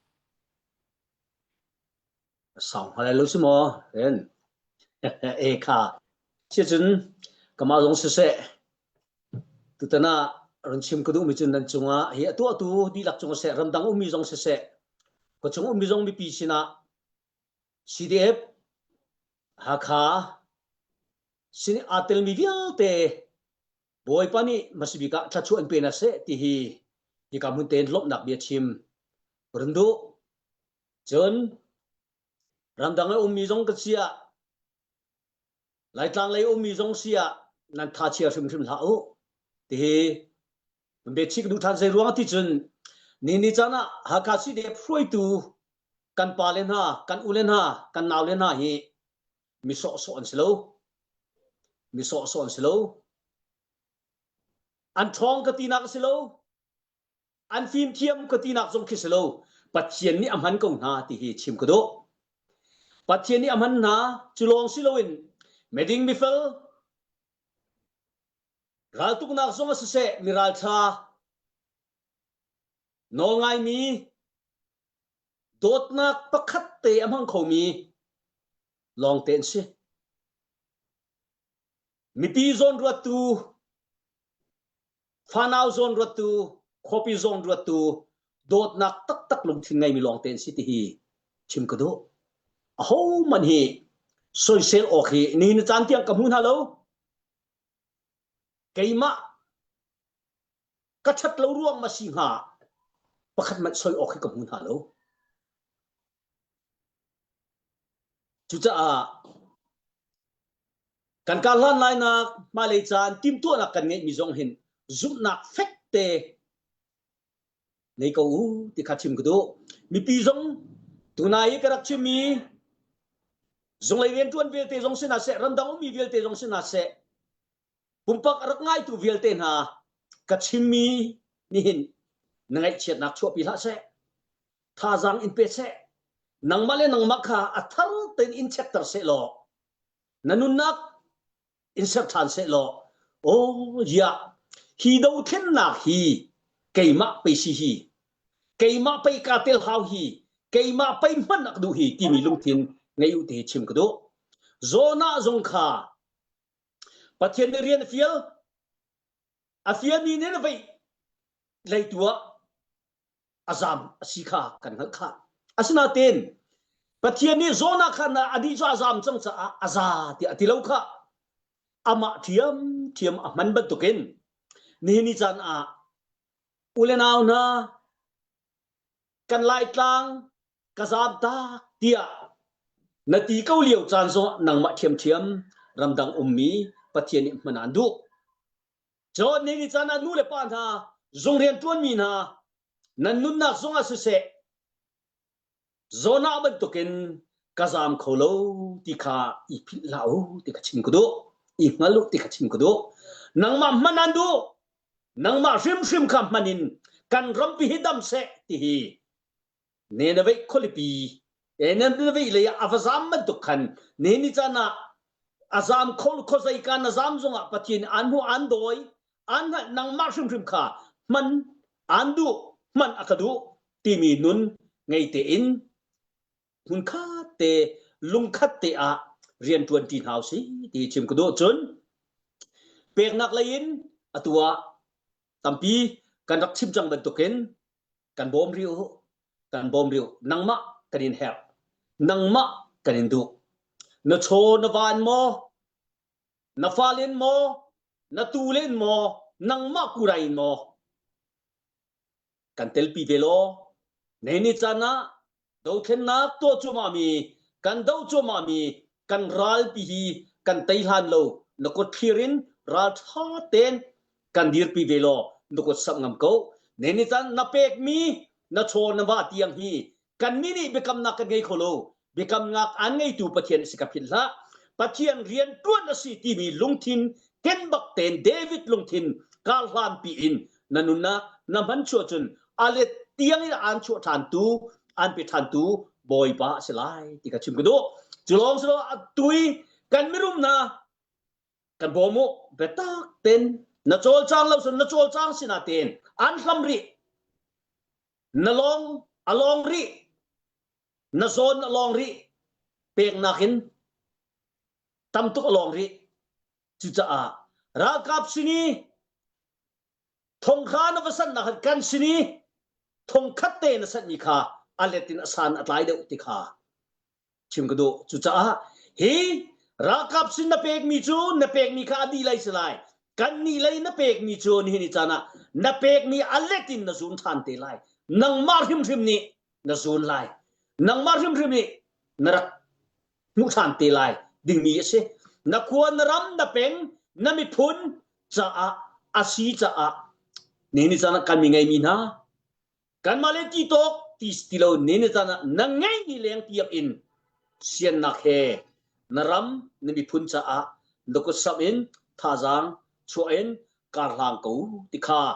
Sau hnga lai lo si maw? Hen. E kha. Sia cun kamah zong siseh. Tutan ah run chim ka duhmi cun nan cungah hi atu atu dihlak cungah seh, ramdang ummi zong siseh, khuachung ummi zong mipi sinah C D F, Hakha, sin aa telmi vialte Bawipa nih hmasa bik ah thluachuah in pe hna seh ti hi hika hmun tein lawmhnak bia chim run duh. Cun ramdang a ummi zong ka si ah, Laitlang lei ummi zong si ah nan tha chia hrimhrim hlah u ti hi bia chik duh ṭhan zei ruang ti cun nihin ni caan ah Hakha C D F hruaitu kan pa le hna, kan u le hna, kan nau le hna hi mi sawhsawh an si lo. Mi sawhsawh an si lo. An ṭhawng ka tinak a si lo. An fimthiam ka tinak zong khi si lo. Pathian nih a hman ko hna ti hi chim ka duh. Pathian nih a hman hna, cu lawng si loin miding mifel, raltuknak zong a siseh, mi ralṭha, nawlngaimi, dawtnak pakhat te a hmang khomi lawngte an si. Mipi zawn ruattu, fanau zawn ruattu, khuapi zawn ruattu, dawtnak taktak lungthin ngeimi lawngte an si ti hi chim ka duh. Ahohmanh hi soisel awk hi nihin caan tiang ka hmu hna lo. Keimah ka ṭhat lo ruang maw si hnga, pakhat hmanh soi awk hi ka hmu hna lo. Cucaah kan kar hlan lainak hmailei caan timhtuahnak kan ngeihmi zong hin zumhnak fekte nei ko u ti kha chim ka duh. Mipi zong tunai hi ka rak chimmi zunglei rianṭuan vialte zong si hna seh, ramdang ummi vialte zong si hna seh, pumpak a rak ngaitu vialte hna ka chimmi nih hin na ngaihchiatnak chuahpi hlah seh. Thazaang in pe seh. Nangmah le nangmah kha a thar tein in checkter seh law, na nunnak in ser ṭhan seh law. Aw, ya, hi dothlennak hi keimah pei si hi, keimah pei ka tel hau hi, keimah pei hman a ka duh hi timi lungthin ngei u ti hi chim ka duh. Jonah zong kha Pathian nih rian a fial, a fialmi Nineveh leitu ah a zam a si kha kan hngalh kha. Asinain Pathian nih Jonah kha na a nih cu a zam cang caah a za tiah a ti lo kha. Amah ṭhiamṭhiam a hman bantukin nihin ni caan ah u le nau hna, kan Laitlang ka zam tak tiah na ti ko lio caan zongah nangmah ṭhiamṭhiam ramdang ummi Pathian nih hman an duh. Cun nihin ni caan ah nu le pa hna, zung rianṭuanmi hna, nan nunnak zongah siseh, Jonah bantukin ka zam kho lo ti kha i philh hlah u ti ka chim ka duh, i hngal u ti ka chim ka duh. Nangmah hman an duh, nangmah hrimhrim kha hman in kan rampi hi dam seh ti hi Nineveh khualipi, eh, Nineveh lei ah a va zam bantuk khan nihin ni caan ah a zam kho, khuazei kan a zam zongah Pathian an hmuh, an dawi, an hngalh, nangmah hrimhrim kha hman an duh, hman a ka duh timi nun ngei tein hmunkhat te, lungkhat te ah rianṭuan ṭi hna u sih ti chim ka duh. Cun peknak lei in atu ah tampi kan rak chim cang bantukin kan bawm rih u, kan bawm rih u. Nangmah kan in herh, nangmah kan in duh. Na chaw na va in maw, na fale in maw, na tu le in maw, nangmah kurai in maw, kan telpi ve law. Nihin ni caan ah dothlennak tuah cuahmahmi, kan doh cuahmahmi kan ralpi hi kan tei hlan lo. Na kut thlir in ralṭha tein kan dirpi ve law, na kut samh ngam ko. Nihin ni caan na pekmi na chaw na va tiang hi Kannih nih biakamnak kan ngei kho lo. Biakamnak an ngeitu Pathian a si ka philh hlah. Pathian rianṭuan a si timi lungthin, ken bak tein David lungthin kalhlanpi in na nunnak na hman chuah cun a let tiangin an chuah ṭhantu, an pe ṭhantu Bawipa a si lai ti kha chim ka duh. Cu lawng si lo, atu i kan mirumnak kan bawm uh, biatak ten na cawlcang lo cun na cawlcang sinain an hlam rih, na lawng a lawng rih, na zawn a lawng rih, peknak in tam tuk a lawng rih. Cucaah ralkap sin i thongkha na va sannak khan kan sin i thongkhat te na sanmi kha a let in a san a tlai deuh ti kha chim ka duh. Cucaah hi ralkap sin na pekmi cu na pekmi kha a dihlei si lai. Kan nihlei na pekmi cu nihin ni caan ah na pekmi a let in na zun ṭhan te lai. Nangmah hrimhrim nih na zun lai. Nangmah hrimhrim nih na rak hmuh ṭhan te lai dingmi a si. Na khua, na ram, na peng, na miphun caah a si caah nihin ni caan ah kan mi ngeimi hna, kanmah le ti tawk ti, ti lo, nihin ni caan ah na ngeihmi leng tiang in siannak he na ram, na miphun caah na kut samh in, thazaang chuah in, karhlang ko ti kha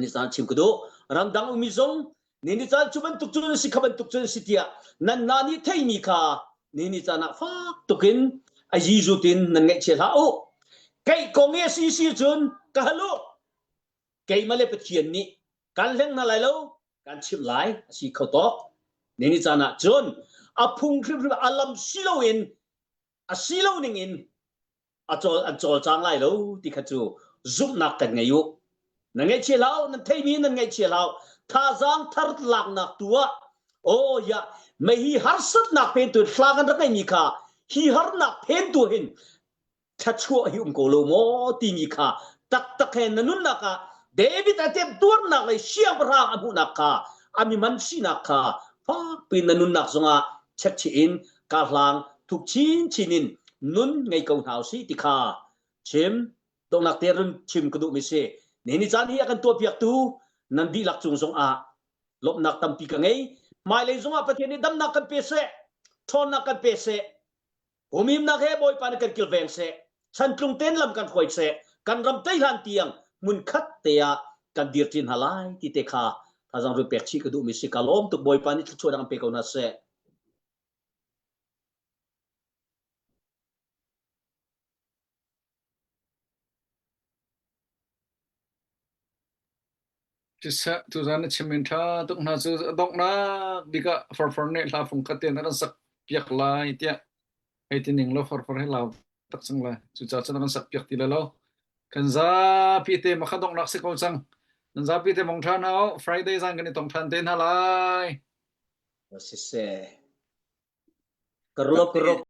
ni caan chim ka duh. Ramdang ummi zong nihin ni caan cu bantuk cun a si, kha bantuk cun a si tiah nan hna nih theimi kha nihin ni caan ah fak tuk in a zizut in nan ngaihchia hlah u. Kei kong i a si si cun ka hal u. Keimah le Pathian nih kan hleng hna lai lo, kan chimh lai a si kho tawk. Nihin ni caan ah cun a phung hrimhrim a lam si loin, a si lo ningin a cawl, an cawlcang lai lo ti kha cu zumhnak kan ngei uh. Nan ngaihchia hlah u, nan theimi nan ngaihchia hlah u. Thazaang thar laknak tu ah, aw ya, mei hi harsatnak phentu in hla kan rak ngeimi kha hi harnak phentu hin thluachuah hi um ko lo maw timi kha taktak he na nunnak ah David a tep tuarnak le siangpahrang a hmuhnak kha, a mi man sinak kha fakpi na nunnak zongah check chih in, karhlang thuk chinchin in nun ngei ko hna usih ti kha chim, donghnak te run chim ka duhmi si. Nihin ni caan hi a kan tuahpiaktu nan dihlak cung zongah lawmhnak tampi ka ngei. Hmailei zongah Pathian nih damnak kan pe seh, ṭhawnnak kan pe seh. Humhimnak he Bawipa nih kan kilveng seh, chantlung tein lam kan hruai seh, kan ram tei hlan tiang hmunkhat te ah kan dir ṭin hna lai ti te kha thazaang run pek chih ka duhmi si. Ka lawm tuk, Bawipa nih thluachuah dang an pe ko hna seh. Siseh, tuzan na chim in ṭha tuk hna cu a donghnak bik ah forfor nih hla fung khat tein a kan sak piak lai tiah hei ti ning lo, forfor he lau tak cang lai. Cucaah cun a kan sak piak ti lai lo. Kan zapi te makha donghnak si ko cang. Nan zapi te mong ṭhan hau, Friday zan kan i tong ṭhan te hna lai. Siseh. Ka ruak, ka ruak.